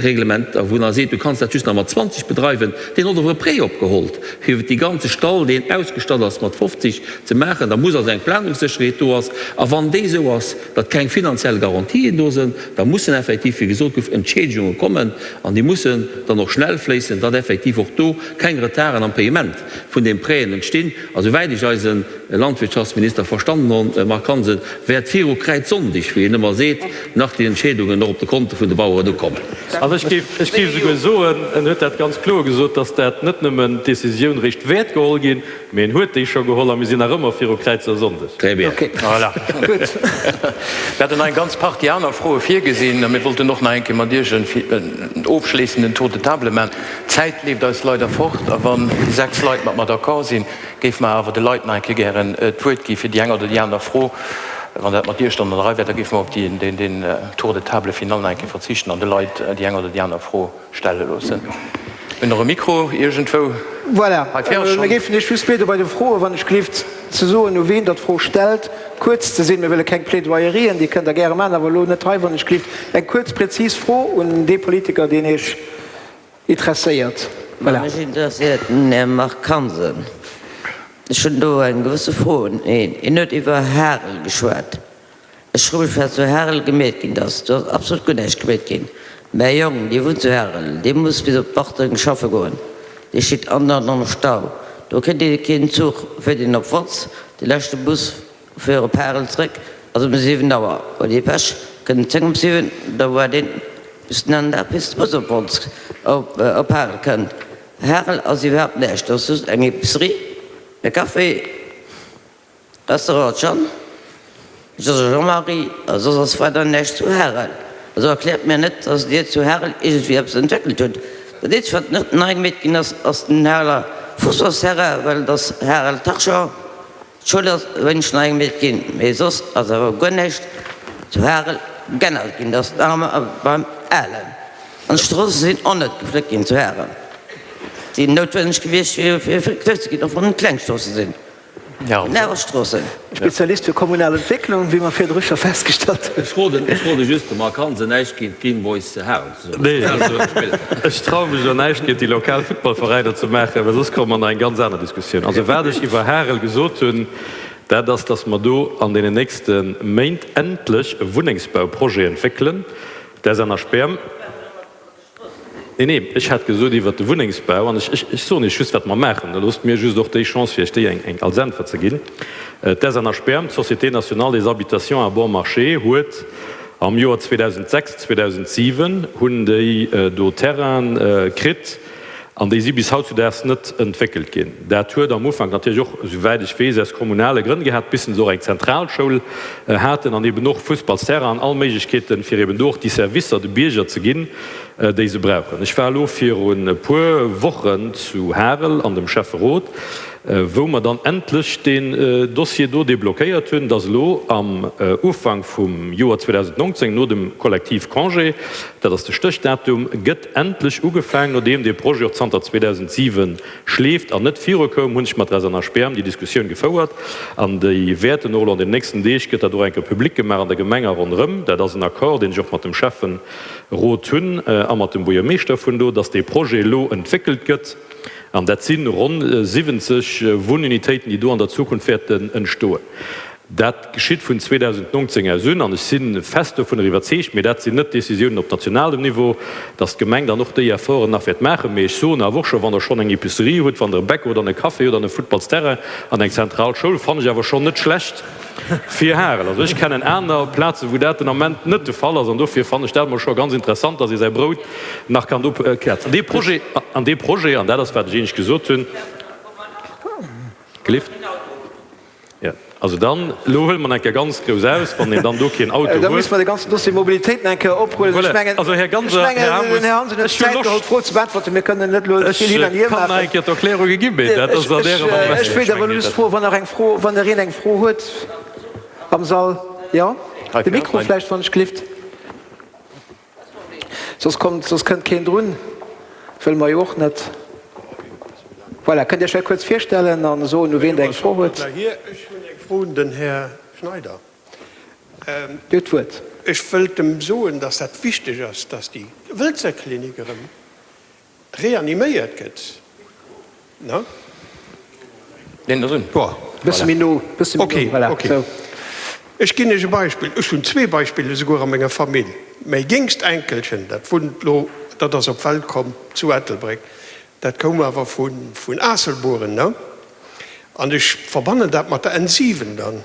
Reglementer, wou en seet, du kanns dat just nach mat 20 bedreiwen, deen hott ower e Prêt opgehollt, fir dee ganze Stall, deen ausgestatt ass, mat 50 ze maachen. Da muss also eng Planungssécherheet do ass. A wann déi esou ass, datt keng finanziell Garantien do sinn, da mussen effektiv, wéi gesot gouf, Entschiedegunge kommen an déi mussen dann och schnell fléissen, datt effektiv och do keng Retarden am Payement vun deem Prêten entstinn. A souwäit ech eise Landwirtschaftsminister verstannen hunn, Marc Hansen, wäert viru Kräizsonndig, wéi en ëmmer seet, nach déi Entscheedungen och op de Konte vun de Baueren ukommen. An ech géif, ech géif esouguer soen, en huet dat ganz kloer gesot, dass dat net nëmmen d'Décisioun réischt wäert geholl ginn, mee en huet déi scho geholl a mir sinn nach ëmmer viru Kräizersonndeg. Très bien. Voilà. Mir haten nach eng ganz Partie aner Froe virgesinn a mir wollten och nach eng Kéier mat Iech en ofschléissenden Tour de table maachen. D'Zäit leeft eis leider fort a wann déi 6 Leit mat mer d'accord sinn, géife mer awer de Leit nach eng Kéier gären d'Wuert gi fir déi eng oder déi aner Fro. Wann dat mat Iech dann an der Rei wär, da géife mer op deen Tour de table final nach eng Kéier verzichten an de Leit déi eng oder déi aner Fro stelle loossen. Mir hunn nach e Mikro iergendwou Voilà. hei vir ass Mir schonn. géifen Iech just biede bei de Froen, wann ech gelift, ze soen, u ween Der d'Fro stellt, kuerz ze sinn. Mir wëlle keng Plädoyerien, déi kënnt Der gäre maachen, awer elo net hei, wann ech gelift. Eng kuerz, präzis Fro un dee Politiker, deen Iech Interesséiert. Voilà. Mech interesséiert den Här Marc Hansen. Ech hunn do eng gewësse Fro un hien. Hien huet iwwer Harel geschwat. Ech froe mech, wat zu Harel gemeet ginn ass. Do ass absolut guer näischt gemeet ginn. Mäi Jong, dee wunnt zu Harel, dee muss bis op Bartreng schaffe goen. Dee steet andauernd am Stau. Do kritt ee keen Zuch, fiert een op Wolz, de leschte Bus Fir op Harel zréck ass um 7 Auer. Huet ee Pech, kënnt en 10 op 7, da woart een bis den anen Dag bis de Bus op Wolz, op Harel kënnt. Harel ass iwwerhaapt näischt, do ass just eng Epicerie, e Café, Restaurant Jeanne, soss e Jean-Marie a soss ass weider näischt zu Harel. Also erkläert mir net, dass dir zu Harel iergendwéi eppes entwéckelt hutt. Dat eenzegt wat net nei gemeet ginn ass, ass den Hareler Fussballsterrain, well et ass Harel-Tarcher. D'Schoul ass e wéineg nei gemeet ginn, mee soss ass awer guer näischt zu Harel g'ännert ginn. Dat ass nach ëmmer beim Alen. An d'Stroosse sinn och net gefléckt ginn zu Harel, déi noutwenneg gewiescht wiere fir gefléckt ze ginn, och wann et kleng Stroosse sinn, mä awer Stroossen. Spezialist fir kommunal Entwécklung, wéi mer virdru scho festgestallt hunn. Ech roden, ech rode just dem Marc Hansen näischt géint d'Green Boys zu Harel ze soen. Nee, also ech traue mech elo näischt géint déi lokal Futtballveräiner ze maachen, well soss komme mer an eng ganz aner Diskussioun. Also wat ech iwwer Harel gesot hunn. Dat ass, dass mer do an deenen nächste Méint endlech e Wunnengsbauprojet entwéckelen, d'SNHBM. Nee, nee, ech hat gesot iwwert de Wunnengsbau, an ech, ech soen Iech just, wat mer maachen. Da loosst mir just och déi Chance, fir Iech déi eng, eng als Äntwert ze ginn. D'SNHBM, d'Société nationale des habitations à bon marché, huet am Joer 2006, 2007 hunn déi do Terraine kritt, an déi si bis hautzudaags net entwéckelt ginn. Dat huet am Ufank natierlech och, esouwäit ech weess, aus kommunale Grënn gehat, bis se och eng Zentralschoul haten an eben och Fussballsterrain an all Méiglechkeeten, fir eben do och déi Servicer de Bierger ze ginn, déi se brauchen. Ech war elo virun e puer Wochen zu Harel an dem Schäfferot, wou mer dann endlech deen Dossier do deblockéiert hunn, dass elo am Ufank vum Joer 2019, no dem Kollektivcongé, dat ass de Stéchdatum, gëtt endlech ugefaang, nodeem dee Projet och zanter 2007 schleeft an net virukoum, hunn ech mat der SNHBM déi Diskussioun gefouert an déi wäerten och elo an den nächsten Deeg, gëtt dat och eng Kéier public gemaach an der Gemeng a ronderëm, dat ass en Accord, deen ech och mat dem Schäfferot hunn a mat dem Buergermeeschter vun do, dass dee Projet elo entwéckelt gëtt an dat si ronn 70 Wunnunitéiten, déi do an der Zukunft wäerten entstoen. Dat geschitt vun 2019 aus un, an ech si fest dovunner iwwerzeegt, mee dat sinn net Décisiounen op nationalem Niveau, dass d'Gemeng dann och déi Efforten nach wäert maachen. Mee ech soen awer och scho, wann Der schonn eng Épicerie hutt, wann Der e Bäcker hutt an e Café hutt an e Futtballsterrain an eng zentral Schoul, fannen ech awer schonn net schlecht fir Harel. Also ech kennen aner Plazen, wou dat den Ament net de Fall ass, an dofir fannen ech dat emol scho ganz interessant, dass ee säi Brout nach kann do klären. An dee Projet, an dee Projet, an dat ass wat ech éinescht gesot hunn, gelift. Jo, also dann, elo huele mer eng Kéier ganz grouss aus, wann een dann do keen Auto huet. Da musse mer de ganzen Dossier Mobilitéit nach eng Kéier ophuelen. Ech mengen, Also, Här Ganser, Här Hamus, den Här Hansen huet ech hu Zäit geholl, Loscht. d'Fro ze beantworten. Mir kënnen net elo vill hin an Ech hier kann nach maachen. eng Kéier d'Erklärunge ginn, mee dat ass an Ärem Ech Ermessen. wéilt awer elo just froen, wann nach eng Fro, wann nach een eng Fro huet am Sall. Jo, de Mikro vläicht, wann ech gelift. Soss kommt, soss kënnt keen drun. Wëlle mer jo och net. Voilà, kënnt Iech vläicht kuerz virstellen a soen, u wien Der eng Fro huet. Ech hunn eng Fro un den Här Schneider. Dir hutt d'Wuert. Ech wëllt em soen, dass dat wichteg ass, dass déi Wëlzer Klinik erëm reaniméiert gëtt. Ne? Deen ass un. Boah. Bësse méi no, bësse méi no, voilà, Ok, sou. Ech ginn Iech e Beispill. Ech hunn zwee Beispiller esouguer a menger Famill. Mäi jéngst Enkelchen, dat wunnt elo, dat ass op d'Welt komm zu Ettelbréck, dat koum awer vun Aasselbueren, ne? An ech verbannen dat mat der N7 dann.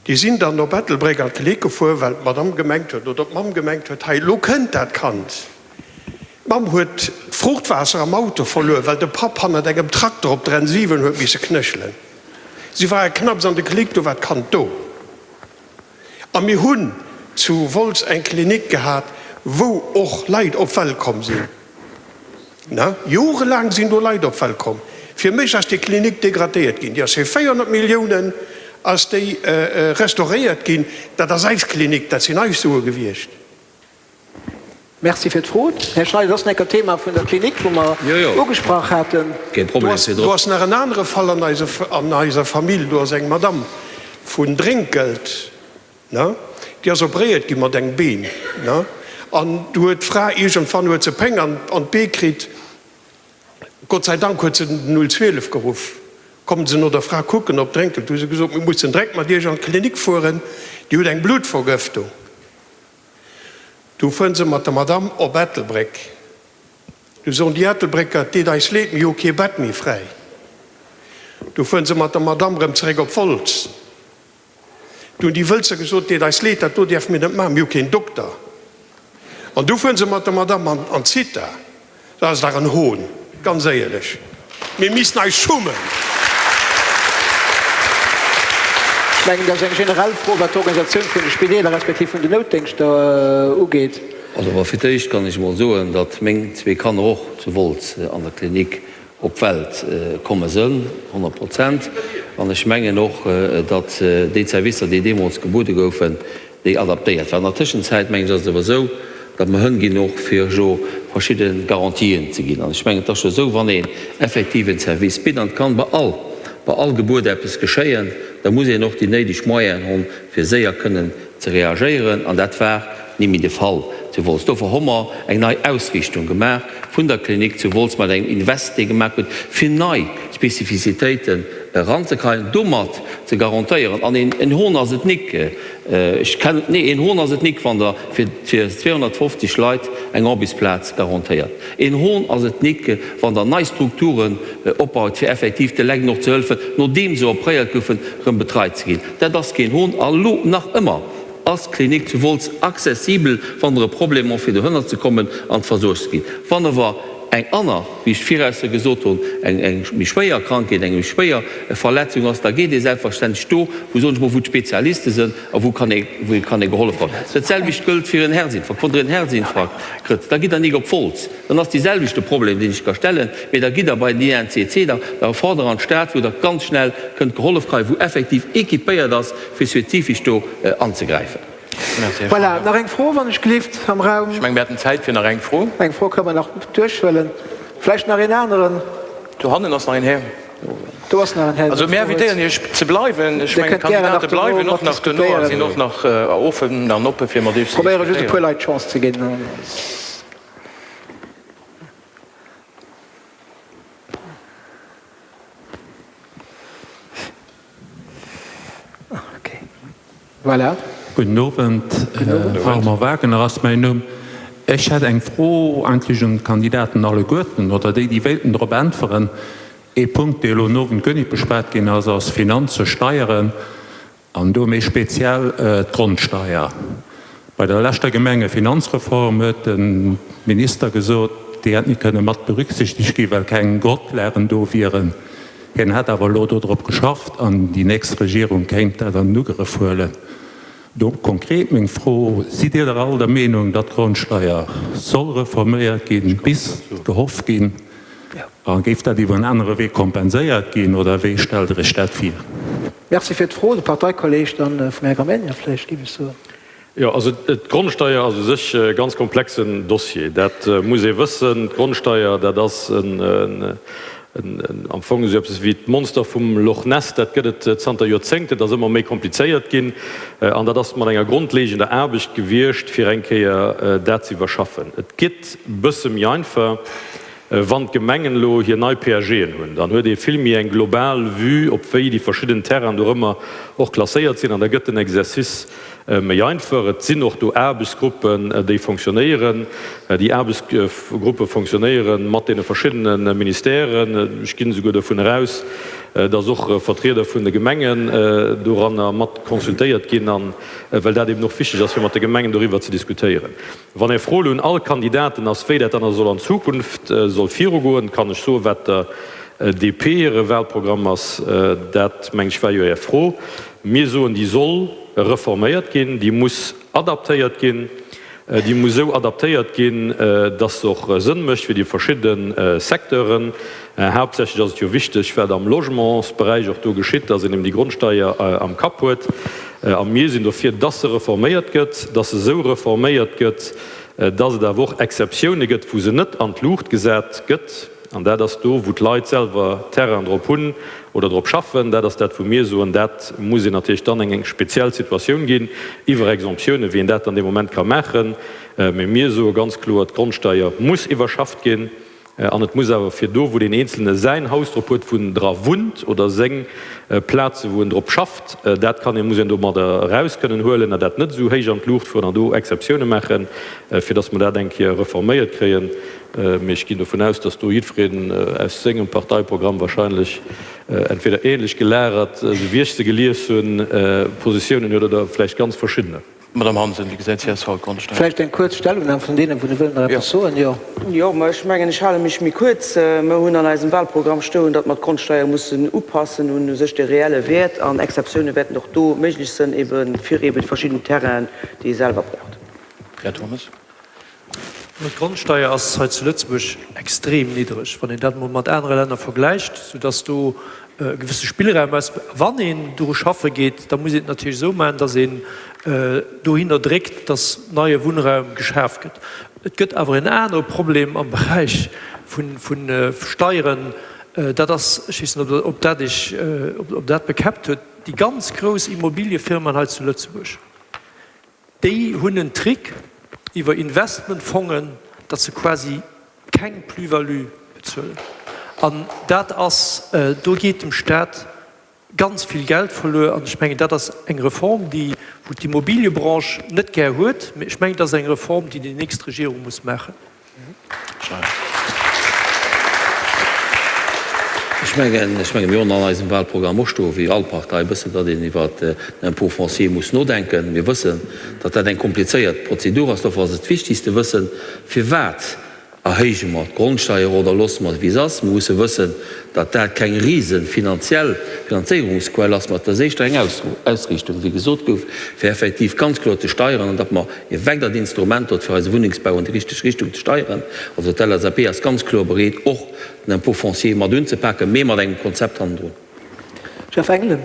Déi sinn dann op Ettelbréck an d'Klinik gefuer, well d'Madame gemengt huet, oder d'Mamm gemengt huet, hei, elo kënnt dat Kand. D'Mamm huet d'Fruchtwaasser am Auto verluer, well de Papp hannert engem Trakter op der N7 huet misse knéchelen. Si ware knapps an der Klinik, do war d'Kand do. A mir hunn zu Wolz eng Klinik gehat, wou och Leit op d'Welt komm sinn. Na, jorelaang sinn do Leit op d'Welt komm. Fir mech ass déi Klinik degradéiert ginn. Déi ass fir 400 Milliounen ass déi restauréiert ginn. Dat ass eis Klinik, dat sinn eis Sue gewiescht. Merci fir d'Fro, Här Schneider. Dat ass enker d'Thema vun der Klinik, wou mer ugesprach haten. Keen Problem, Do virdrun. ass nach en anere Fall an eiser Famill. Do ass eng Madamm vun Drénkelt. Ne? Déi ass opréiert gi mat engem Been, ne? An du huet d'Fra iergendwann huet se Péng an an d'Bee kritt. Gott sei Dank huet se den 012 geruff. Kommen se no der Fra kucken op Drénkelt, hu se gesot, mir mussen dréngt mat iech an d'Klinik fueren, Dir hutt eng Blutvergëftung. Du fueren se mat der Madamm op Ettelbréck. Du soen déi Ettelbrécker, et deet eis leed, mir hu kee Bett méi fräi. Du fueren se mat der Madamm erëm zeréck op Wolz. Du hunn déi Wëlzer gesot, Deet eis leed, dat do däerfe mir net maachen, mir hu keen Dokter. An du fueren se mat der Madamm an d'Zitha. Dat ass dach en Hohn, ganz éierlech. Mir missten eis schummen! Ech mengen, dat ass eng generell Fro, wat d'Organisatioun vun de Spideeler respektiv vun den Noutdéngschter ugeet. Also, fir d'éischt kann ech emol soen, datt meng zwee Kanner och zu Wolz an der Klinik op d'Welt komme sënn, 100 Prozent. An ech mengen och, datt déi Zerwisser, déi deemools gebuede goufen, déi adaptéiert waren. An der Tëschenzäit, mengen ech, ass et awer esou, datt mer hënn ginn och fir jo verschidde Garantien ze ginn. An ech mengen, et ass jo esou, wann een effektiv en Service bitt, an et kann bei all, bei all Gebuert eppes geschéien, da muss een och déi néideg Moyenen honn, fir séier kënnen ze reagéieren. An dat war ni méi de Fall zu Wolz. Dofir hu mer eng nei Ausriichtung gemaach vun der Klinik zu Wolz mat engem Invest, dee gemaach gëtt, fir nei Spezifizitéiten. eranzekreien, domat ze garantéieren. An een Hon ass et nik, ech kennen, nee, een Hon ass et nik, wann Der fir 250 Leit eng Aarbechtsplaz garantéiert. Een Hon ass et nik, wann Der nei Strukturen opbaut, fir effektiv de Lekt och ze hëllefen, nodeem se opréiert goufen, erëm betreit ze ginn. Dat ass keen Hon. A lo nach ëmmer ass d'Klinik zu Wolz accessibel, wann Der e Problem hont, fir dohënner ze kommen an versuergt ze ginn. Wann ower eng anner, wéi ech virausser gesot hunn, eng méi schwéier Krankheet, eng méi schwéier Verletzung ass, da geet ee selbstverständlech do, wou, soen ech mol, wou d'Spezialiste sënn a wou kann ee, wou kann ee gehollef kréien. Dat selwecht gëllt fir en Herzinfarkt. Wann Der en Herzinfarkt kritt, da gitt Der nik op Wolz, dann ass dee selwechte Problem, deen ech ka stellen, mee da gitt Der bei den INCC, da da fort Der an d'Stad, wou Der ganz schnell kënnt gehollef kréien, wou effektiv équipéiert ass, fir spezifesch do anzegräifen. Voilà, nach eng Fro, wann ech gelift, am Raum. Ech mengen, mir hätten Zäit fir nach eng Fro. Eng Fro kënnen mer nach duerchhuelen. Vläicht nach een aneren. Dohannen ass nach een Här. Do ass nach en Här. Also mir invitéieren Iech ze bleiwen. Ech mengen, d'Kandidate bleiwen och nach duerno a sinn och nach offen an oppe fir mat Iech ze diskutéieren. Probéiere just e puer Leit d'Chance ze ginn. Voilà. Gudden Owend. Armand Wagener ass mäin Numm. Ech hätt eng Fro eigentlech un d'Kandidaten alleguerten, oder déi, déi wéilten drop äntweren. Ee Punkt, dee elo den Owend guer nit beschwat ginn ass, ass Finanzen, Steieren. An do méi speziell d'Grondsteier. Bei der leschter Gemengefinanzreform huet de Minister gesot, déi hätt nit kënne mat berücksichtegt gi well keng Grondlagen do wieren. Hien hätt awer elo do drop geschafft an déi nächst Regierung kéint dat an den Ugrëff huelen. Do konkret meng Fro, Sidd Dir der all der Meenung, datt d'Grondsteier soll reforméiert ginn, bis gehofft ginn, A géif dat iwwer en anere Wee kompenséiert ginn oder wéi stellt Der Iech dat vir? Merci fir d'Fro. De Parteikolleg dann vum Här Gramegna vläicht, géif ech soen. Jo, also d'Grondsteier ass u sech e ganz komplexen Dossier. Dat muss ee wëssen. D'Grondsteier, dat ass en, am Fong esou eppes wéi d'Monster vum Loch Ness. Dat gëtt et zanter Joerzéngten. Dat ass ëmmer méi komplizéiert ginn. An dat ass mat enger grondlegender Aarbecht gewiescht, fir eng Kéier dat ze iwwerschaffen. Et gëtt e bësse méi einfach. Wann d'Gemengen elo hir nei PAGen hunn, dann huet ee vill méi eng global Vue op wéi déi verschidden Terrainen dorëmmer och klasséiert sinn an da gëtt den Exercice méi einfach. Et sinn och do Aarbechtsgruppen, déi fonctionnéieren. Déi Aarbechtsgruppe fonctionnéiere mat deene verschiddene Ministèren. Ech ginn esouguer dovun eraus, dass och Vertrieder vun de Gemengen doranner mat consultéiert ginn, a well dat eben och wichteg ass, fir mat de Gemengen doriwwer ze diskutéieren. Wann Är Fro elo un all Kandidaten ass, wéi dat dann soll an Zukunft soll virugoen, kann ech soen, wat der DP hire Wahlprogramm ass. Dat, meng ech, war jo Är Fro. Mir soen, déi soll reforméiert ginn, déi muss adaptéiert ginn. Déi muss esou adaptéiert ginn, dass se och Sënn mécht fir déi verschidde Secteuren. Haaptsächlech ass et jo wichteg, wat am Logementsberäich och do geschitt, dass een eben déi Grondsteier am Kapp huet. A mir sinn dofir, dass se reforméiert gëtt, dass se esou reforméiert gëtt, dass et awer och Exceptioune gëtt, wou se net an d'Luucht gesat gëtt. An dat ass do, wou d'Leit selwer Terrain drop hunn oder drop schaffen. Dat ass dat, wou mir soen, dat muss een natierlech dann eng speziell Situatioun ginn iwwer Exemptiounen, wéi een dat dann dee Moment ka maachen. Mee mir soe ganz kloer, d'Grondsteier muss iwwerschafft ginn. An et muss awer fir do, wou deen Eenzelne säin Haus drop huet, wou en dra wunnt, oder seng Plaze wou en drop schafft, dat kann een, muss een domadder eraus kënnen huelen a dat net esou héich an d'Luucht fueren an do Exceptioune maachen, fir datt mer dat eng Kéier reforméiert kréien. Mee ech ginn dovun aus, datt do jiddwereen aus sengem Parteiprogramm wahrscheinlech entweder ähnlech gelagert, esou wéi ech se gelies hunn, Positiounen huet oder vläicht ganz verschiddener. Madame Hansen, wéi gesäit csv d'Grondsteier? Vläicht eng kuerz Stellungnam vun deenen, wou wëllen nach eppes soen. Jo. Jo, mä ech mengen, ech hale mech méi kuerz. Mer hunn an eisem Wahlprogramm stoen, datt mer d'Grondsteier mussen upassen un u sech de reelle Wäert an Exceptioune wäerten och do méiglech sënn, ebe fir eben verschidden Terrainen, déi ee selwer braucht. Här Turmes. D'Grondsteier ass hei zu Lëtzebuerg extrem niddreg, wann een dat emol mat anere Länner vergläicht, soudass do e gewësse Spillraum ass. Wann een doru schaffe geet, da muss een et natierlech esou maachen, dass een dohinner dréckt, dass neie Wunnraum geschaf gëtt. Et gëtt awer en anere Problem am Beräich vu Steieren, dat ass, ech weess net, ob dat Iech, ob dat bekäppt huet, déi ganz grouss Immobiliëfirmaen hei zu Lëtzebuerg. Déi hunn en Trick iwwer Investmentfongen, datt se quasi keng Plus-value bezuelen. An dat ass, do geet dem Staat. ganz vill Geld verluer. An ech mengen, dat ass eng Reform, déi, wou d'Immobiliëbranche net gär huet, mä ech mengen, dat ass eng Reform, déi déi nächst Regierung muss maachen. Ech mengen, ech mengen, mir hunn an eisem Wahlprogramm och stoen, wéi all Partei e bëssen, datt een iwwer den Impôt foncier muss nodenken. Mir wëssen, datt dat eng komplizéiert Prozedur ass. Dofir ass et wichtig ze wëssen, firwat Erhéije mer d'Grondsteier oder loosse mer et wéi se ass? Mir musse wëssen, datt dat keng rise finanziell Finanzéierungsquell ass, mä et ass éischter eng Ausriichtung, wéi gesot gouf, fir effektiv ganz kloer ze steieren an datt mer e weidert Instrument huet, fir eise Wunnengsbau an déi richteg Richtung ze steieren. Also d'LSAP ass ganz kloer bereet, och den Impôt foncier mat unzepaken, mee mat engem Konzept hannendrun. Jeff Engelen.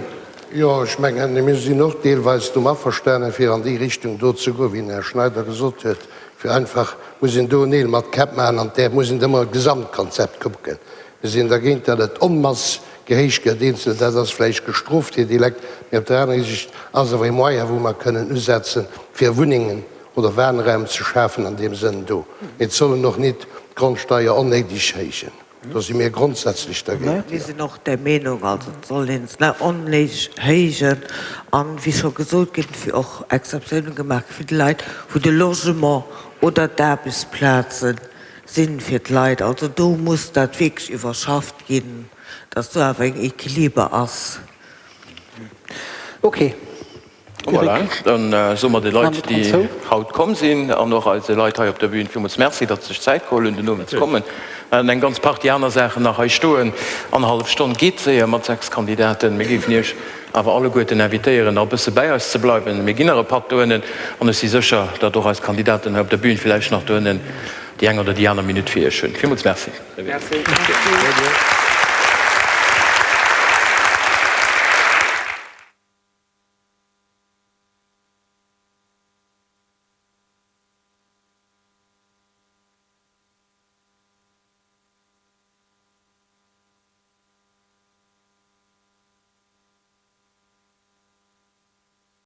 Jo, ech mengen, mir sinn och deelweis domm averstanen, fir an déi Richtung do ze goen, wéi den Här Schneider gesot huet, fir einfach muss een do Neel mat Käpp maachen an där muss een ëmmer d'Gesamtkonzept kucken. Mir sinn dergéint, datt et en masse gehéicht gëtt, eenzel, dat ass vläicht gestrooft fir déi Lekt, mee op der anerer Sicht ass awer e Moyen, wou mer kënnen usetzen, fir Wunnengen oder Wahnraum ze schafen an deem Sënn do. Mee et soll en och nit d'Grondsteier onnéideg héijen. Do si mir grondsätzlech dergéint. Mir sinn och där Meenung. Also et soll een se net onnéideg héijen. An, wéi scho gesot ginn, fir och Exceptiounen gemaach gi fir déi Leit, wou de Logement oder d'Aarbechtsplaze sinn fir d'Leit. Also do muss dat wierklech iwwerschafft ginn, dass do awer eng Equiliber ass. Okay. Voilà, dann soe mer de Leit, déi haut komm sinn, an och eise Leit hei op der Bühn villmools Merci, datt se sech d'Zäit geholl hunn, den Owend ze kommen. Mer haten eng ganz Partie aner Saachen nach hei stoen. Annerhallef Stonn geet séier mat 6 Kandidaten. Mir géifen Iech awer alleguerten invitéieren, nach e bësse bäi eis ze bleiwen. Mir ginn nach e Patt doënnen an ech si sécher, datt och eis Kandidaten hei op der Bühn villäicht nach doënnen déi eng oder déi aner Minutt fir Iech hunn. Villmools Merci. Merci.